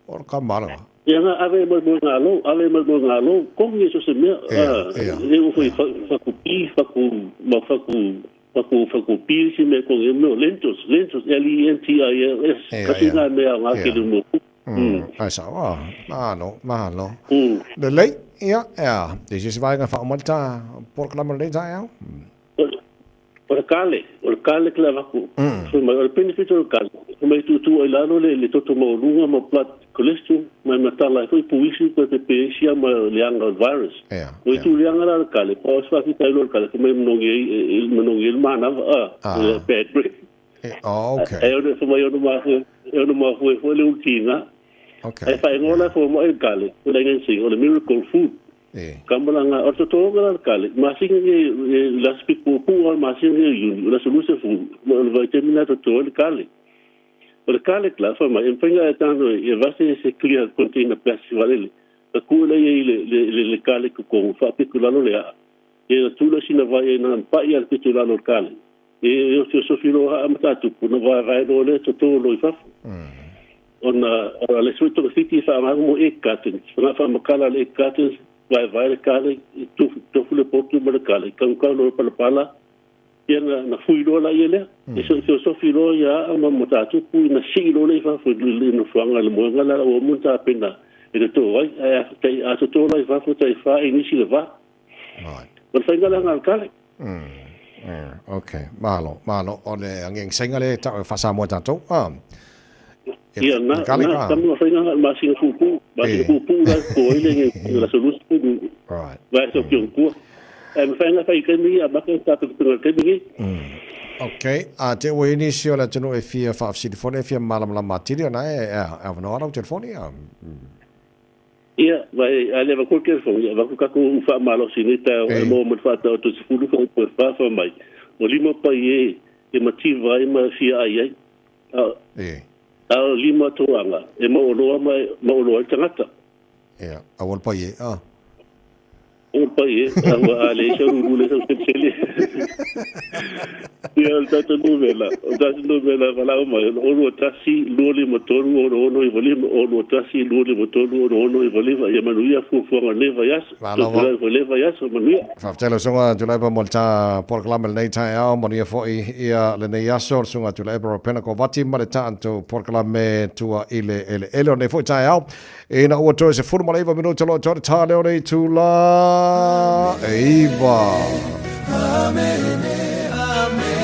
O le kama lena. Ia nga ave mai mo nga lo, ave mai mo nga lo, kongi e so se mea, e o foi faku pi, faku, ma faku, faku, faku pi si mea kongi, mea lentils, lentils, L-E-N-T-I-L-S, kasi nga mea nga kele mo. Ai sao a, malo, malo. Lelei, ia, ea, te se se vaega whaomai le tā, polokalama lenei taeao. O le kale, o le kale ke le avatu. Fai mai, o le benefit o le kale, fai mai tuutuu ai lalo le, le toto maualuga ma blood cholesterol, ma e matala ai foi puisi koe pepe ai siama leaga o le virus. O itu leaga la le kale, pau se faafitauli o le kale, fai mai e manogi ai, e manogi ai le manava, a, bad breath. Oh, okay. E ono fo mai ono mafu, e ono mafu e fo le ultinga. Okay. E fa ngola fo mo e kale, o le ngen o le miracle food. E. Kamalanga o to nga kale, ma singa nge la speak po pu o ma singa nge yuni, la solution fu, o le vitamina to to le kale. O le kale kla fa mai, empenga e tanto e vase se clear container plastic valele. A ku le le le le kale ko ko fa piku lalo le a. E na tula sina vai e na pa ia le pitu lalo le kale. E o te sofi loa a matatu, puna vai vai lo le to to lo i fafu. Ona le sui to fiti fa ma mo e katen. Fa fa makala le katen vai vai le kale tofu le potu ma le kale. Kau kau lo pala pala. Ia na fui loa la ia lea. E so so sofi loa ia a ma matatu pu na si lo le fafu le no fuanga le moenga la o munta pena. E te tō ai, a te tō lai fafu tai fa e nisi le va. Right. Ma whainga la ngā kale. Okay, malo, malo. O le angeng senga le ta fa mo tatou. Ia na na tamu whainga ngā masinga fupu, masinga fupu la ko ile nge la solution. Right. Vai so kion kua. E me whainga whai kemi a maka ta te tunga kemi. Okay, a te o inisi o le tunu e fia whaafsilifone e fia malamalama atili ona e a wanoa lau telefoni a. Ia, vai a leva qualquer fone, ia va ku ufa malo sinita e mo mo fa ta to sifulu ko po fa fa mai. O lima pa ye e mativa e ma fia ai ai. E. A lima toanga e mo loa mai mo loa tangata. Ia, a wal pa ye. Ah. O pa ye, a wa ale sa ru le sa sele. Ia o tata novela, o tata novela wala o mai, o lua tasi, lua lima tolu, ono ono i valima, o lua tasi, lua lima tolu, ono ono i valima, ia manuia fuafuaga le vaiaso, tupulai le vaiaso, manuia. Faafetai suga Tuilaepa mo le tā polokalame lenei taeao, manuia fo'i ia lenei aso, le suga Tuilaepa Ropena Kovati ma le tatou polokalame tua i le eleele o lenei fo'i taeao. Ina ua toe 19 minuta loa toe tā leo nei tula 9. Amene, amene,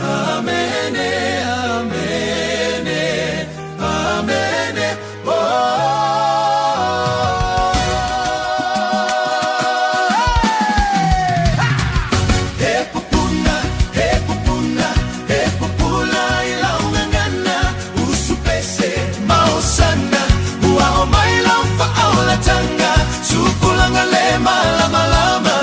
amene, amene, amene, oh. He pupuna, he pupuna, he pupula i laungangana, usupese maosana, ua o mai lau faaolatanga, sukulanga le malamalama,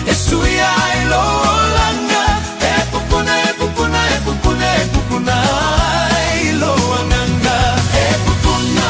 e suia ai lo olanga. He pupuna, he pupuna, he pupuna, he pupuna ai lo anganga. He pupuna,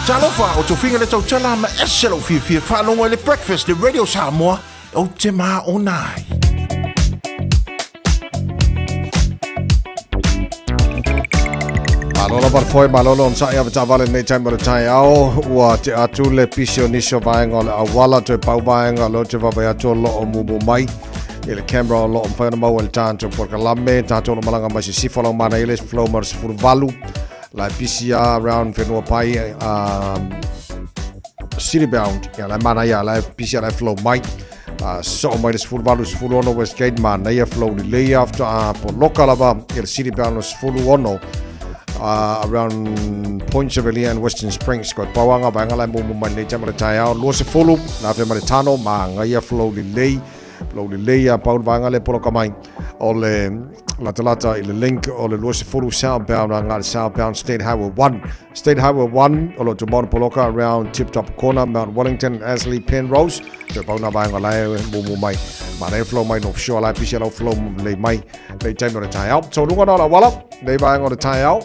Talofa, o tofiga le tautala ma ese lou fiafia faalogo i le Breakfast le Radio Samoa, ou te maona ai. Malo lava le foe, malo le onosai ave taavale lenei taimi o le taeao. Ua tea atu le pisi o nisi o vaega o le auala, toe pau vaega o lea ou te vaavaai atu o lo o mumu mai i le camera o lo o mafai ona maua i le tatou polokalame. Tatou o lo o malaga mai sisifo lau manaia le flow ma le 18. La e pisi a around whenua pai city bound. Ia la e manaia, la e pisi a la e flow mai. Soo mai le 18 16 Westgate manaia flow lelei after poloka lava i le city bound 16 around Point Chevalier and Western Springs. Koe pauanga vaenga la e mumu mai nei taimi o le taeao 20 na fe ma le tano manaia flow lelei. Lou lelei a pau le vaega lea poloka mai o le latalata i le link o le 20 southbound agai le southbound State Highway 1. State Highway 1 o lo o tumau le poloka around Tip Top Corner, Mount Wellington, Ashley, Penrose. Toe pau nā vaega la e mumu mai. Manaia flow mai North Shore la e pisi lau flow lei mai lei taimi o le taeao. So luga na o le auala, nei vaega o le taeao.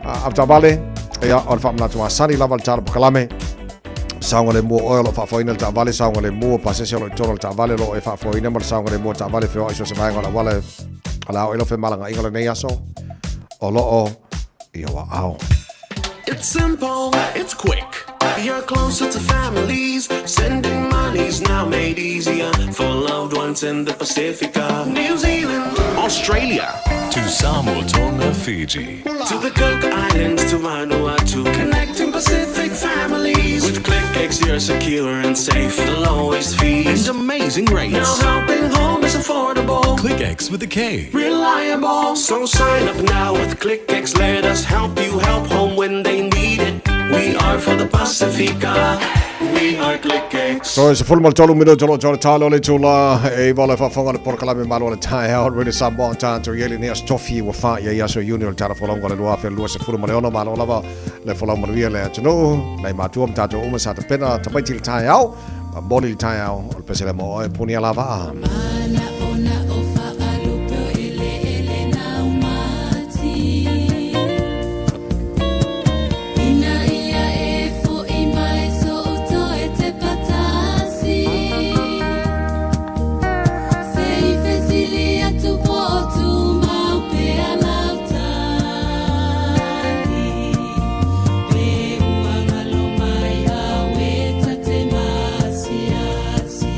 Avetaavale, ia, o le faamanatu masani lava le tala pakalame. Saogalemu o oe o lo o faafoeina le taavale, saogalemu o pasese o lo o i totonu o le taavale o lo o e faafoeina ma le saogalemu o taavale feoai so o se vaega o le auala o le a oo i lau femalagaaiga o lenei aso o lo o i ou aao. It's simple, it's quick. You're closer to families. Sending money's now made easier for loved ones in the Pacifica, New Zealand, Australia, To Samoa, Tonga, Fiji. To the Cook Islands, to Vanuatu, connecting Pacific families. With KlickEx, you're secure and safe. The lowest fees and amazing rates. Now helping home is affordable. KlickEx with a K. Reliable. So sign up now with KlickEx. Let us help you help home when they need it. We are for the Pasifika. We are KlickEx. So e 13 minute o lo tō talo le tula e iwa le faafofoga le polokalame malo o le taeao Radio Samoa tatou i ai lenei aso tofi ua fā ia i aso Iuni o le tala folauga o le 2026 malo lava le folau manuia le atunuu nai matua ma tatou uma sa tapena tamaiti le taeao ma moli le taeao o le pesele mo oe punia lava a. Ina ia e foʻi mai soʻu toe tepa tasi Se i fesili atu po o tumau pea lau tali Pe ua galo mai au e ta te maasiasi.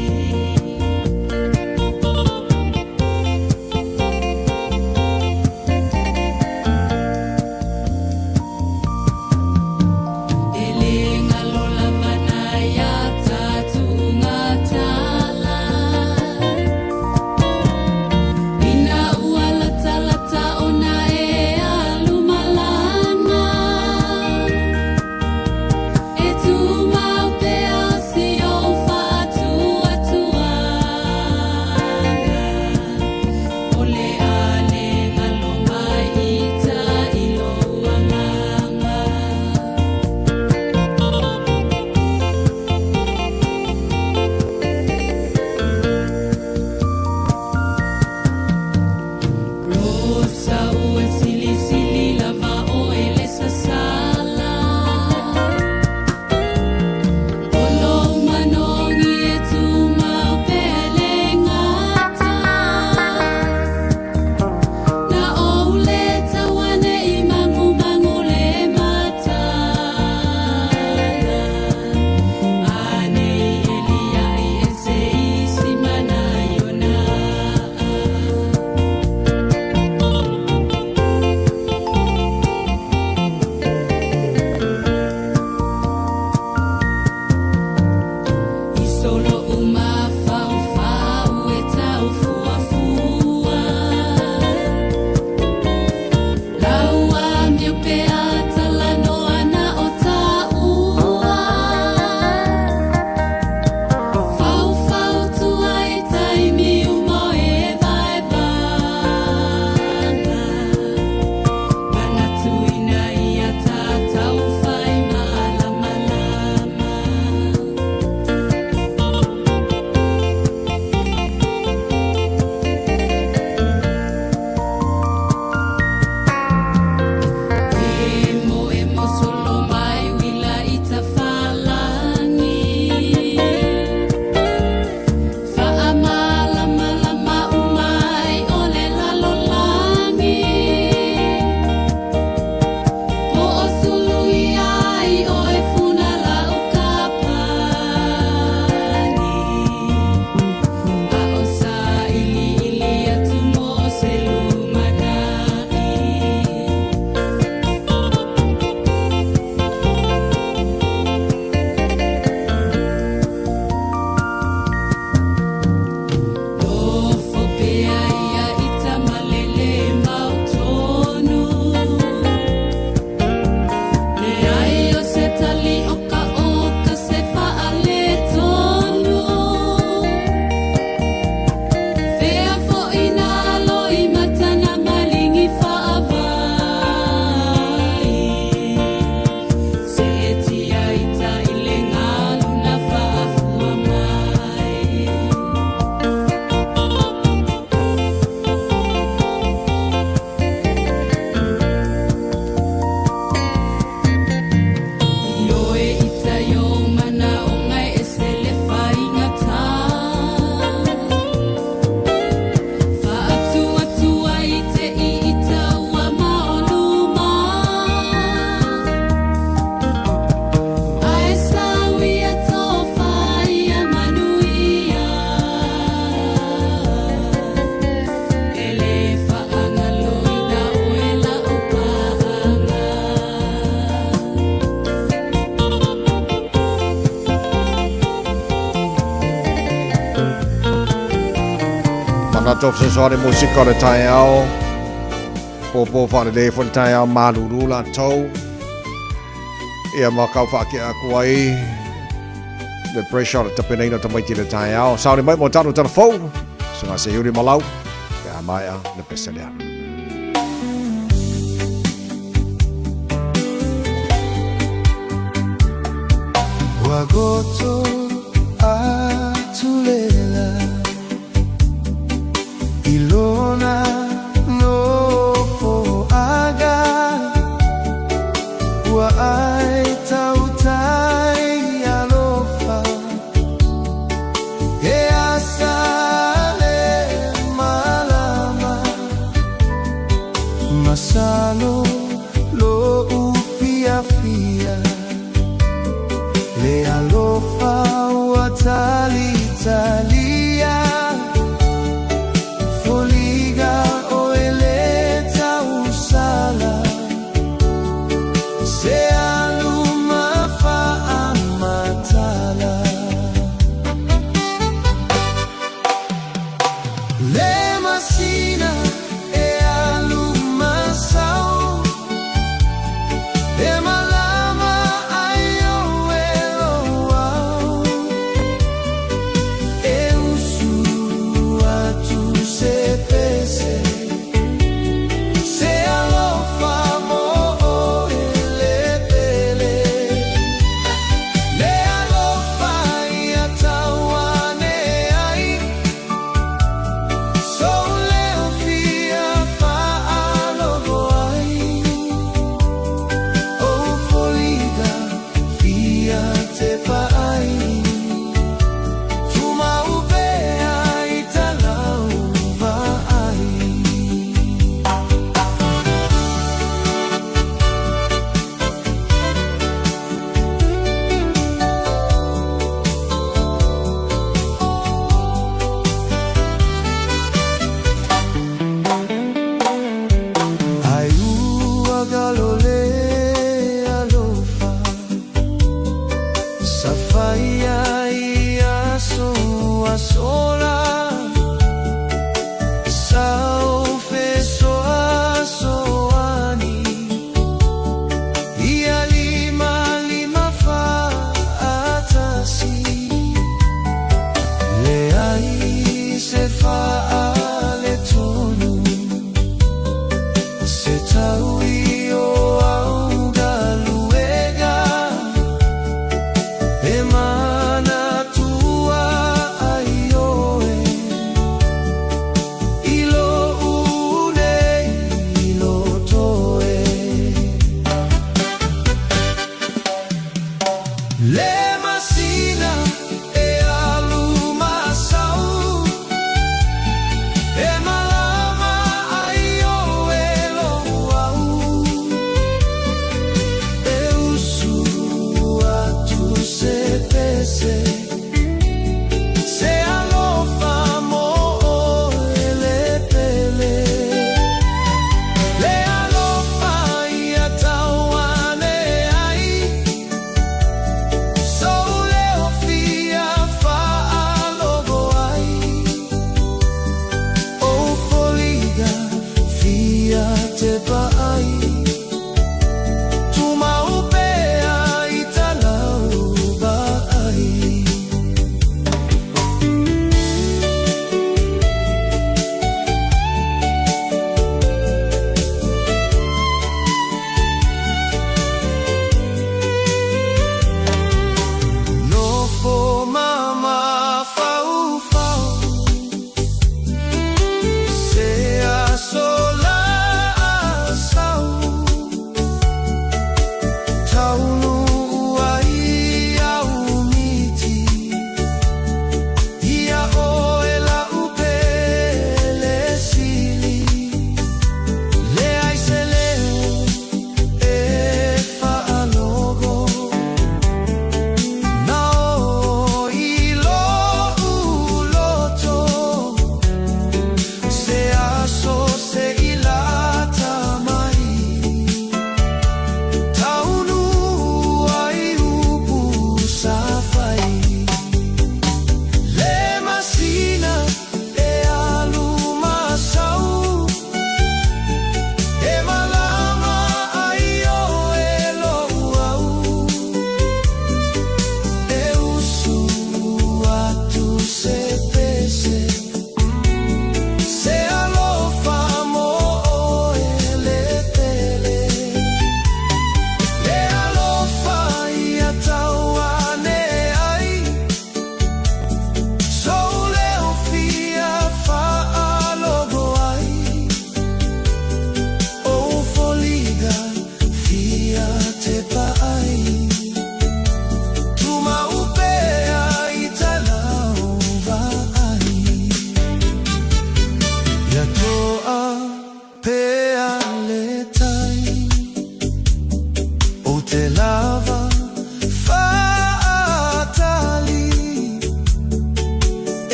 Sa matou fesoasoani musika o le taeao. Pōpō faalelei foi le taeao malūlū latou. Ia ma kau faake'a aku ai le pressure o le tapenaina o tamaiti i le taeao. Sauni mai mo tatou talafou. Suga Seiuli Malau pe a maea le pese lea. Ua goto atulela i lona nofoaga Ua ai tautai alofa E asa le malama Masalo lo'u fiafia Le alofa ua talitalia Foliga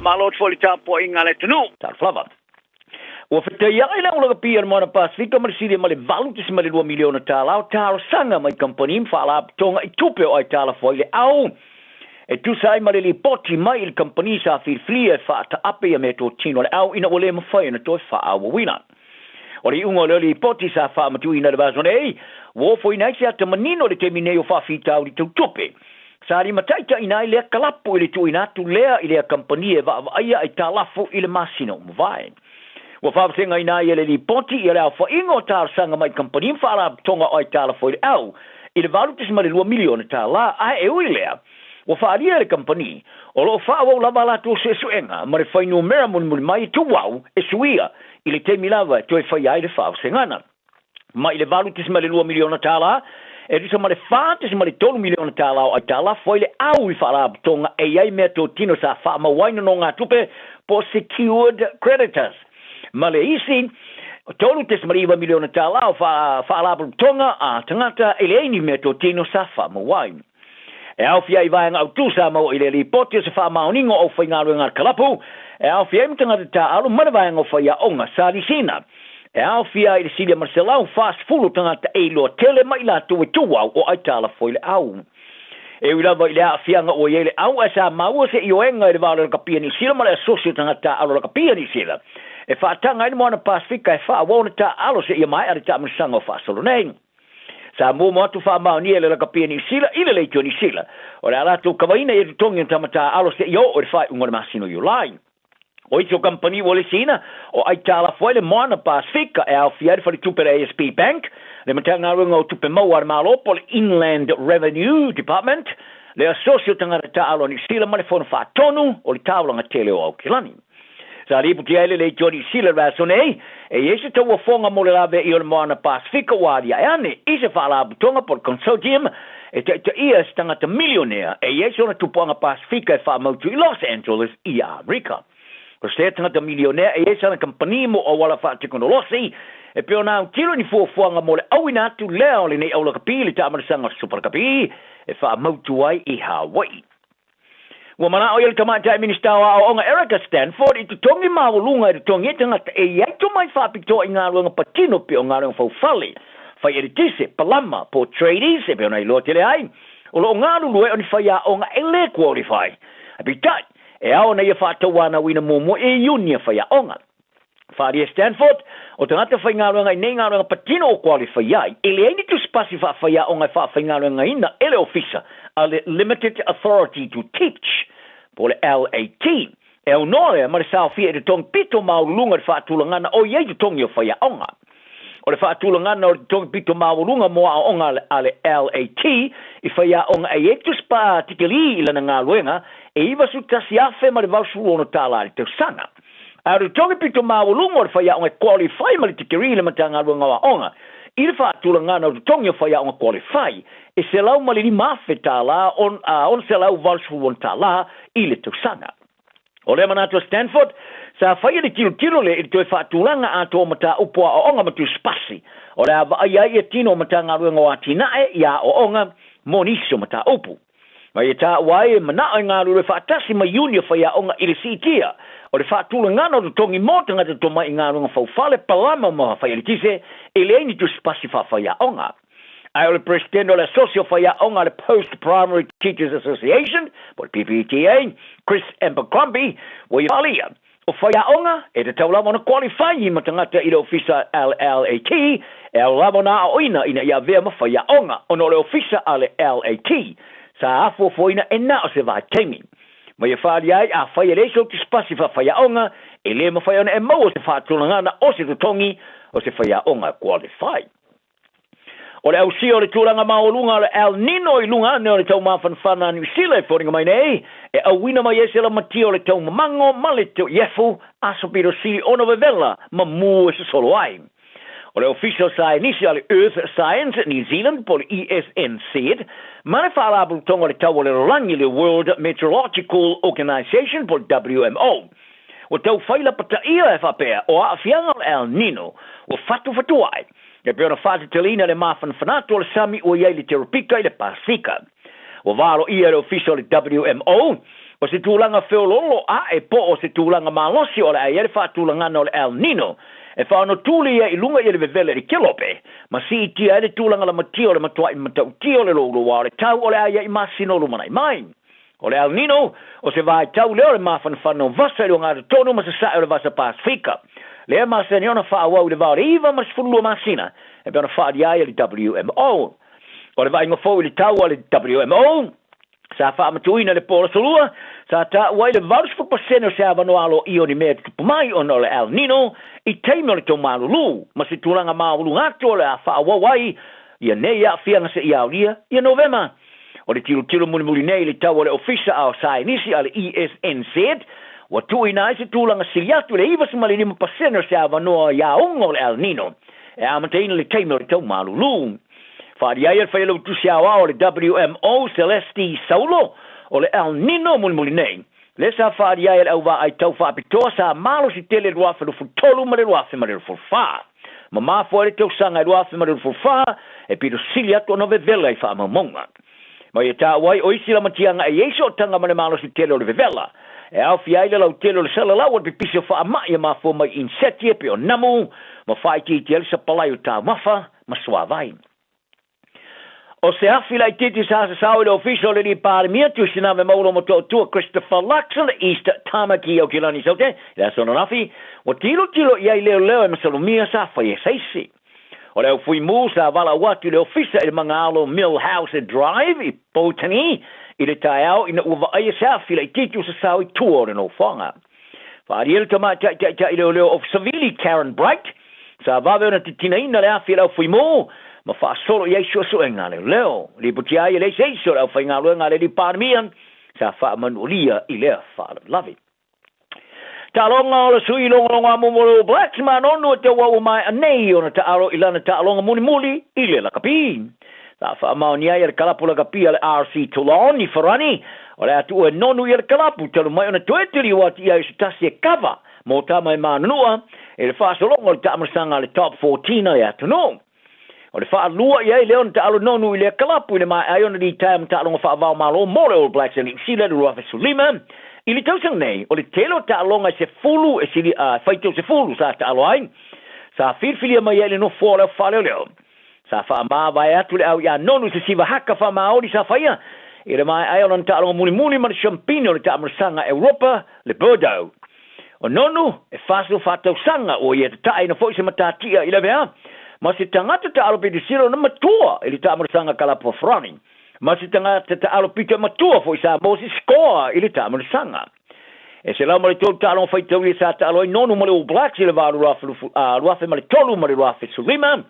Faamalo atu foi i le tapuaiga a le atunuu. Talofa lava. Ua fetaiai le aulakapi a le Moana Pasefika ma le silia ma le $8.2 miliona tala o talosaga mai kamupani ma faalapotopotoga i tupe o aitalafu ai le au e tusa ai ma le lipoti mai i le kamupani sa filifilia e faataape ia meatotino a le au ina ua le mafai ona toe faaauauina. O le iuga o lea lipoti sa faamatuuina i le vaiaso nei, ua ofoina ai se ata manino i le taimi nei o faafitauli tau tupe. Sa limataitaiina ai lea kalapu i le tuuina atu lea i lea kamupani e vaavaaia aitalafu i le masina ua mavae. Ua faavasegaina ai e le lipoti ia le aofaiga o talosaga mai kamupani ma faalapotopotoga o aitalafu ai le au i le $8.2 miliona tala, ae e ui i lea, ua faaalia e le kamupani o lo o faaauau lava a latou suesuega ma le fuainumera mulimuli mai e tuau e suia i le taimi lava e toe faia ai le faavasegana. Mai le $8.2 miliona tala, e tusa ma le $4.3 miliona tala o aitalafu ai le au i faalapotopotoga e i ai meatotino sa faamau ai nonogatupe po o secured creditors, ma le isi $3.9 miliona tala o faalapotopotoga a tagata e leai ni meatotino sa faamau ai. E aofia ai vaega autu sa maua i le lipoti o se faamaoniga o aufaigaluega a le kalapu, e aofia ai ma tagata taaalo ma le vaega o faiaoga sa lisiina. E aofia ai le silia ma le 140 tagata e iloa tele ma i latou e tuau o aitalafu ai le au. E ui lava i le aafiaga ua i ai le au ae sa maua se ioega i le va o le lakapi a Niu Sila ma le Asosi o Tagata Taaalo Lakapi a Niu Sila e faataga ai le Moana Pasefika e faaauau ona taaalo seia maea le taamilosaga o faasolo nei. Sa muamua atu faamaonia e le lakapi a Niu Sila i le Leitio Niu Sila o le a latou kavaina ia totogi o tama taaalo seia oo i le faaiuga o le masina o Iulai. O isi o kamupani ua lisiina, o aitalafu ai le Moana Pasefika e aofia ai le faletupe le ASB Bank, le Matagaluega o Tupe Maua a le Malo po o le Inland Revenue Department, le Asosi o Tagata Taaalo a Niu Sila ma le Fono Faatonu o le Taulaga Tele o Aukilani. Sa lipotia ai le Leitio Niu Sila i le vaiaso nei, e i ai se tauofoga mo le laveai o le Moana Pasefika ua aliae ane i se faalapotopotoga po o le consortium e taitaia e se tagata milionea e i ai sona tupuaga Pasefika e faamautu i Los Angeles i Amerika. Ko se tagata milionea e i ai sana kamupani mo auala faatekonolosi e pei ona autilo i ni fuafuaga mo le auina atu lea o lenei aulakapi i le taamalasaga o le Supalakapi e faamautu ai i Hawaii. Ua manao ia le Tamaitai Minisita o Aoaoga Erica Stanford i totogi maualuga e totogi ai tagata e i ai tomai faapitoa i galuega patino pei o galuega faufale, fai eletise, palama, po o tradies e pei ona iloa tele ai, o lo o galulue o ni faiaoga e le qualify. Ae peitai, e ao ona ia faatauanauina muamua e iuni a faiaoga. Faaalia Stanford, o tagata faigaluega i nei galuega patino o qualify ai, e leai ni tusipasi faafaiaoga e faafaigaluegaina e le Ofisa a le Limited Authority to Teach, po o le LAT. E aunoa lea ma le saofia i totogi pito maualuluga i le faatulagana o i ai totogi o faiaoga. O le faatulagana o le totogi pito maualuga mo aoaoga a le LAT i faiaoga e i ai tusipaa tikeli i lana galuega e $91,086 i le tausaga. A o le totogi pito maualuga o le faiaoga e qualify ma le tikeri i le Matagaluega o Aoga i le faatulagana o totogi o faiaoga qualify e $105,000 a $686 i le tausaga. O lea manatu a Stanford, sa faia le tilotilo lea i le toe faatulaga atoa o mataupu aoaoga ma tusipasi o le a vaaia ai ia tino o Matagaluega o Atinae i aoaoga mo nisi o mataupu. Ma ia taua ai e manao e galulue faatasi ma iuni o faiaoga i le siitia o le faatulagana o totogi mo tagata tomai i galuega faufale, palama ma faialetise e leai ni tusipasi faafaiaoga. Ae o le Peresetene o le Asosi o Faiaoga a le Post Primary Teachers Association, po o le PPTA, Chris Abercrombie, ua ia faaalia, O faiaoga, e tatau lava ona qualify ma tagata i le ofisa LLAT, e ao lava ona aoaoina ina ia avea ma faiaoga, ona o le ofisa a le LAT sa afuafuaina e na o se vaitaimi. Ma ia faaalia ai, afai e leai sou tusipasi faafaiaoga, e le mafai ona e maua se faatulagana o se totogi o se faiaoga qualify. O le ausia o le tulaga maualuga o le El Nino i luga ane o le taumafanafana a Niu Sila e foliga mai nei, e auina mai ai se lamatia o le taumamago ma le iefu aso pito sili ona vevela ma mū e sosolo ai. O le Ofisa o Saienisi a le Earth Science New Zealand po o le ESNZ ma le Faalapotopotoga o le Tau o le Lalolagi le World Meteorological Organisation po o le WMO ua tau fai lapataia e faapea o aafiaga o le El Nino ua fatufatuai E pei ona faateteleina le mafanafana atu o le sami ua i ai le teropika i le Pasefika. Ua valoia e le Ofisa o le WMO, O se tulaga feoloolo aʻe po o se tulaga malosi o le a i ai le faatulagana o le El Nino e faaonotuli ia i luga i le vevela i le kelope ma siitia ai le tulaga lamatia o le matuaʻi matautia o le louloua o le tau o le a i ai i masina o lumanai mai. O le El Nino, o se vaitau lea o le mafanafana o vasa i le ogatotonu ma sasae o le Vasa Pasefika. Lea e masani ona faaauau i le va o le 9 ma le 12 masina e pei ona faaalia ai e le WMO. O le vaaiga fou i le tau a le WMO, sa faamatuuina i le po o le Aso Lua, sa taua ai le 80% o se avanoa aloaia o ni mea e tutupu mai ona o le El Nino i taimi o le taumalulu ma se tulaga maualuga atu o le a faaauau ai ia nei aafiaga seia aolia ia Novema. O le tilotilo mulimuli nei i le tau a le Ofisa a o Saienisi a le ESNZ, ua tuuina ai se tulaga sili atu i le 95% o se avanoa i aoga o le El Nino e amataina le taimi o le tau malulu. Faaalia ai e le Failautusi Aoao o le WMO, Celeste Saulo, o le El Nino mulimuli nei, lea sa faaalia ai e le au vaai tau faapitoa sa malosi tele i le 2023 ma le 2024. Ma mafua ai le tausaga e 2024 e pito sili atu ona vevela i faamaumauga. Ma ia taua ai o isi lamatiaga e i ai sootaga ma le malosi tele o le vevela, e aofia ai le lautele o le salalau o le pipisi o faamai e mafua mai i inseti e pei o namu ma faaitiitia ai le sapalai o taumafa ma suavai. O se afi laitiiti sa sasao i le ofisa o le alii Palemia Tuisinave Maulo Motootua Christopher Luxon East Tamaki Aukilani Saute i le aso ananafi, ua tilotilo i ai leoleo e masalomia sa faia e se isi. O le au fuimu sa valaau atu i le ofisa i le magaalo Mill House Drive i Poutani i le taeao ina ua vaaia se afi laitiiti ua sasao i tua o le nofoaga. Faaalia le tamaitai taitai leoleo Ofisa Savili Karen Bright, sa vave ona titinaina le afi e le au fuimu ma faasolo i ai suesuega a leoleo. Lipotia ai e leai se isi o le aufaigaluega a le alii Palemia sa faamanualia i lea faalavelave. Taaloga o le sui logologo amumu o le All Blacks ma Nonu e tau ua maea nei ona taalo i lana taaloga mulimuli i le lakapi. Sa faamaonia ai e le kalapu lakapi a le RC Toulon i Farani o le a tuua e Nonu ia le kalapu talu mai ona toe taliu atu i ai o se tasi e kava mō tama e manunua i le faasologa o le taamalasaga a le Top 14 a le atunuu. O le faalua i ai lea ona taalo Nonu i lea kalapu i le maea ai ona litaea ma taaloga faava-o-Malo mo le All Blacks a Niu Sila i le 2015. I le tausaga nei, o le tele o taaloga e sefulu e sili a faitau sefulu sa taalo ai, sa filifilia mai ai le nofoa o le au faaleoleo. Sa faamavae atu le au iā Nonu i se siva haka faamaoli sa faia i le maea ai o lana taaloga mulimuli ma le siampine o le taamalasaga a Europa, le Bordeaux. O Nonu, e 44 tausaga ua ia tataʻaina foi se matatia i lavea ma se tagata taalo pito sili ona matua i le taamalasaga kalapu a Farani, ma se tagata taalo pito e matua foi sa Moses Scoa i le taamalasaga. E 103 taaloga faitaulia sa taalo ai Nonu ma le All Blacks i le va o le 2003 ma le 2015,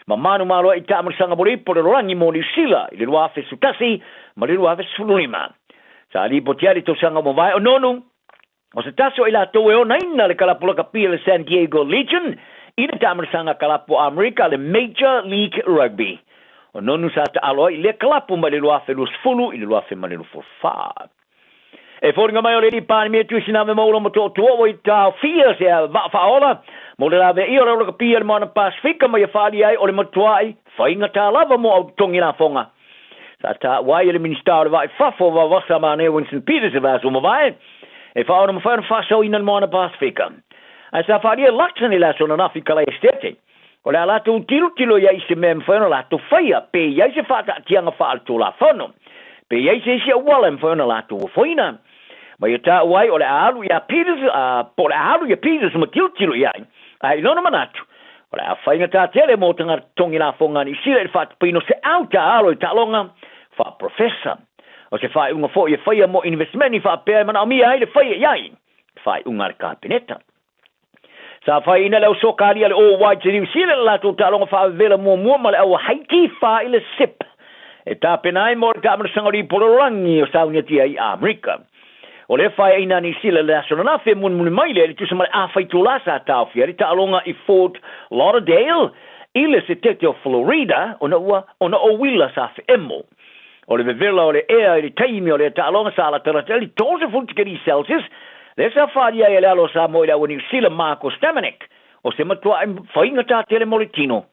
ma manumalo ai i taamalasaga mo le ipu o le lalolagi mo Niu Sila i le 2011 ma le 2015. Sa lipoti ai le tausaga ua mavae o Nonu, O se tasi o i latou e onaina le kalapu lakapi a le San Diego Legion i le taamalasaga kalapu a Amerika le Major League Rugby. O Nonu sa taalo ai i lea kalapu mai le 2020 i le 2024. E foliga mai o le alii Palemia Tuisinave Maula Motootua ua i taofia se vaa faaola mo le laveaia o le aulakapi a le Moana Pasefika ma ia faaalia ai o le matuai faigata lava mo au totogi lafoga. Sa taua ai e le Minisita o le Vaa i Fafo o Vavasa Manaia Winston Peters i le vaiaso ua mavae, e faaono mafai ona faasaoina le Moana Pasefika. Ae sa faaalia e Luxon i le aso ananafi i Kalai Esitete, o le a latou tilotilo i ai i se mea e mafai ona latou faia, pe i ai se faataatiaga faaletulafono, pe i ai se isi auala e mafai ona latou ofoina. Ma ia taua ai o le a alu iā Peters, a, po o le a alu ia Peters ma tilotilo i ai. Ae i lona manatu, o le a faigata tele mō tagata totogi lafoga a Niu Sila i le faatupeina o se au taaalo i taaloga faaprofesa. O se faaiuga foi e faia mō inivesimeni faapea e manaomia ai le faia i ai le faaiuga a le Kapeneta. Sa faiina le au soka ali a le All Whites i Niu Sila i le latou taaloga faavevela muamua ma le au a Haiti 4 i le sip e tapena ai mo le taamalasaga o le Ipolololangi o Sauniatia i Amerika. O lea faeaina a Niu Sila i le aso ananafi e mulimuli mai lea i le tusa ma le afa itulā sa taofia ai le taaloga i Fort Lauderdale i le setete o Florida ona ua ona o uila sa feemo. O le vevela o le ea i le taimi o lea taaloga sa latalata ai le 30 tikeri Celsius, lea sa faaalia ai e le alo o Samoa i le au a Niu Sila Marko Stamenic o se matuaʻi faigata tele mo le tino.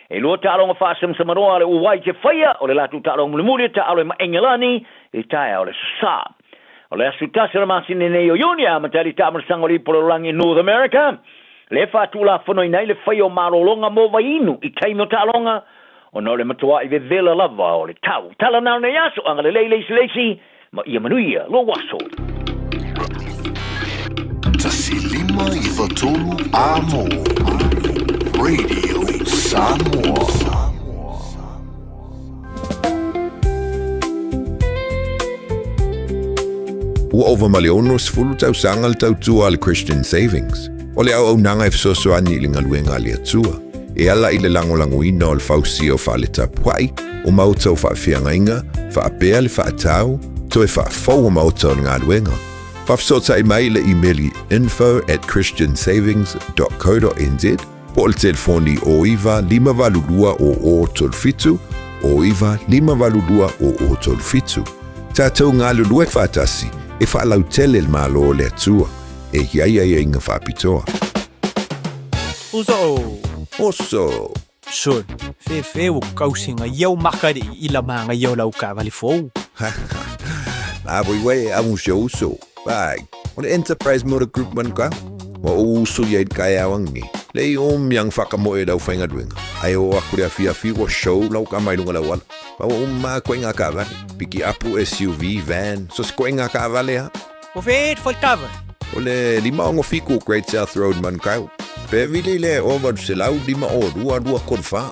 E lua taaloga faasamsamanoa a le Uwai te faia, o le latou taaloga mulimuli e taaalo ai ma Engelani i le taeao o le Aso Sa. O le aso 1 o le masina nei o Iuni e amata ai le taamalosaga o le Ipu o le Lalolagi i North America, lea e faatulafonoina ai le faia o malologa mo vaiinu i taimi o taaloga, ona o le matuai vevela lava o le tau. Tala na o lenei aso, agalelei le isi le isi, ma ia manuia lou aso. 1 5 93 Amo Radio Samoa. Ua ova ma le 60 tausaga le tautua a le Christian Savings. O le auaunaga e fesoasoani i le galuega a le Atua, e ala i le lagolagoina o le fausia o fale tapuai, o maota o faafeagaiga, faapea le faatau, toe faafou o maota o le galuega. Faafesootai mai i le imeli info@christiansavings.co.nz po o le telefoni 09 582 0037, 09 582 0037. Tatou galulue faatasi e faalautele le Malo o le Atua e i ai aiaiga faapitoa. Uso! Oso! Son, fefe ua kausiga ia o makali'i i la magaia o lau taavale fou. La voi uē amu si ou uso. Vai, o le Enterprise Motor Group Manukau. Ua ou uso ia i le taeao angiangi. Lei o miang whakamoe lau whaingaluenga. Ai o aku le afiafi ua show lau ka mai lunga lau ala. Ma ua uma koe ngā kaavale. Piki apu, SUV, van, so se koe ngā kaavale ha. O fe e whaitava. O le 567 Great South Road Manukau. Pe vili le o 800 5 o 2 2 3 4.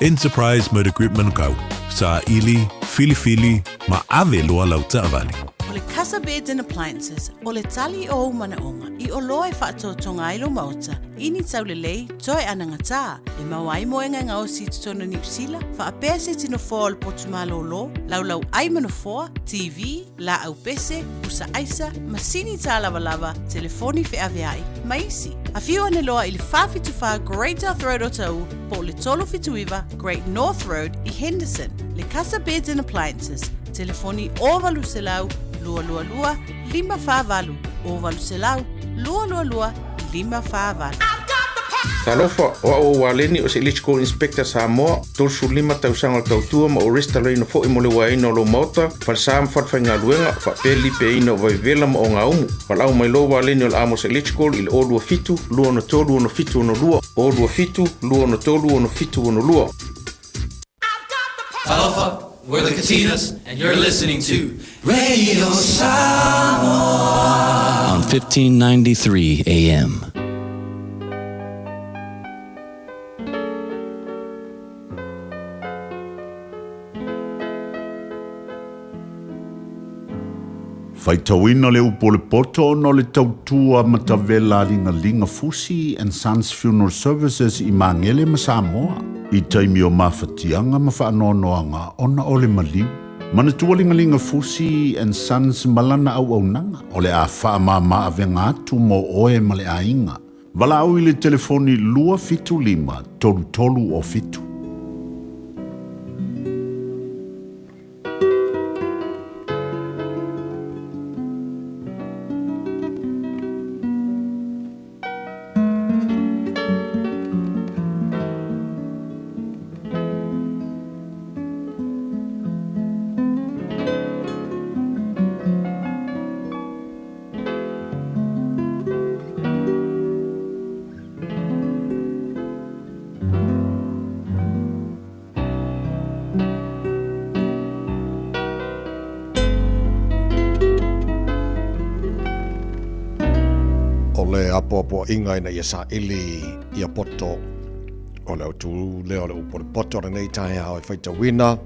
Enterprise Motor Group Manukau, saili, filifili, ma ave loa lau taavale. O le Casa Beds and Appliances, o le tali o ou manaoga i oloa e faatotoga ai lou maota i ni taulelei toe anagatā, e maua ai moega e gaosi i totonu o Niu Sila, faapea se tino foa o le potu malōlō, laulau ai ma nofoa, TV, laau pese, pusa aisa, masini tālavalava, telefoni feaveai, ma isi. Afio ane loa i le 474 Great South Road o Taʻu po o le 379 Great North Road i Henderson. Le Casa Beds and Appliances, telefoni 0800 222 548, 0800 222 548. Talofa, o au o Waleni o se Electrical Inspector Samoa, 35 tausaga o le tautua ma o restalaina fo'i mo le uaeina o lou maota, falesa ma falefaigaluega, faapea le lipeaina o vaivevela ma ogaumu. Valaau mai loa Waleni o le Amos Electrical i le 027 263 6762, 027 263 6762. Talofa, we're the Katinas, and you're listening to Radio Samoa on 1593 AM. Faitauina le upu o le poto ona o le tautua matavela a Ligaliga Fusi and Sons Funeral Services i Magele ma Samoa i taimi o mafatiaga ma faanoanoaga ona o le maliu. Manatua Ligaliga Fusi and Sons ma lana auaunaga o le a faamama avega atu mo oe ma le aiga. Valaau i le telefoni 275 33 o 7. O le apoapoaiga ina ia saili ia poto o le autū lea o le upu o le poto o lenei taeao e faitauina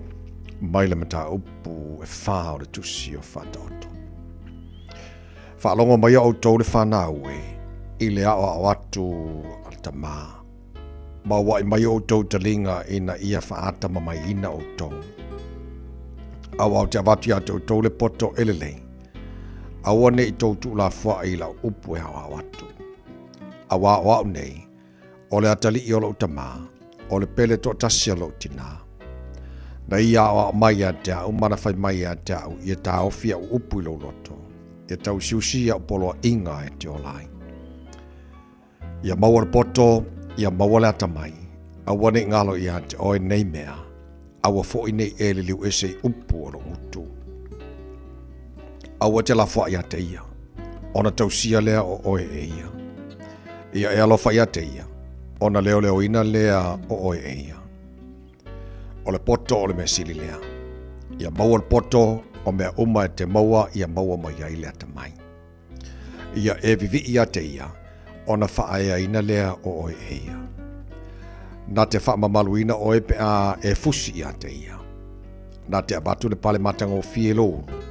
mai le mataupu e whā o le tusi o Whataoto. Faalogo mai outou le fanau e i le aoao atu a le tamā. Ma uaʻi mai outou taliga ina ia faatamamaiina outou. Auā ou te avatu iā te outou le poto e lelei. Aua ne i tou tuulafoaʻi i lau upu e aoao atu. Auā o aʻu nei, o le atalii o loʻu tamā, o le pele toatasi a loʻu tinā. Na ia aoao mai ia te aʻu ma na fai mai ia te aʻu ia taofi aʻu upu i lou loto, ia tausiusi aʻu poloaiga e te ola ai. Ia maua le poto, ia maua le atamai, aua ne i galo iā te oe nei mea, aua foi ne i e liliu ese i upu o lou gutu. Aua e te lafoai ia te ia, ona tausia lea o oe e ia. Ia e alofa ia te ia, ona leoleoina lea o oe e ia. O le poto o le mea sili lea. Ia maua le poto o mea uma e te maua ia maua mai ai le atamai. Ia e vivii ia te ia, ona faaeaina lea o oe e ia. Na te faamamaluina oe pe a e fusi ia te ia. Na te avatu le pale matagofie i lou ulu,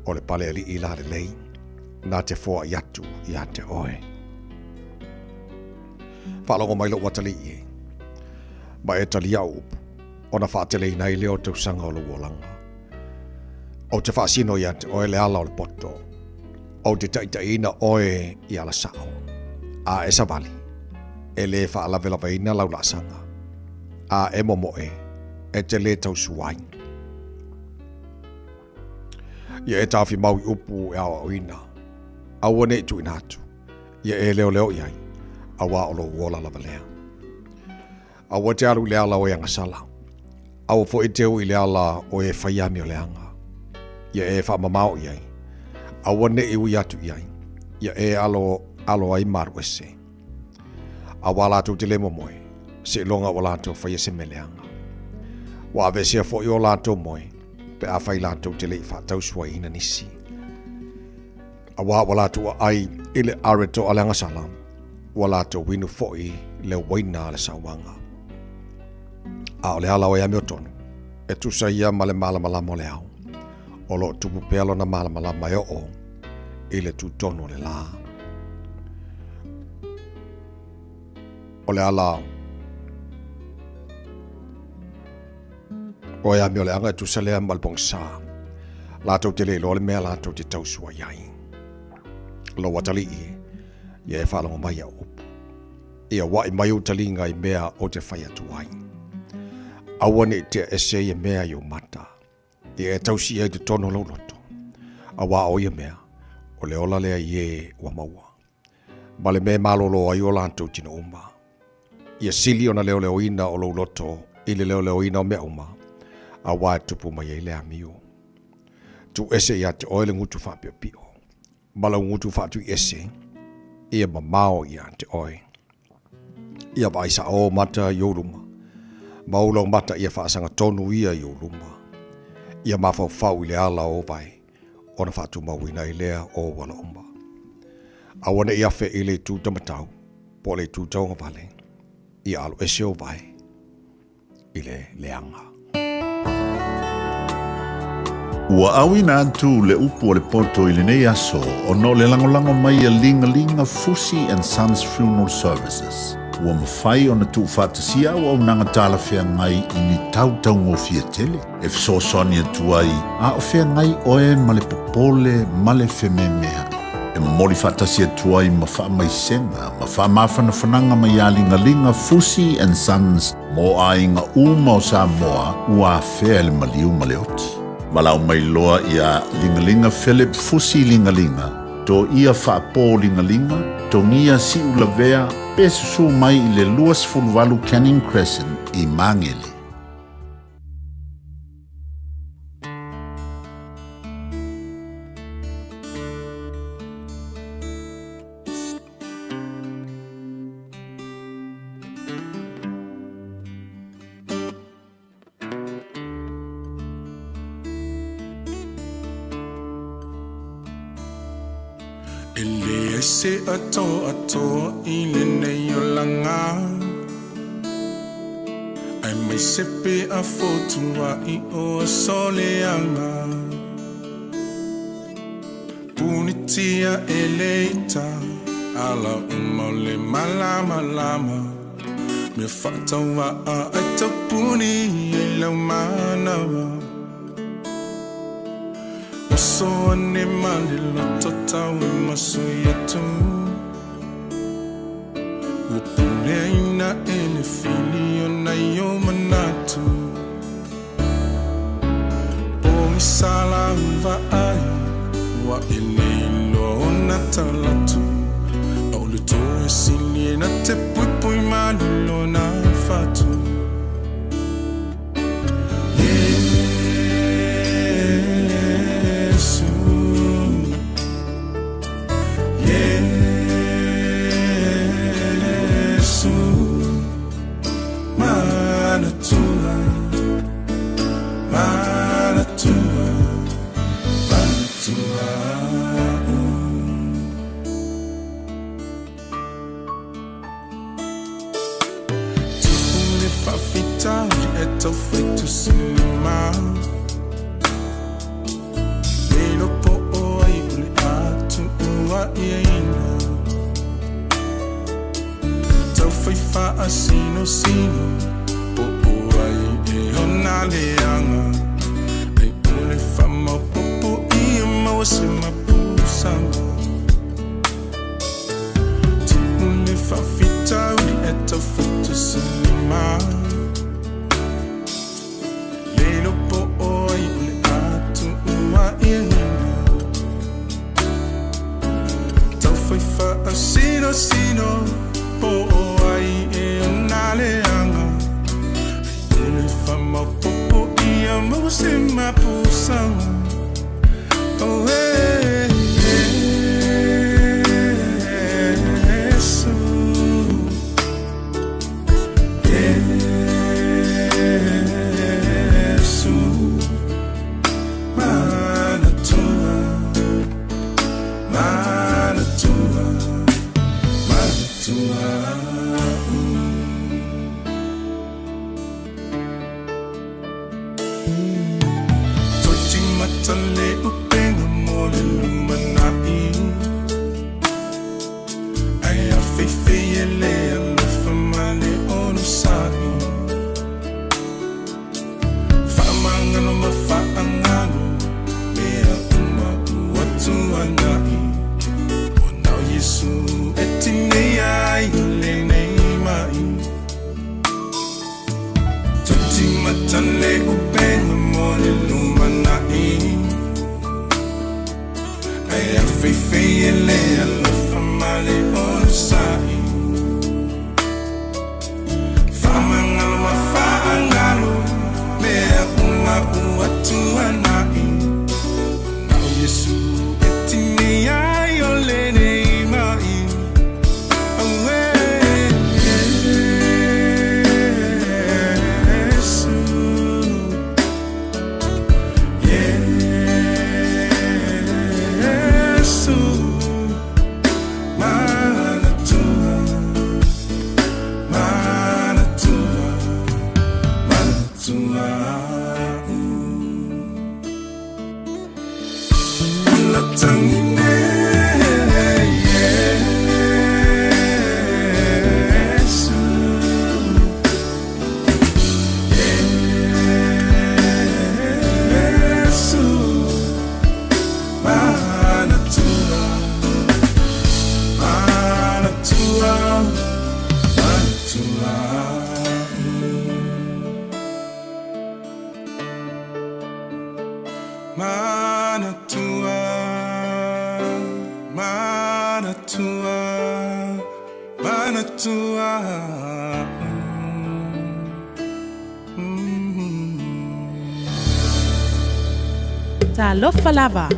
o le pale alii lalelei, na te foai atu ia te oe. Faalogo mai lou atalii e, ma e talia au upu, ona faateleina ai lea o tausaga o lou olaga. Ou te faasino ia te oe le ala o le poto, ou te taitaiina oe i ala sao, a e savali, e lē faalavelaveina lau laasaga, a e momoe, e te lē tausua ai. Ia e taofi mau i upu e aoaoina, aua ne i tuuina atu, ia e leoleo i ai, auā o lou ola lava lea. Aua e te alu i le ala o e agasala. Aua foi e te o i le ala o e fai amioleaga. Ia e faamamao i ai. Aua ne i ui atu i ai. Ia e alo, alo ai ma alu ese. Auā latou te le momoe, seiloga ua latou faia se mea leaga. Ua aveesea foi o latou moe, pe afai latou te le i faatausuaiina nisi. Auā ua latou aai i le areto a le agasala, ua latou inu foi le uaina a le sauaga. A o le ala o e amiotonu, e tusa ia ma le malamalama o le ao, o lo o tupu pea lona malamalama e oo i le tutonu o le lā. O le ala o e amioleaga e tusa lea ma le pogisa. Latou te le iloa le mea latou te tausua i ai. Lou atalii, ia e faalogo mai au upu. Ia wa'i mai ou taliga i mea ou te fai atu ai. Aua ne i tea ese ia mea i ou mata. Ia e tausi ai i totonu o lou loto. Auā o ia mea, o le ola lea i e ua maua. Ma le mea e malolo ai o latou tino uma. Ia sili ona leoleoina o lou loto i le leoleoina o mea uma, auā e tupu mai ai le amio. Tuu ese ia te oe le gutu faapiopio, ma lau gutu faatuiese, ia mamao ia te oe. Ia vaai saʻo mata i ou luma, ma ou laumata ia faasagatonu ia i ou luma. Ia mafaufau i le ala o ou vae, ona faatumauina ai lea o ou ala uma. Aua ne i afe i le itu tamatau, po o le itu tauagavale, ia alo ese ou vae i le leaga. Ua auina atu le upu a le poto i lenei aso ona o le lagolago mai a Ligalinga Fusi and Sons Funeral Services. Ua mafai ona tuufaatasia auaunaga talafeagai i ni tautaugofie tele e fesoasoani atu ai a o feagai oe ma le popole ma le fememeaʻi. E momoli faatasi atu ai ma faamaisega ma faamafanafanaga mai a Ligaliga Fusi and Sons mo aiga uma o Samoa ua afea e le maliu ma le oti. Valaau mai loa iā Ligaliga Philip Fusi Ligaliga, Toia Faapō Ligaliga, Togia Siulavea pe susū mai i le 28 Canning Crescent i Magele. E leai se atoatoa i lenei olaga Aemaise pe a fotua'i o aso leaga Punitia e le ita ala uma o le malamalama Mea faatauaa ai taupuni ai lau manawa Oso ane ma le loto tau e masu atu Ua puleaina e le fili o nai o manatu Pogisa lau vaai ua e le iloa ona talatu A o le toe sili e na te puipui malu lona fatu Iesu. atuaʻiaina Taufai faasinosino Po o ai e ona leaga Ai o le faamaopopo ia maua se mapusaga Tuʻu le faafitauli e taufatusalima Le iloa po o ai o le a tuuaʻiaina Taufai faasinosino Po o ai e ona leaga Ai o le faamaopopo ia maua se mapusaga Oh, eh, Iesu Iesu Manatua Manatua Manatua Toetimata le upega mo le lumanai Ae afeifei e le alofa ma le onosai Faamagalo ma faagalo Mea uma ua tuanai Ona o Iesu e tineia ai lenei mai Toetimata le upega mo le lumanai Ae afeifei e le alofa ma le onosai Faamagalo ma faagalo Mea uma ua tuanai Ona o Iesu e tineia ai o lenei mai Auē Iesu Iesu Manatua Manatua Manatua Latangine Iesu Iesu Manatua Manatua Manatua Manatua Manatua Manatua Talofa lava,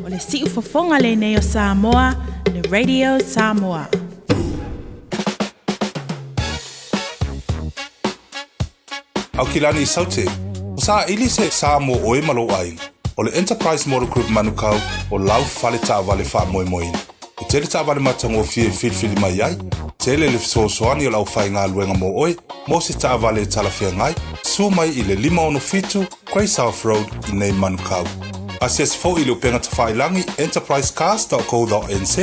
o le siufofoga lenei o Samoa, le Radio Samoa. Aukilani Saute, o saʻili se sa mo oe ma lou aiga. O le Enterprise Motor Group Manukau o lau fale taavale faamoemoeina. E tele taavale matagofie e filifili mai ai, tele le fesoasoani o le aufaigaluega mo oe mo se taavale e talafeagai, susu mai i le 567 Grey South Road i nei Manukau. Asiasi foi i le upega tafailagi enterprisecars.co.nz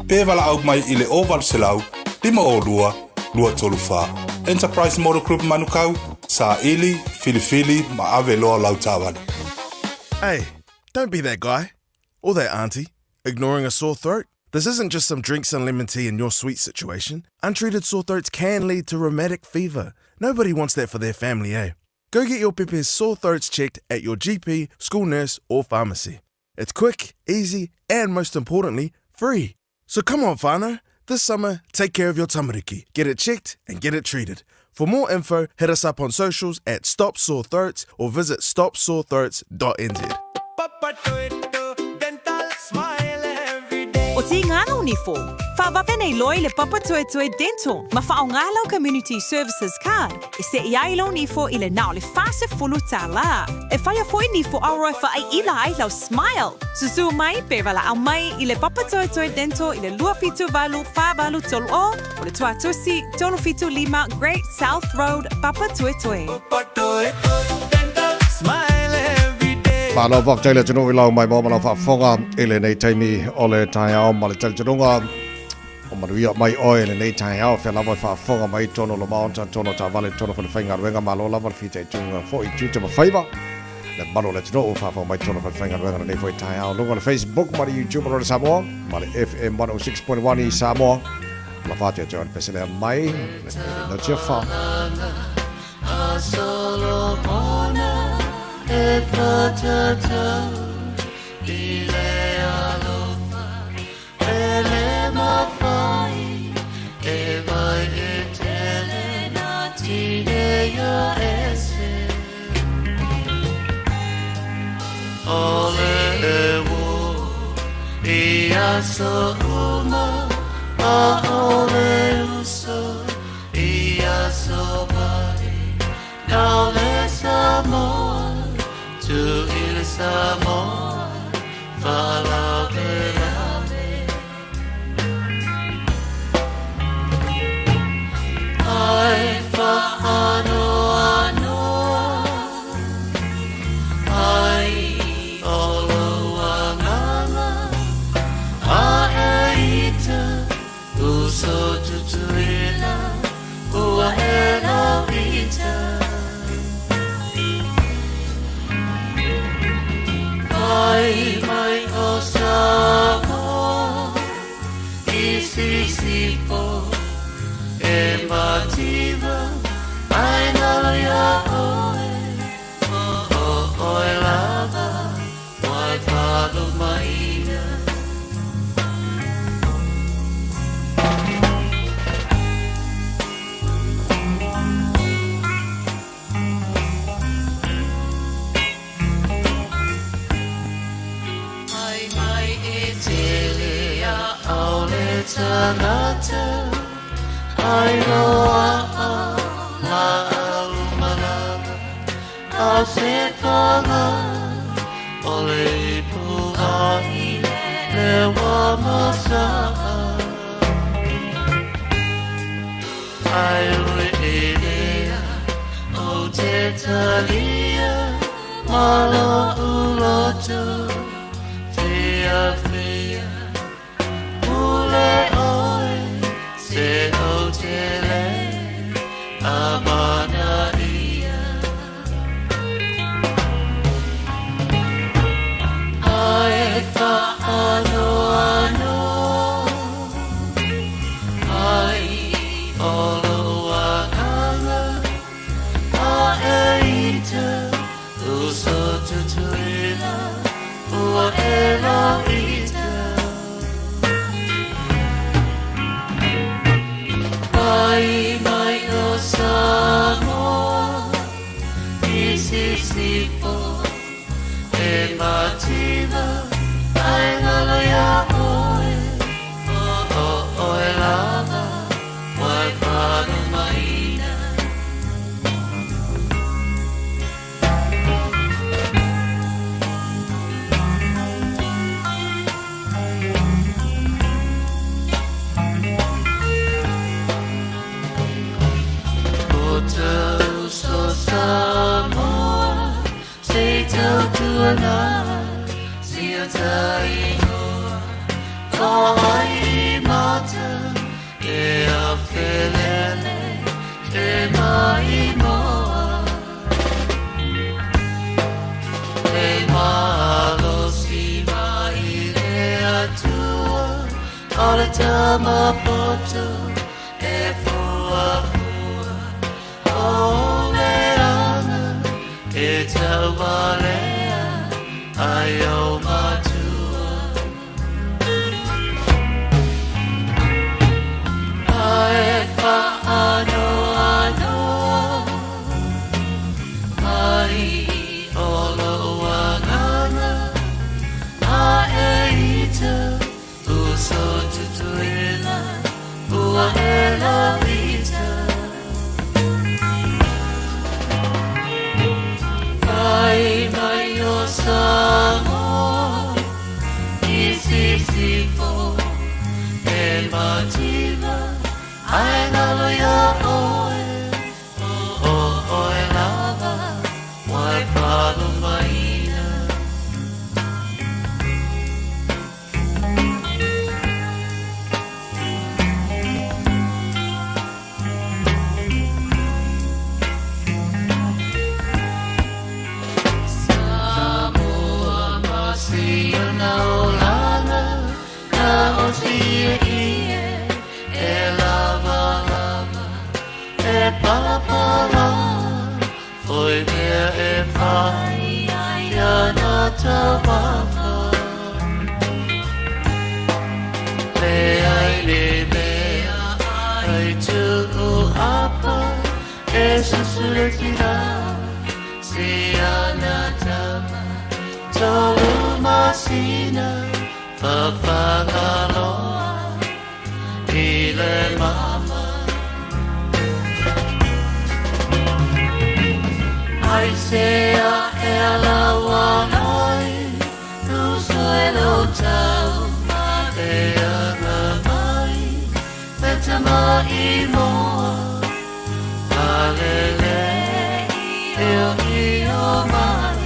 pe valaau mai i le 0800 502 234. Enterprise Motor Group Manukau, saili, filifili ma ave loa lau taavale. Hey, don't be that guy. Or that auntie, ignoring a sore throat. This isn't just some drinks and lemon tea in your sweet situation. Untreated sore throats can lead to rheumatic fever. Nobody wants that for their family, eh? Go get your pepe's sore throats checked at your GP, school nurse, or pharmacy. It's quick, easy, and most importantly, free. So come on, whānau. This summer, take care of your tamariki. Get it checked and get it treated. For more info, hit us up on socials at Stop Sore Throats or visit stopsorethroats.nz. O Tīngana o Nifo, whaavave nei loa i le Papatoetoe Dental ma whaonga lau Community Services Card e seʻi ai lou nifo i le na o le $40. E whaia foi nifo aroa e whaai ila ai lau smile. Susu mai pe valaau mai i le Papatoetoe Dental i le 278 483 o o le Tuatusi 375 Great South Road, Papatoetoe. Smile every day. Malo faafetai le atunuu i lau maimoa ma lau faafofoga i lenei taimi o le taeao ma le talitonuga o manuia mai oe i lenei taeao fea lava e faafofoga mai totonu o lo maota, totonu o taavale, totonu o falefaigaluega. Malo lava le fitaituga foi i tiute ma faiva le mamalu o le atunuu o faafofoga mai totonu o falefaigaluega lenei foi taeao luga o le Facebook ma le YouTube o le Samoa ma le FM 106.1 i Samoa. La fātea te oe le pese lea mai le Notiafa. A Solomona e whatatau i le alofa e le mawhai e vai e tele nā tineia ese. O le e wō i aso uma a o le uso i aso mai nau le Samoa tu i le Samoa whalavelave. Ai whaanoanoa ai o lou agaga a e ita uso tutuila ua e lau ita. Fai mai o Samoa i sisifo e mativa ai nalo ia oe o o oe lava wai whalumaina. Fai mai e tele a au le tangata ai loa a la au malanga a se panga o le ipu ai le wa masaa. Ai ue e lea o te talia malo uloto fia fia ule oe se o te le amana ia. Ai whaanoanoa ai o lou agaga a e ita uso tutuila ua e lau ita. Fai mai o Samoa i sisifo e mativa ai ngalo ia oe o o oe lava wai whalumaina. O tau so Samoa se tautuana si o taingoa whai mata e a whelele e mai moa. Le malo si mai le atua o le tamapoto e fua fua o le anga e taualea ai o matua. Ai whaanoanoa ai o lou agaga a e ita uso tutuila ua e lau ita. Fai mai o Samoa Ie e lava lava e palapala Foi mea e whai ana taumafa Le ai le mea ai tuu apa E susura tira si ana tama Tolu masina whawhangaloa I le mama Ai se a e ala ai Tu soe lo tau ma le anga mai Le tama i moa Palele i o i o mai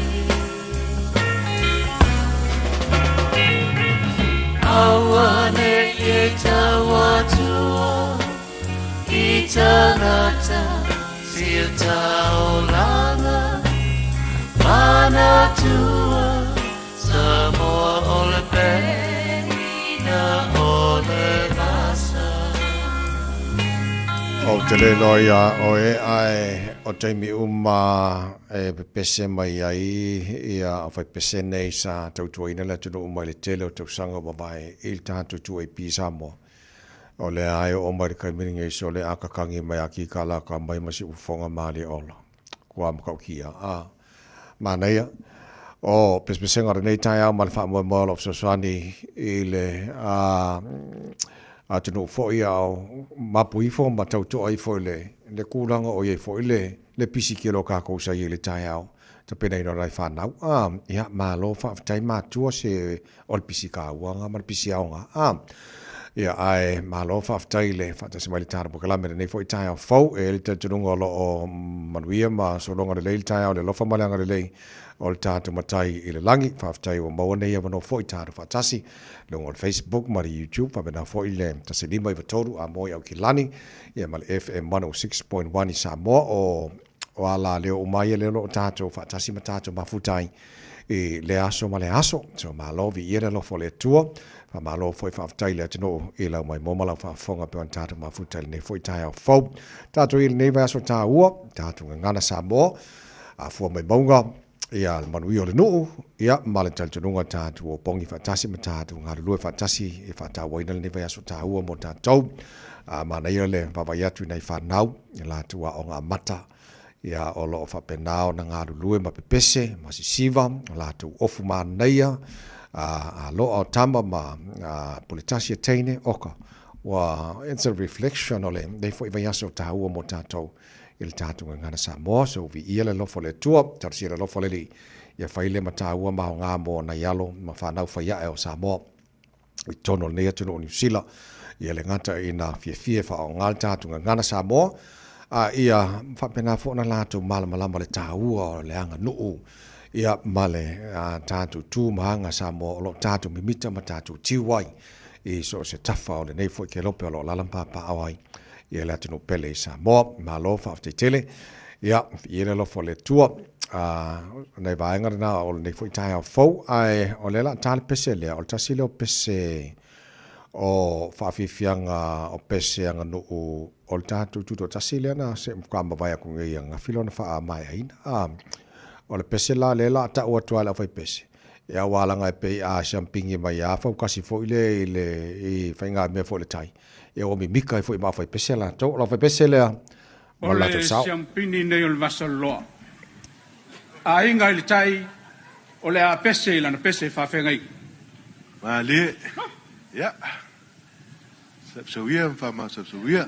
Aua ne e tau atua I tangata si o taolanga Manatua Samoa o le pena o le vasa O te le loia o e ai o taimi uma e pepese mai ai ia o fai pese nei sa tautuaina le atunuu mai le tele o tausaga ua mavae i le tatou 2AP Samoa. O le ai o mai le kaimini nei so le akakangi mai aki ka la ka mai ma si ufonga mali ola. Kua makaukia. A manaia. O pesepesenga o lenei taeao ma le faamoemoe o lou fesoasoani i le a atunuu foi a o mapu ifo ma tautoa ifo i le le kulaga o i ai foi le le pisi kelo o kākou sa i ai i le taeao tapenaina o nai whanau. A, ia, malo faafetai matua se o le pisi kāuaga ma le pisi aoga. A, ia, ae malo faafetai le faatasi mai le tāna pokalame lenei foi taeao fou e le talitonuga o lo o manuia ma sologa lelei le taeao le alofa ma le agalelei o le tatou matai i le lagi. Faafetai ua maua nei avanoa foi tatou faatasi luga o le Facebook ma le YouTube faapena foi le 1593 a moe Aukilani ia ma le FM 106.1 i Samoa o o ala leo uma ia lea o lo o tatou faatasi ma tatou mafuta ai i le aso ma le aso. So malo viia le alofa o le Atua. Faamalo foi faafetai i le atunuu i lau maimoa ma lau faafofoga pei ona tatou mafuta i lenei foi taeao fou. Tatou i lenei vaiaso taua, tatou gagana Samoa, afua mai mauga, ia le manuia o le nuu, ia ma le talitonuga tatou opogi faatasi ma tatou galulue faatasi e faatauaina lenei vaiaso taua mo tatou. A manaia le vaavaai atu i nai fanau i latou aoga amata, ia o lo o faapena ona galulue ma pepese ma sisiva o latou ofu manaia a aloa o tama ma puletasi e teine oka ua it's a reflection o lenei foi vaiaso taua mo tatou i le tatou gagana Samoa. So viia le alofa o le Atua, talosia le alofa o le Alii ia fai le mataua ma aoga mo nai alo ma fanau faiae o Samoa i totonu o lenei atunuu o Niu Sila. Ia le gata ina fiafia e faaaoga le tatou gagana Samoa, a ia faapena foi ona latou malamalama le taua o le aganuu ia ma le tatou tu ma aga Samoa o lo o tatou mimita ma tatou tiu ai i so o se tafa o lenei foi kelope o lo o alaala ma papaaao ai ia le atunuu pele i Samoa. Malo faafetai tele. Ia, viia le alofa o le Atua. Nai vaega lena o lenei foi taeao fou, ae o lea la a ta le pese lea, o le tasi lea o pese o faafiafiaga o pese aganuu o le tatou tutoatasi lea na se matua mavae atu nei ananafi lona faamaeaina. O le pese la lea la a tau atu lava i le aufaipese, ia aua leaga e pei a siampigi mai lava faukasi foi lea i le i faigamea foi i le tai, ia ua mimika ai foi ma aufaipese latou. O le aufaipese lea ma O le latou le sao. siampini nei o le Vasaloloa. Aiga i le tai, o le a pese i lana pese faafeagaiga. Malie. Ia. Sapsauia ma faamasausauia.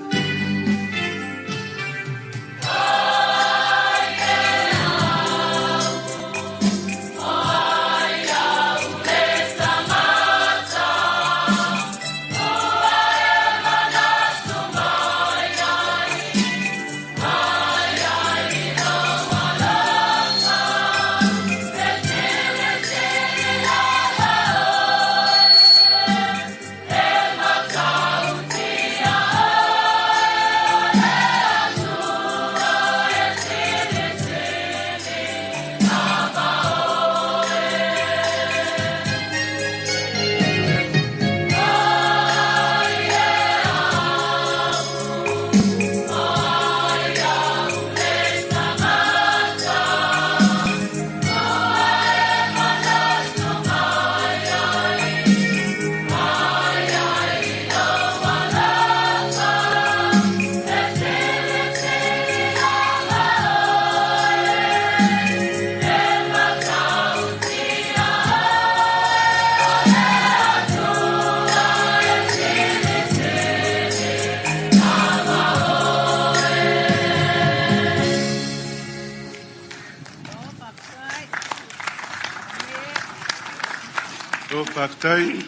O faafetai.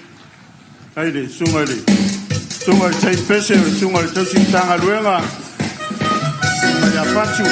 Ai le susuga i le susuga i le Saini Pese, o le susuga i le tausi Matagaluega, susuga ia Patu.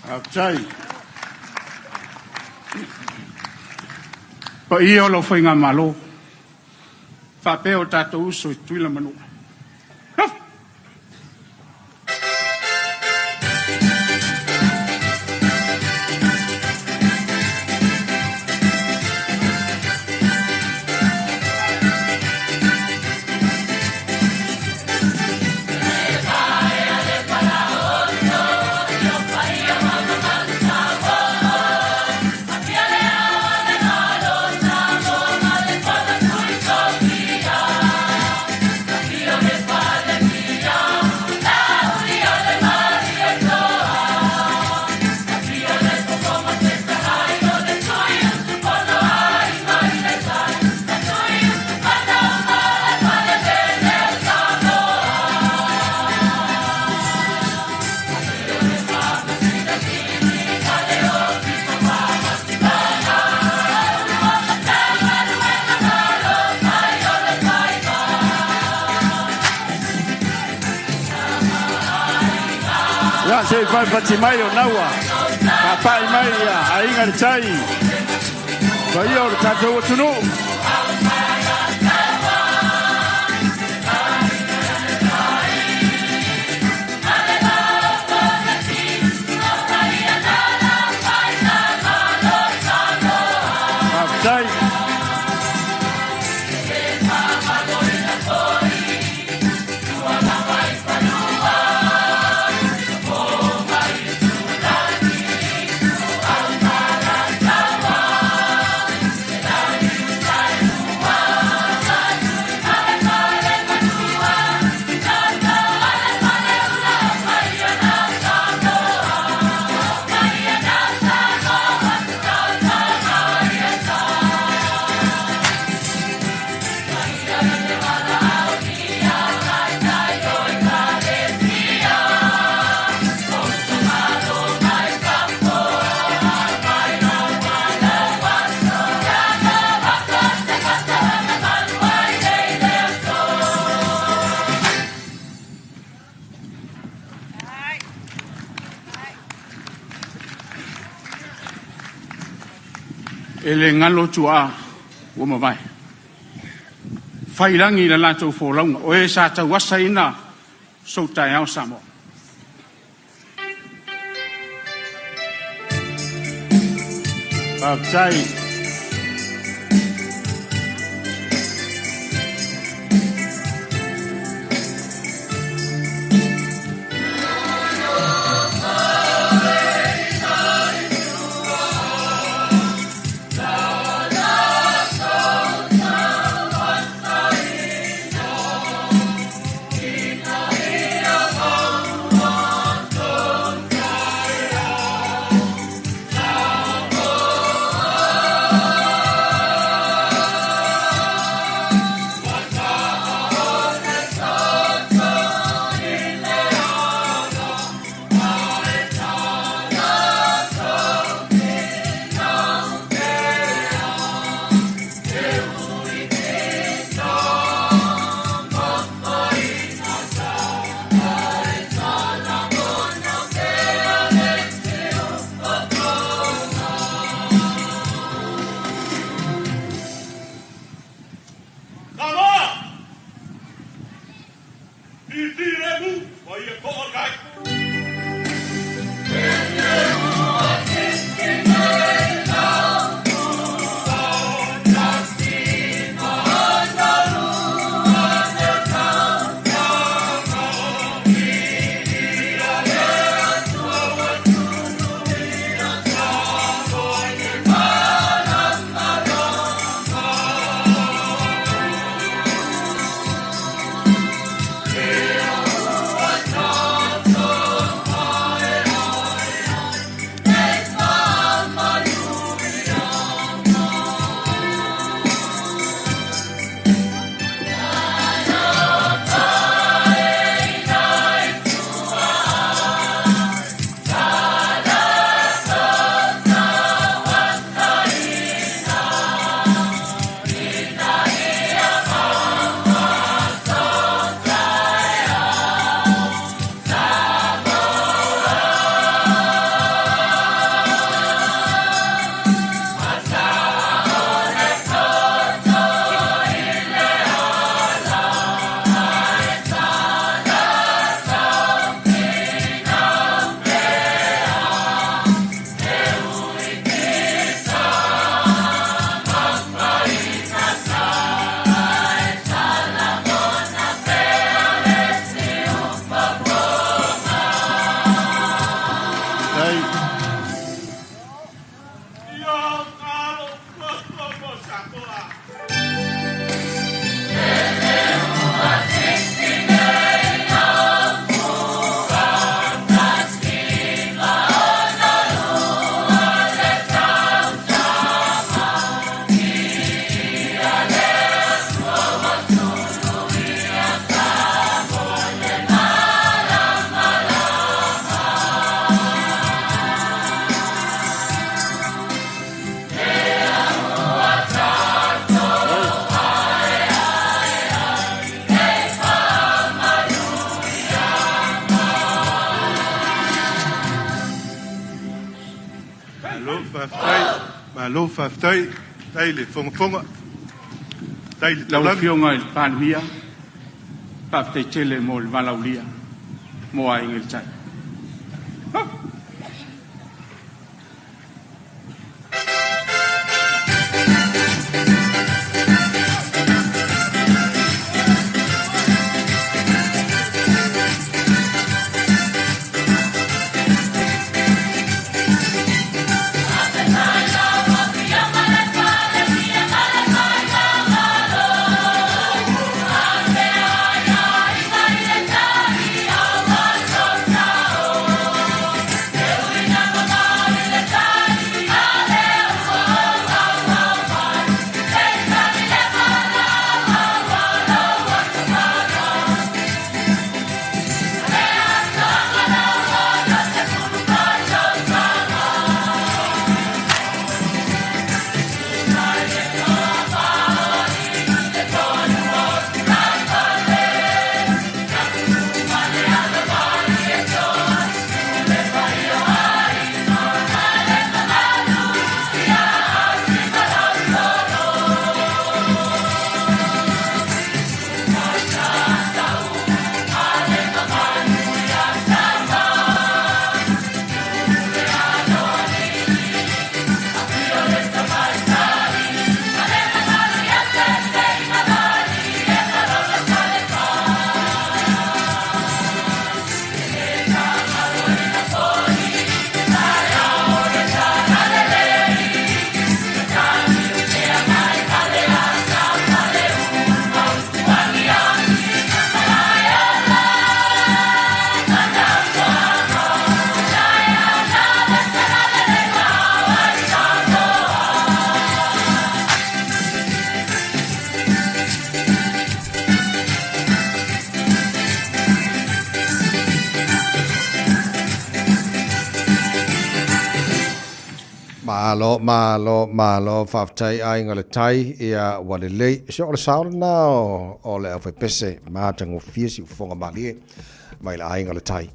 Faafetai. Paia o lau faigamalo, faapea o tatou uso i Tutuila ma Manua. Ia, se i faipati mai o naua. Papai mai ia, aiga le tai. Paia o le tatou atunuu. Faafetai. E le galo tuaa ua mavae. Fai lagi i le latou folauga, o e sa tauasaina sou taeao Samoa. Faafetai. Filemu ma ia to'a le tai. Malo faafetai, malo faafetai, tai le fogafoga, tai le Lau taulagi. Afioga i le Palemia, faafetai tele mo le valaaulia mo Aiga i le Tai. Malo, malo, malo, faafetai Aiga i le Tai, ia ua lelei. Se o le sao lena o le aufaipese matagofie siufofoga malie mai le Aiga i le Tai.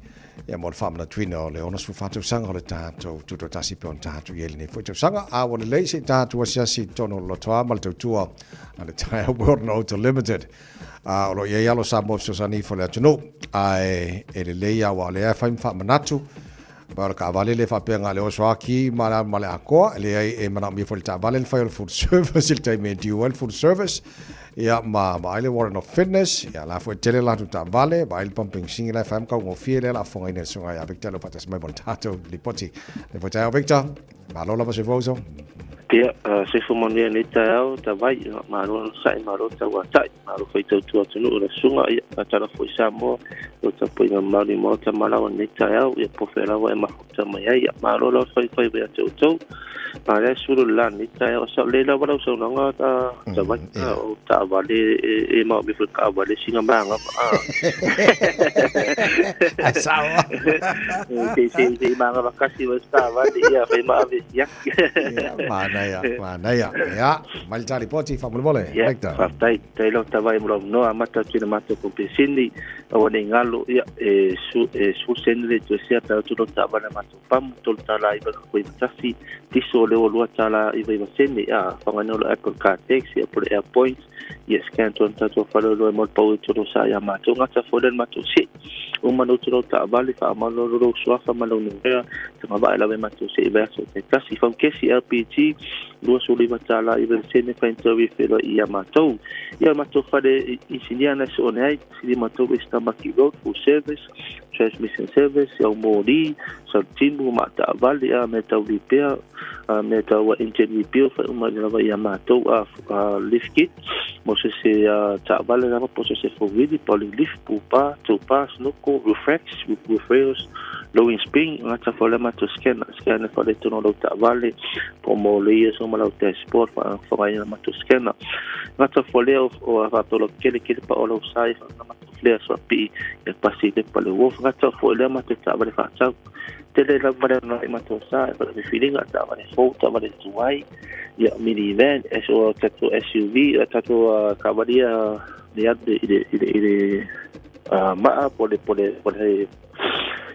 Ia mo le faamanatuina o le 64 tausaga o le tatou tutoatasi pe ona tatou i ai lenei foi tausaga. A ua lelei se i tatou asiasi i totonu o le lotoa ma le tautua a le Tyre World and Auto Limited. A o lo o i ai alo Samoa e fesoasoani ifo i le atunuu, ae e lelei lava aua o lea e fai ma faamanatu, ma o le taavale le faapea na o le oso lava ki ma le alu ma le atoa, e leai e manaomia foi e le taavale le fai o le full service i le taimi e due ai le full service, ia ma vaai le warrant of fitness, ia la foi e tele latou taavale, vaai le pamu penisini la e fai ma taugofie lea o le a fofogaina e le susuga ia Victor o lo o faatasi mai mo le tatou lipoti. Lea foi taeao Victor. Malo lava soifua uso. Ia, soifua manuia i lenei taeao, Tavai, malo onosai, malo tauatai, malo foi tautua atunuu i le susuga, ia, faatalofa foi Samoa, lau tapuaiga mamalu i Maota ma Laoa i lenei taeao, ia po o fea lava e mafuta mai ai, ia, malo lava faifaiva ia te outou. A lea sulu le la lenei taeao, sa lelei lava lau saunoaga, Tavai, o taavale e maomia foi taavale sina manava. Ai sao. Se se se manava kasi wa taavale ia fai ma ave ia. Manaia, manaia. Ia, mai le talipoti faamolemole. Ia, faafetai, tai lau tavai mo lau noa amata atu i le matou kompesini aua nei galo ia e su e su sene le toe sea pe atu lau taavale matou pamu $3.91, tiso o le $2.99, a faaaogaina o le Apple Car Tax ia po o le Air Points, ia scan atu ana tatou faleoloa e mo le pau e tolo sa ia matou gata foi lea le matou se'i. Uma na utu lau taavale, faamalo lou suafa ma lau numera, tagavaa e lawe matou se'i vaiaso taitasi. Faukesi LPG, $29 i sene faintaui e feiloai ia matou. Ia o le matou fale inisinia na e soone ai, 13 East Tamaki Road, full service, transmission service, au moli, salutimu, maa taavale, a mea tau lipea, a mea tau engine rebuild, fai uma lava ia matou a lift kit, mo se se taavale lava po se se four-wheelie, po le lift, pupa, tow bar, snorkel, roof racks, roof rails, lowering spring, gata foi le matou scanner, scanner fa le tono lau taavale, po mo le ia so ma lau dashboard, fa fa matou scanner. Gata foi le o fa tolo kele kele pa o lau sai fa matou flare so pii e pasi le pale wolf gata foi le matou taavale faatau. Tele lava le na i matou sa e fale feelinga taavale fou, taavale tuai, ia minivan, o tatou SUV, tatou taavale le atu i le i le i le maa po le po le po le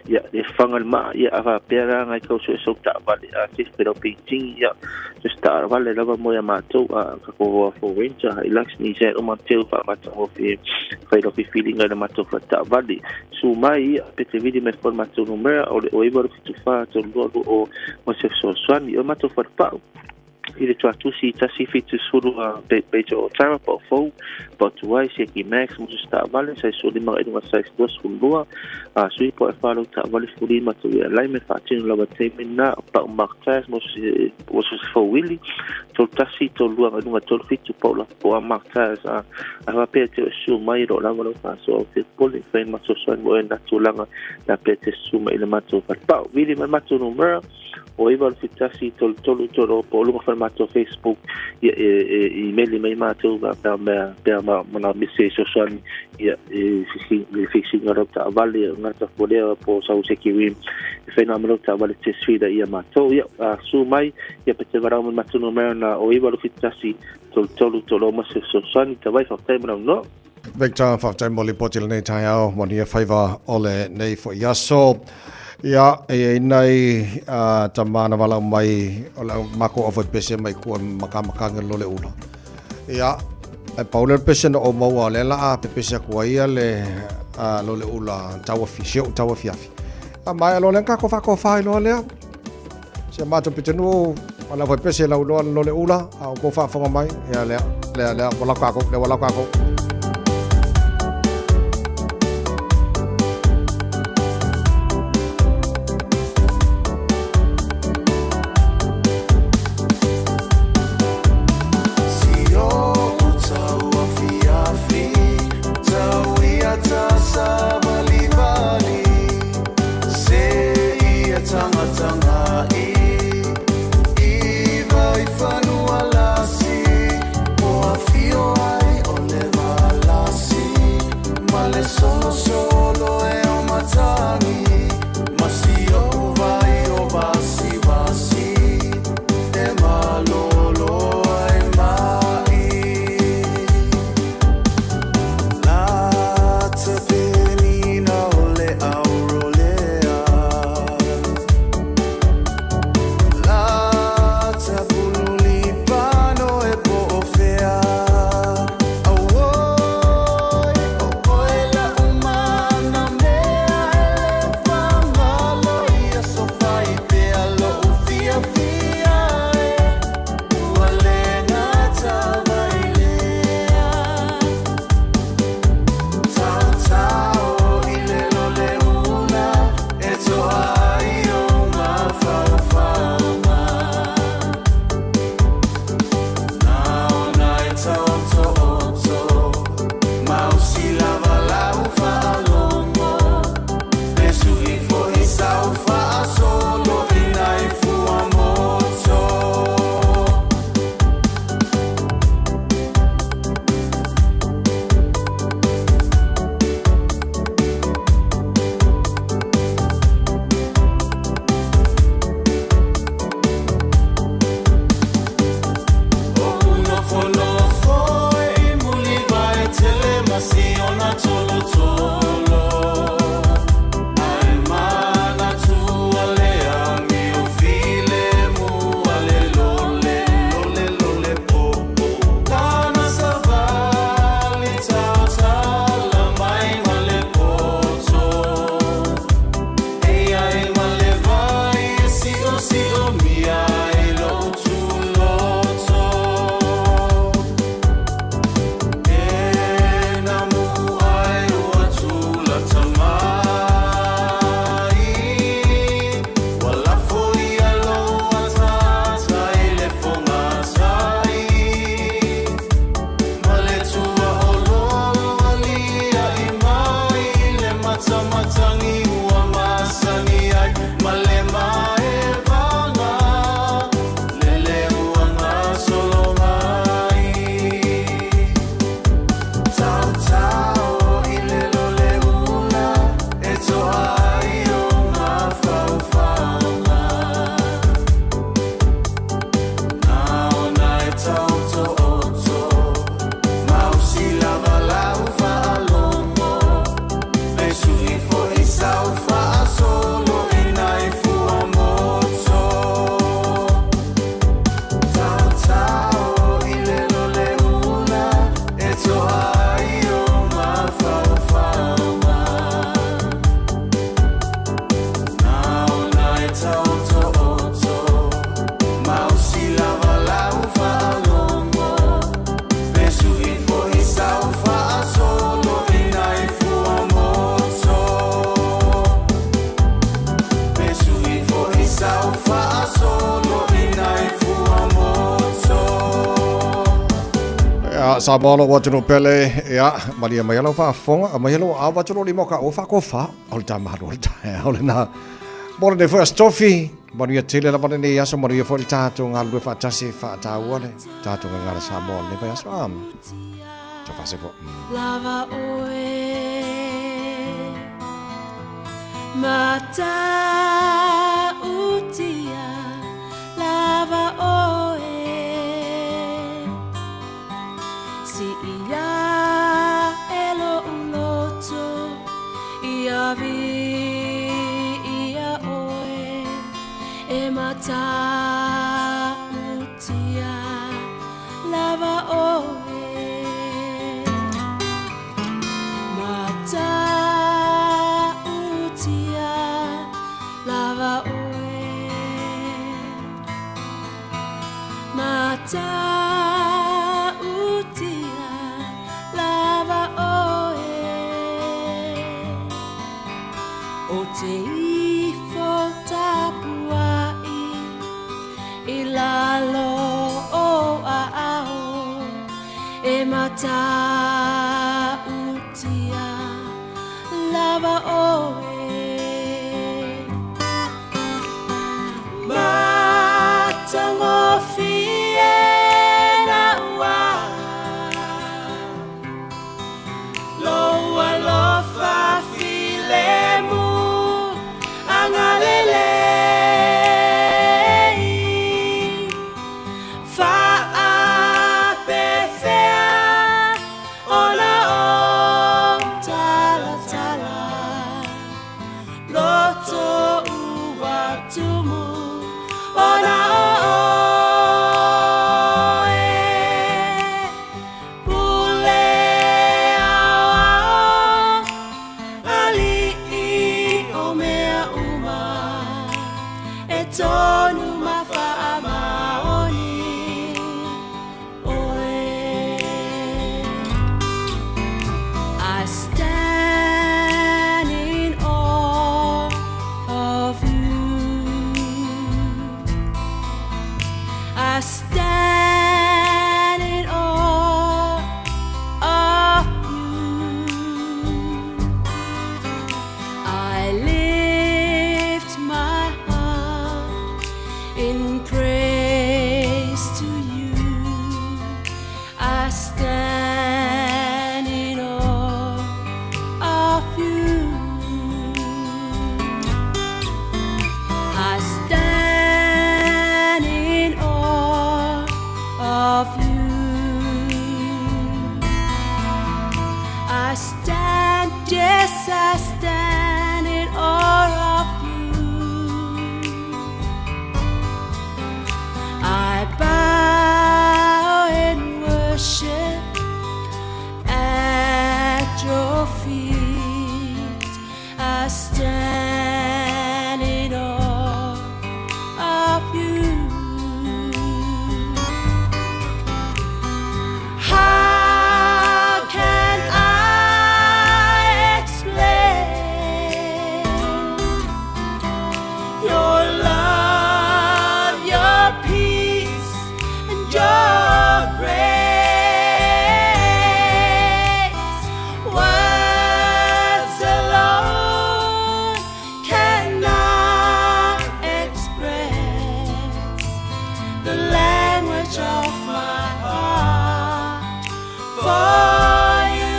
ia le fanga le maa ia a faapea la ngai kau sue sau taavale a te whenau painting ia just taavale lava mo ia matou a ka ko for Ranger Hilux Nissan o matou fa matou fi fai lo feeling le matou fa taavale su mai ia pe te vidi me fo matou numera o le o iwa fitu fa tolu lua lua o mo se fesoasoani o matou fa pau i le tuatusi 170 a peito o Tara po o fou po o tuai Seki Max mo se taavale sai suli ma i sai 22 a sui po e whalau taavale fuli ma tu ia lai me whaatino lawa teime na pa o Mark Taz mo se mo se fou wili tolu tasi tolu lua ngai tolu fitu po la po a Mark Taz a a whapea te o su mai ro lava lau whaso o te pole whai mato soan mo e na tūlanga na pea te su mai le mato whatpao wili mai mato numera o iwa le tasi tolu tolu tolu po o luga whai mato Facebook ia e e i meli mai matou ma pea mea pea ma mana mese sosoani ia e fixing le fixing o taavale ngata folea po sau se kiwi e whai ngā malo taavale te suida ia matou ia a su mai ia pe te varau mai matou numera na o iwa le tasi tolu tolu tolu ma se sosoani tawai whaktai mana no. Victor, faafetai mo lipoti i lenei taeao, manuia faiva o lenei foi aso. Ia, e i ai nai tama na valaau mai o le au makou au pese mai kua makamakage lo le ula. Ia, e pau lea o le pese na ou maua o lea la a pepese atu ai ia le lo le ula tauafi, si ou tauafiafi. A maea loa lea na tatou faatofa ai loa lea. Si a matou pitonuu ma le aufaipese e lauiloa le lole ula, a o outou faafofoga mai, ia lea, lea, lea, ua lako tatou, lea ua lako tatou. Ia, Samoa lou atunuu pele, ia, malie mai lau faafofoga, aumai lou aao avatu lou lima o ka ua faakofa, o le tamalu o le taeao lena. Mo lenei foi aso tofi, manuia tele lava lenei aso, manuia foi le tatou galulue faatasi e faataua le tatou gagana Samoa o lenei vaiaso. Ah, tau faasefo. Lava oe Matautia lava oe Si ia e lo uloto ia vi ia oe e matautia lava oe Matautia lava oe Matautia lava oe O te ifo tapuai i lalo o aao e matautia lava oe Matagofie na ua Lou alofa filemu agalelei Faapefea ona ou talatala Loto ua tumu ona o oe Pule aoao ali'i o mea uma E tonu ma faamaoni oe I stand in awe of you I stand in awe of you I lift my heart in praise to you I stand in awe of you I stand in awe of you I stand, yes, I stand in awe of you I bow in worship at your feet. I stand in awe of you. How can I explain your love, your peace, and your grace? Words alone cannot express the language of my heart for you.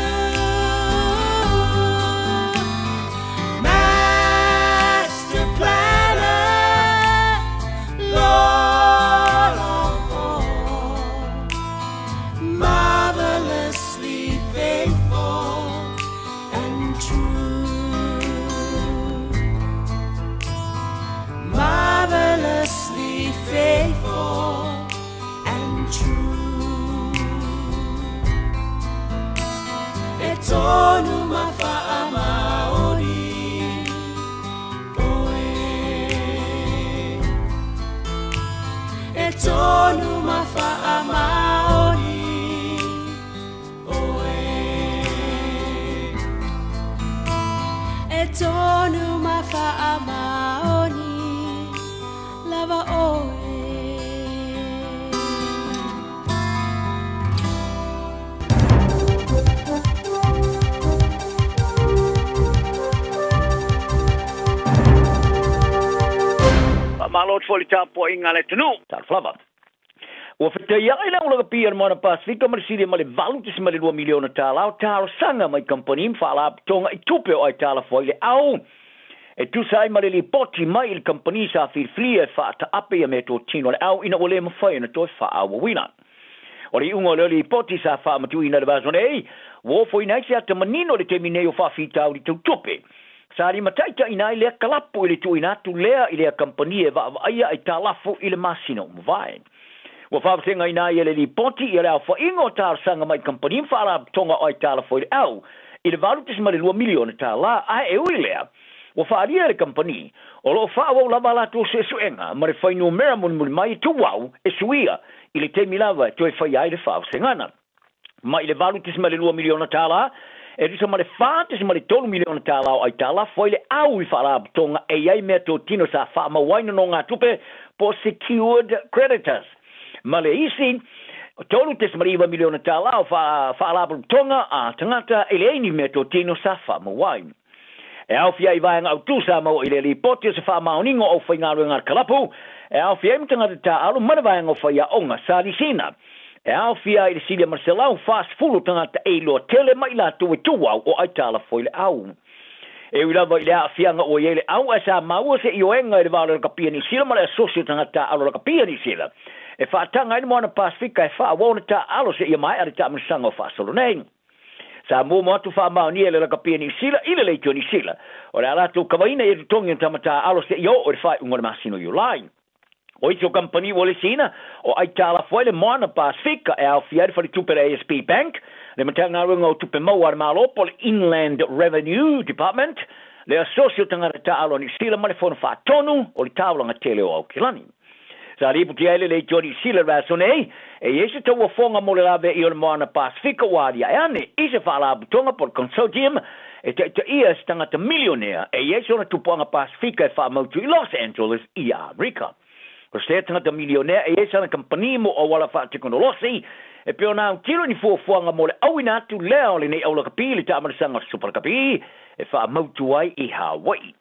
Master planner, Lord of all, marvelously faithful and true. Marvelously faithful and true. E tonu ma faamaoni oe. E tonu ma faamaoni oe. E tonu ma faamaoni lava oe. Faamalo atu foi i le tapuaiga a le atunuu. Talofa lava. Ua fetaiai le aulakapi a le Moana Pasefika ma le silia ma le $8.2 miliona tala o talosaga mai kamupani ma faalapotopotoga i tupe o aitalafu ai le au e tusa ai ma le lipoti mai i le kamupani sa filifilia e faataape ia meatotino a le au ina ua le mafai ona toe faaauauina. O le iuga o lea lipoti sa faamatuuina i le vaiaso nei, ua ofoina ai se ata manino i le taimi nei o faafitauli tau tupe. Sa limataitaiina ai lea kalapu i le tuuina atu lea i lea kamupani e vaavaaia aitalafu i le masina ua mavae. Ua faavasegaina ai e le lipoti ia le aofaiga o talosaga mai kamupani ma faalapotopotoga o aitalafu ai le au i le $8.2 miliona tala, ae e ui i lea, ua faaalia e le kamupani o lo o faaauau lava a latou suesuega ma le fuainumera mulimuli mai e tuau e suia i le taimi lava e toe faia ai le faavasegana. Mai le $8.2 miliona tala, e tusa ma le $4.3 miliona tala o aitalafu ai le au i faalapotopotoga e i ai meatotino sa faamau ai nonogatupe po o secured creditors, ma le isi $3.9 miliona tala o faalapotopotoga a tagata e leai ni meatotino sa faamau ai. E aofia ai vaega autu sa maua i le lipoti o se faamaoniga o aufaigaluega a le kalapu, e aofia ai ma tagata taaalo ma le vaega o faiaoga sa lisiina. E aofia ai le silia ma le 140 tagata e iloa tele ma i latou e tuau o aitalafu ai le au. E ui lava i le aafiaga ua i ai le au, ae sa maua se ioega i le va o le Lakapi a Niu Sila ma le Asosi o Tagata Taaalo Lakapi a Niu Sila e faataga ai le Moana Pasefika e faaauau ona taaalo seia maea le taamilosaga o faasolo nei. Sa muamua atu faamaonia e le Lakapi a Niu Sila i le Leitio Niu Sila o le a latou kavaina ia totogi o tama taaalo seia oo i le faaiuga o le masina o Iulai. O isi o kamupani ua lisiina, o aitalafu ai le Moana Pasefika e aofia ai le faletupe le ASB Bank, le Matagaluega o Tupe Maua a le Malo po o le Inland Revenue Department, le Asosi o Tagata Taaalo a Niu Sila ma le Fono Faatonu o le Taulaga Tele o Aukilani. Sa lipotia ai le Leitio Niu Sila i le vaiaso nei, e i ai se tauofoga mo le laveai o le Moana Pasefika ua aliae ane i se faalapotopotoga po o le consortium e taitaia e se tagata milionea e i ai sona tupuaga Pasefika e faamautu i Los Angeles i Amerika. O se tagata milionea e i ai sana kamupani mo auala faatekonolosi e pei ona autilo i ni fuafuaga mo le auina atu lea o lenei aulakapi i le taamalasaga o le Supa Lakapi e faamautu ai i Hawaii.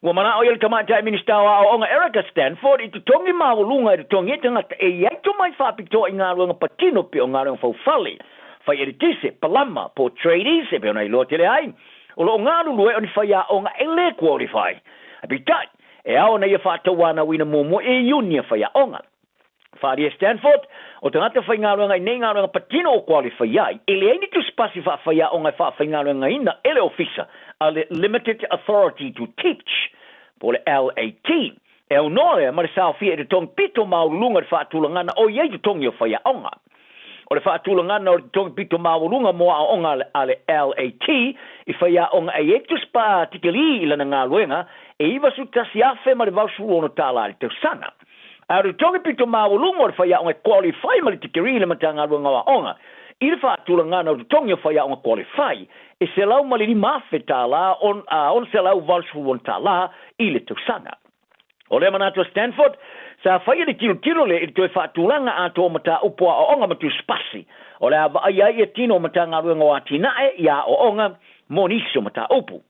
Ua manao ia le Tamaitai Minisita o Aoaoga Erica Stanford i totogi maualuga e totogi ai tagata e i ai tomai faapitoa i galuega patino pei o galuega faufale, fai eletise, palama, po o tradies e pei ona iloa tele ai, o lo o galulue o ni faiaoga e le qualify. Ae peitai, e ao ona ia faatauanauina muamua e iuni a faiaoga. Faaalia Stanford, o tagata faigaluega i nei galuega patino o qualify ai, e leai ni tusipasi faafaiaoga e faafaigaluegaina e le Ofisa a le Limited Authority to Teach, po o le LAT. E aunoa lea ma le saofia i totogi pito maualuluga i le faatulagana o i ai totogi o faiaoga. O le faatulagana o le totogi pito maualuga mo aoaoga a le LAT i faiaoga e i ai tusipaa tikeli i lana galuega e $91,086 i le tausaga. A o le totogi pito maualuga o le faiaoga e qualify ma le tikeri i le Matagaluega o Aoga i le faatulagana o totogi o faiaoga qualify e $105,000 a $686 i le tausaga. O lea manatu a Stanford, sa faia le tilotilo lea i le toe faatulaga atoa o mataupu aoaoga ma tusipasi o le a vaaia ai ia tino o Matagaluega o Atinae i aoaoga mo nisi o mataupu.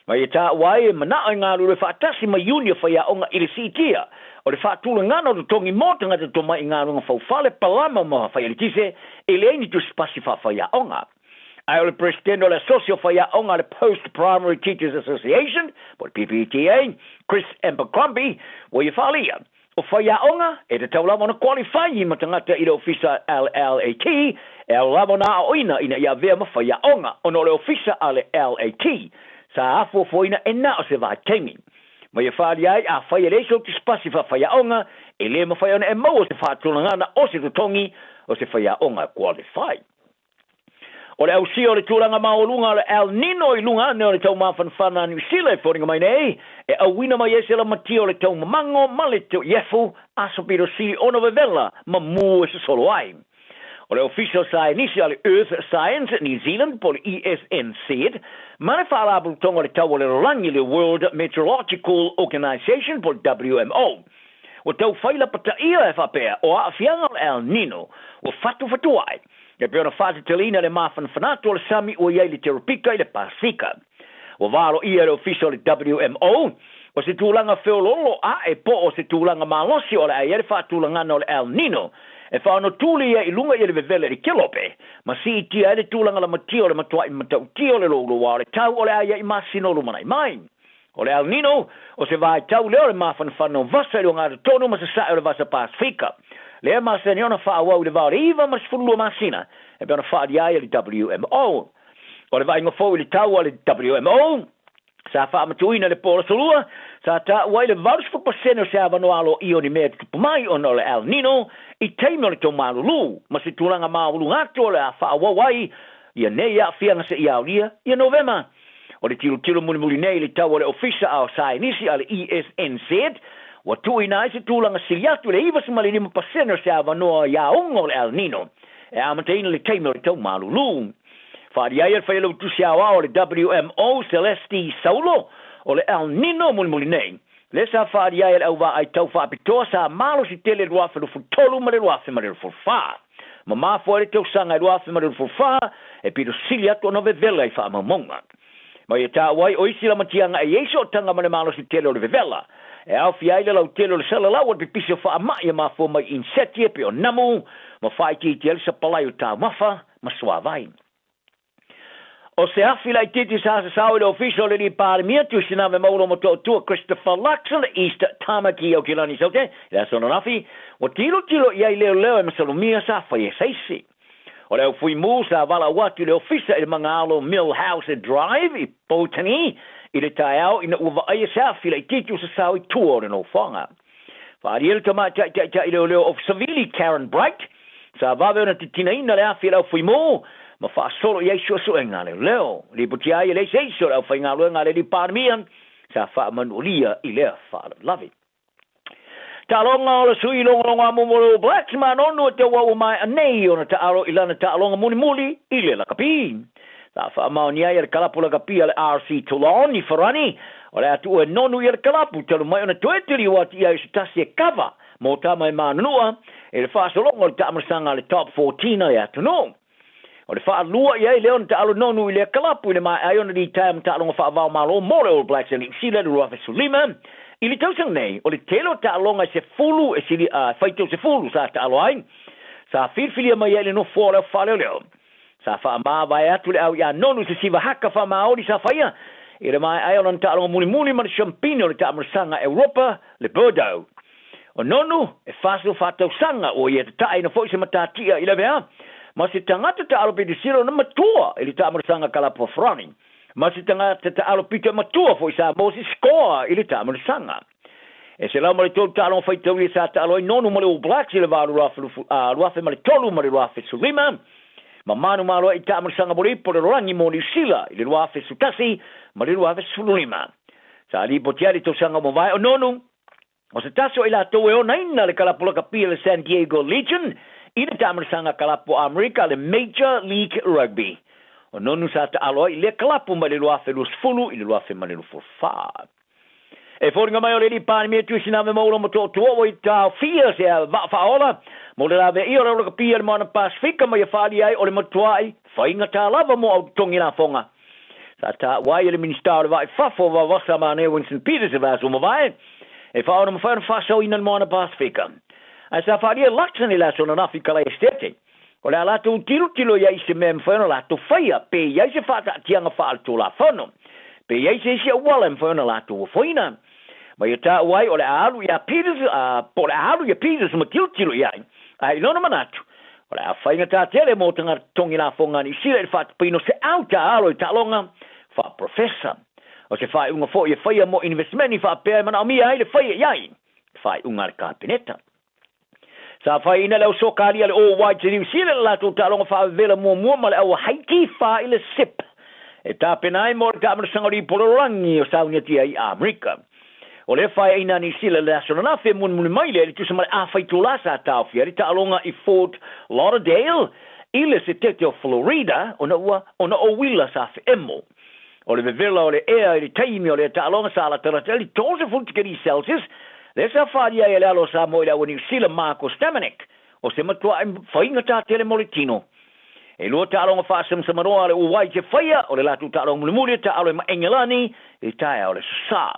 Ma ia taua ai e manao e galulue faatasi ma iuni o faiaoga i le siitia o le faatulagana o totogi mo tagata tomai i galuega faufale, palama ma faialikise e leai ni tusipasi faafaiaoga. Ae o le Peresetene o le Asosi o Faiaoga a le Post Primary Teachers Association, po o le PPTA, Chris Abercrombie, ua ia faaalia, O faiaoga, e tatau lava ona qualify ma tagata i le ofisa LLAT, e ao lava ona aoaoina ina ia avea ma faiaoga, ona o le ofisa a le LAT sa afuafuaina e na o se vaitaimi. Ma ia faaalia ai, afai e leai sou tusipasi faafaiaoga, e le mafai ona e maua se faatulagana o se totogi o se faiaoga qualify. O le ausia o le tulaga maualuga o le El Nino i luga ane o le taumafanafana a Niu Sila e foliga mai nei, e auina mai ai se lamatia o le taumamago ma le iefu aso pito sili ona vevela ma mū e sosolo ai. O le Ofisa o Saienisi a le Earth Science New Zealand po o le ESNZ ma le Faalapotopotoga o le Tau o le Lalolagi le World Meteorological Organisation po o le WMO ua tau fai lapataia e faapea o aafiaga o le El Nino ua fatufatuai E pei ona faateteleina le mafanafana atu o le sami ua i ai le teropika i le Pasefika. Ua valoia e le Ofisa o le WMO, O se tulaga feoloolo a'e po o se tulaga malosi o le a i ai le faatulagana o le El Nino e faaonotuli ia i luga i le vevela i le kelope ma siitia ai le tulaga lamatia o le matua'i matautia o le louloua o le tau o le a i ai i masina o lumana'i mai. O le El Nino, o se vaitau lea o le mafanafana o vasa i le ogatotonu ma sasae o le Vasa Pasefika, lea e masani ona faaauau i le va o le 9 ma le 12 masina, e pei ona faaalia ai e le WMO. O le vaaiga fou i le tau a le WMO, sa faamatuuina i le po o le Aso Lua, sa taua ai le 80% o se avanoa aloaia o ni mea e tutupu mai ona o le El Nino i taimi o le taumalulu ma se tulaga maualuga atu o le a faaauau ai ia nei aafiaga seia aolia ia Novema. O le tilotilo mulimuli nei i le tau a le Ofisa a o Saienisi a le ESNZ, ua tuuina ai se tulaga sili atu i le 95% o se avanoa i aoga o le El Nino e amataina le taimi o le tau malulu. Faaalia ai e le Failautusi Aoao a le WMO, Celeste Saulo, o le El Nino mulimuli nei, lea sa faaalia ai e le au vaai tau faapitoa sa malosi tele i le 2023 ma le 2024. Ma mafua ai le tausaga e 2024 e pito sili atu ona vevela i faamaumauga. Ma ia taua ai o isi lamatiaga e i ai sootaga ma le malosi tele o le vevela, e aofia ai le lautele o le salalau o le pipisi o faamai e mafua mai i inseti e pei o namu ma faaitiitia ai le sapalai o taumafa ma suavai. O se afi laitiiti sa sasao i le Ofisa o le Alii Palemia, Tuisinave Maulo Motootua Christopher Luxon, East Tamaki Aukilani Saute, i le aso ananafi, ua tilotilo i ai leoleo e masalomia sa faia e se isi. O le au fuimu sa valaau atu i le ofisa i le magaalo Mill House Drive i Poutani i le taeao ina ua vaaia se afi laitiiti ua sasao i tua o le nofoaga. Faaalia le tamaitai taitai leoleo Ofisa Savili Karen Bright, sa vave ona titinaina le afi e le au fuimu ma faasolo i ai suesuega a leoleo. Lipotia ai e leai se isi o le aufaigaluega a le Alii Palemia sa faamanualia i lea faalavelave. Taaloga o le sui logologo amumu o le All Blacks ma Nonu e tau ua maea nei ona taalo i lana taaloga mulimuli i le lakapi. Sa faamaonia ai e le kalapu lakapi a le RC Toulon i Farani o le a tuua e Nonu ia le kalapu talu mai ona toe taliu atu i ai o se tasi e kava mō tama e manunua i le faasologa o le taamalasaga a le Top 14 a le atunuu. O le faalua i ai lea ona taalo Nonu i lea kalapu i le maea ai ona litaea ma taaloga faava-o-Malo mo le All Blacks a Niu Sila i le 2015. I le tausaga nei, o le tele o taaloga e sefulu e sili a faitau sefulu sa taalo ai, sa filifilia mai ai le nofoa o le au faaleoleo. Sa faamavae atu le au iā Nonu i se siva haka faamaoli sa faia i le maea ai o lana taaloga mulimuli ma le siampine o le taamalasaga a Europa, le Bordeaux. O Nonu, e 44 tausaga, ua ia tataʻina foi se matatia i lavea, ma se tagata taalo pito sili ona matua i le taamalasaga kalapu a Farani, ma se tagata taalo pito e matua foi sa Moses Scoa i le taamalasaga. E 103 taaloga faitaulia sa taalo ai Nonu ma le All Blacks i le va o le 2003 ma le 2015, ma manumalo ai i taamalasaga mo le ipu o le lalolagi mo Niu Sila i le 2011 ma le 2015. Sa lipoti ai le tausaga ua mavae o Nonu, O se tasi o i latou e onaina le kalapu lakapi a le San Diego Legion i le taamalasaga kalapu a Amerika le Major League Rugby. O Nonu sa taalo ai i lea kalapu mai le 2020 i le 2024. E foliga mai o le Alii Palemia Tuisinave Maula ma Tootooa ua i taofia se vaa faaola mo le laveaia o le aulakapi a le Moana Pasefika ma ia faaalia ai o le matuai faigata lava mo au totogi lafoga. Sa taua ai e le Minisita o le Vaa i Fafo o Vavasa Manea Winston Peters i le aso ua mavae, e faaono mafai ona faasaoina le Moana Pasefika. Ae sa faaalia e Luxon i le aso ananafi i Kalai Esitete, o le a latou tilotilo i ai i se mea e mafai ona latou faia, pe i ai se faataatiaga faaletulafono, pe i ai se isi auala e mafai ona latou ofoina. Ma ia taua ai o le a alu ia Peters, po o le a alu ia Peters ma tilotilo i ai, ae i lona manatu, O le a faigata tele mo tagata totogi lafoga a Niu Sila i le faatupeina o se au taaalo i taaloga faaprofesa. O se faaiuga foi e faia mo inivesimeni faapea e manaomia ai le faia i ai le faaiuga a le Kapeneta. Sa faiina le au soka alia le All Whites i Niu Sila i le latou taaloga faavevela muamua ma le au a Haiti fa i le sip e tapena ai mo le taamalasaga o le Ipolololangi o Sauniatia i Amerika. O lea faeaina a Niu Sila i le aso ananafi e mulimuli mai lea i le tusa ma le afa itulā sa taofia ai le taaloga i Fort Lauderdale i le setete o Florida ona ua ona o uila sa feemo. O le vevela o le ea i le taimi o lea taaloga sa latalata ai le 30 tikeri Celsius lea sa faaalia ai e le alo o Samoa i le au a Niu Sila Marko Stamenic o se matuaʻi faigata tele mo le tino. E lua taaloga faasamsamanoa a le Uwai te faia, o le latou taaloga mulimuli e taaalo ai ma Engelani i taeao o le Aso Sa.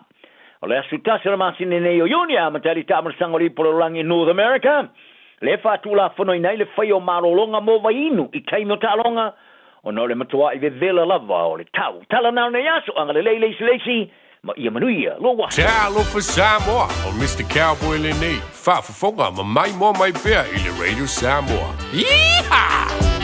O le aso 1 o le masina nei o Iuni e amata ai le taamalosaga o le Ipu o le Lalolagi i North America, lea e faatulafonoina ai le faia o malologa mo vaiinu i taimi o taaloga, ona o le matua'i vevela lava o le tau. Tala na o lenei aso, agalelei le isi i le isi, ma ia manuia lou aso. Talofa Samoa, o Mister Cowboy lenei, faafofoga ma maimoa mai pea i le Radio Samoa. Yeehaw!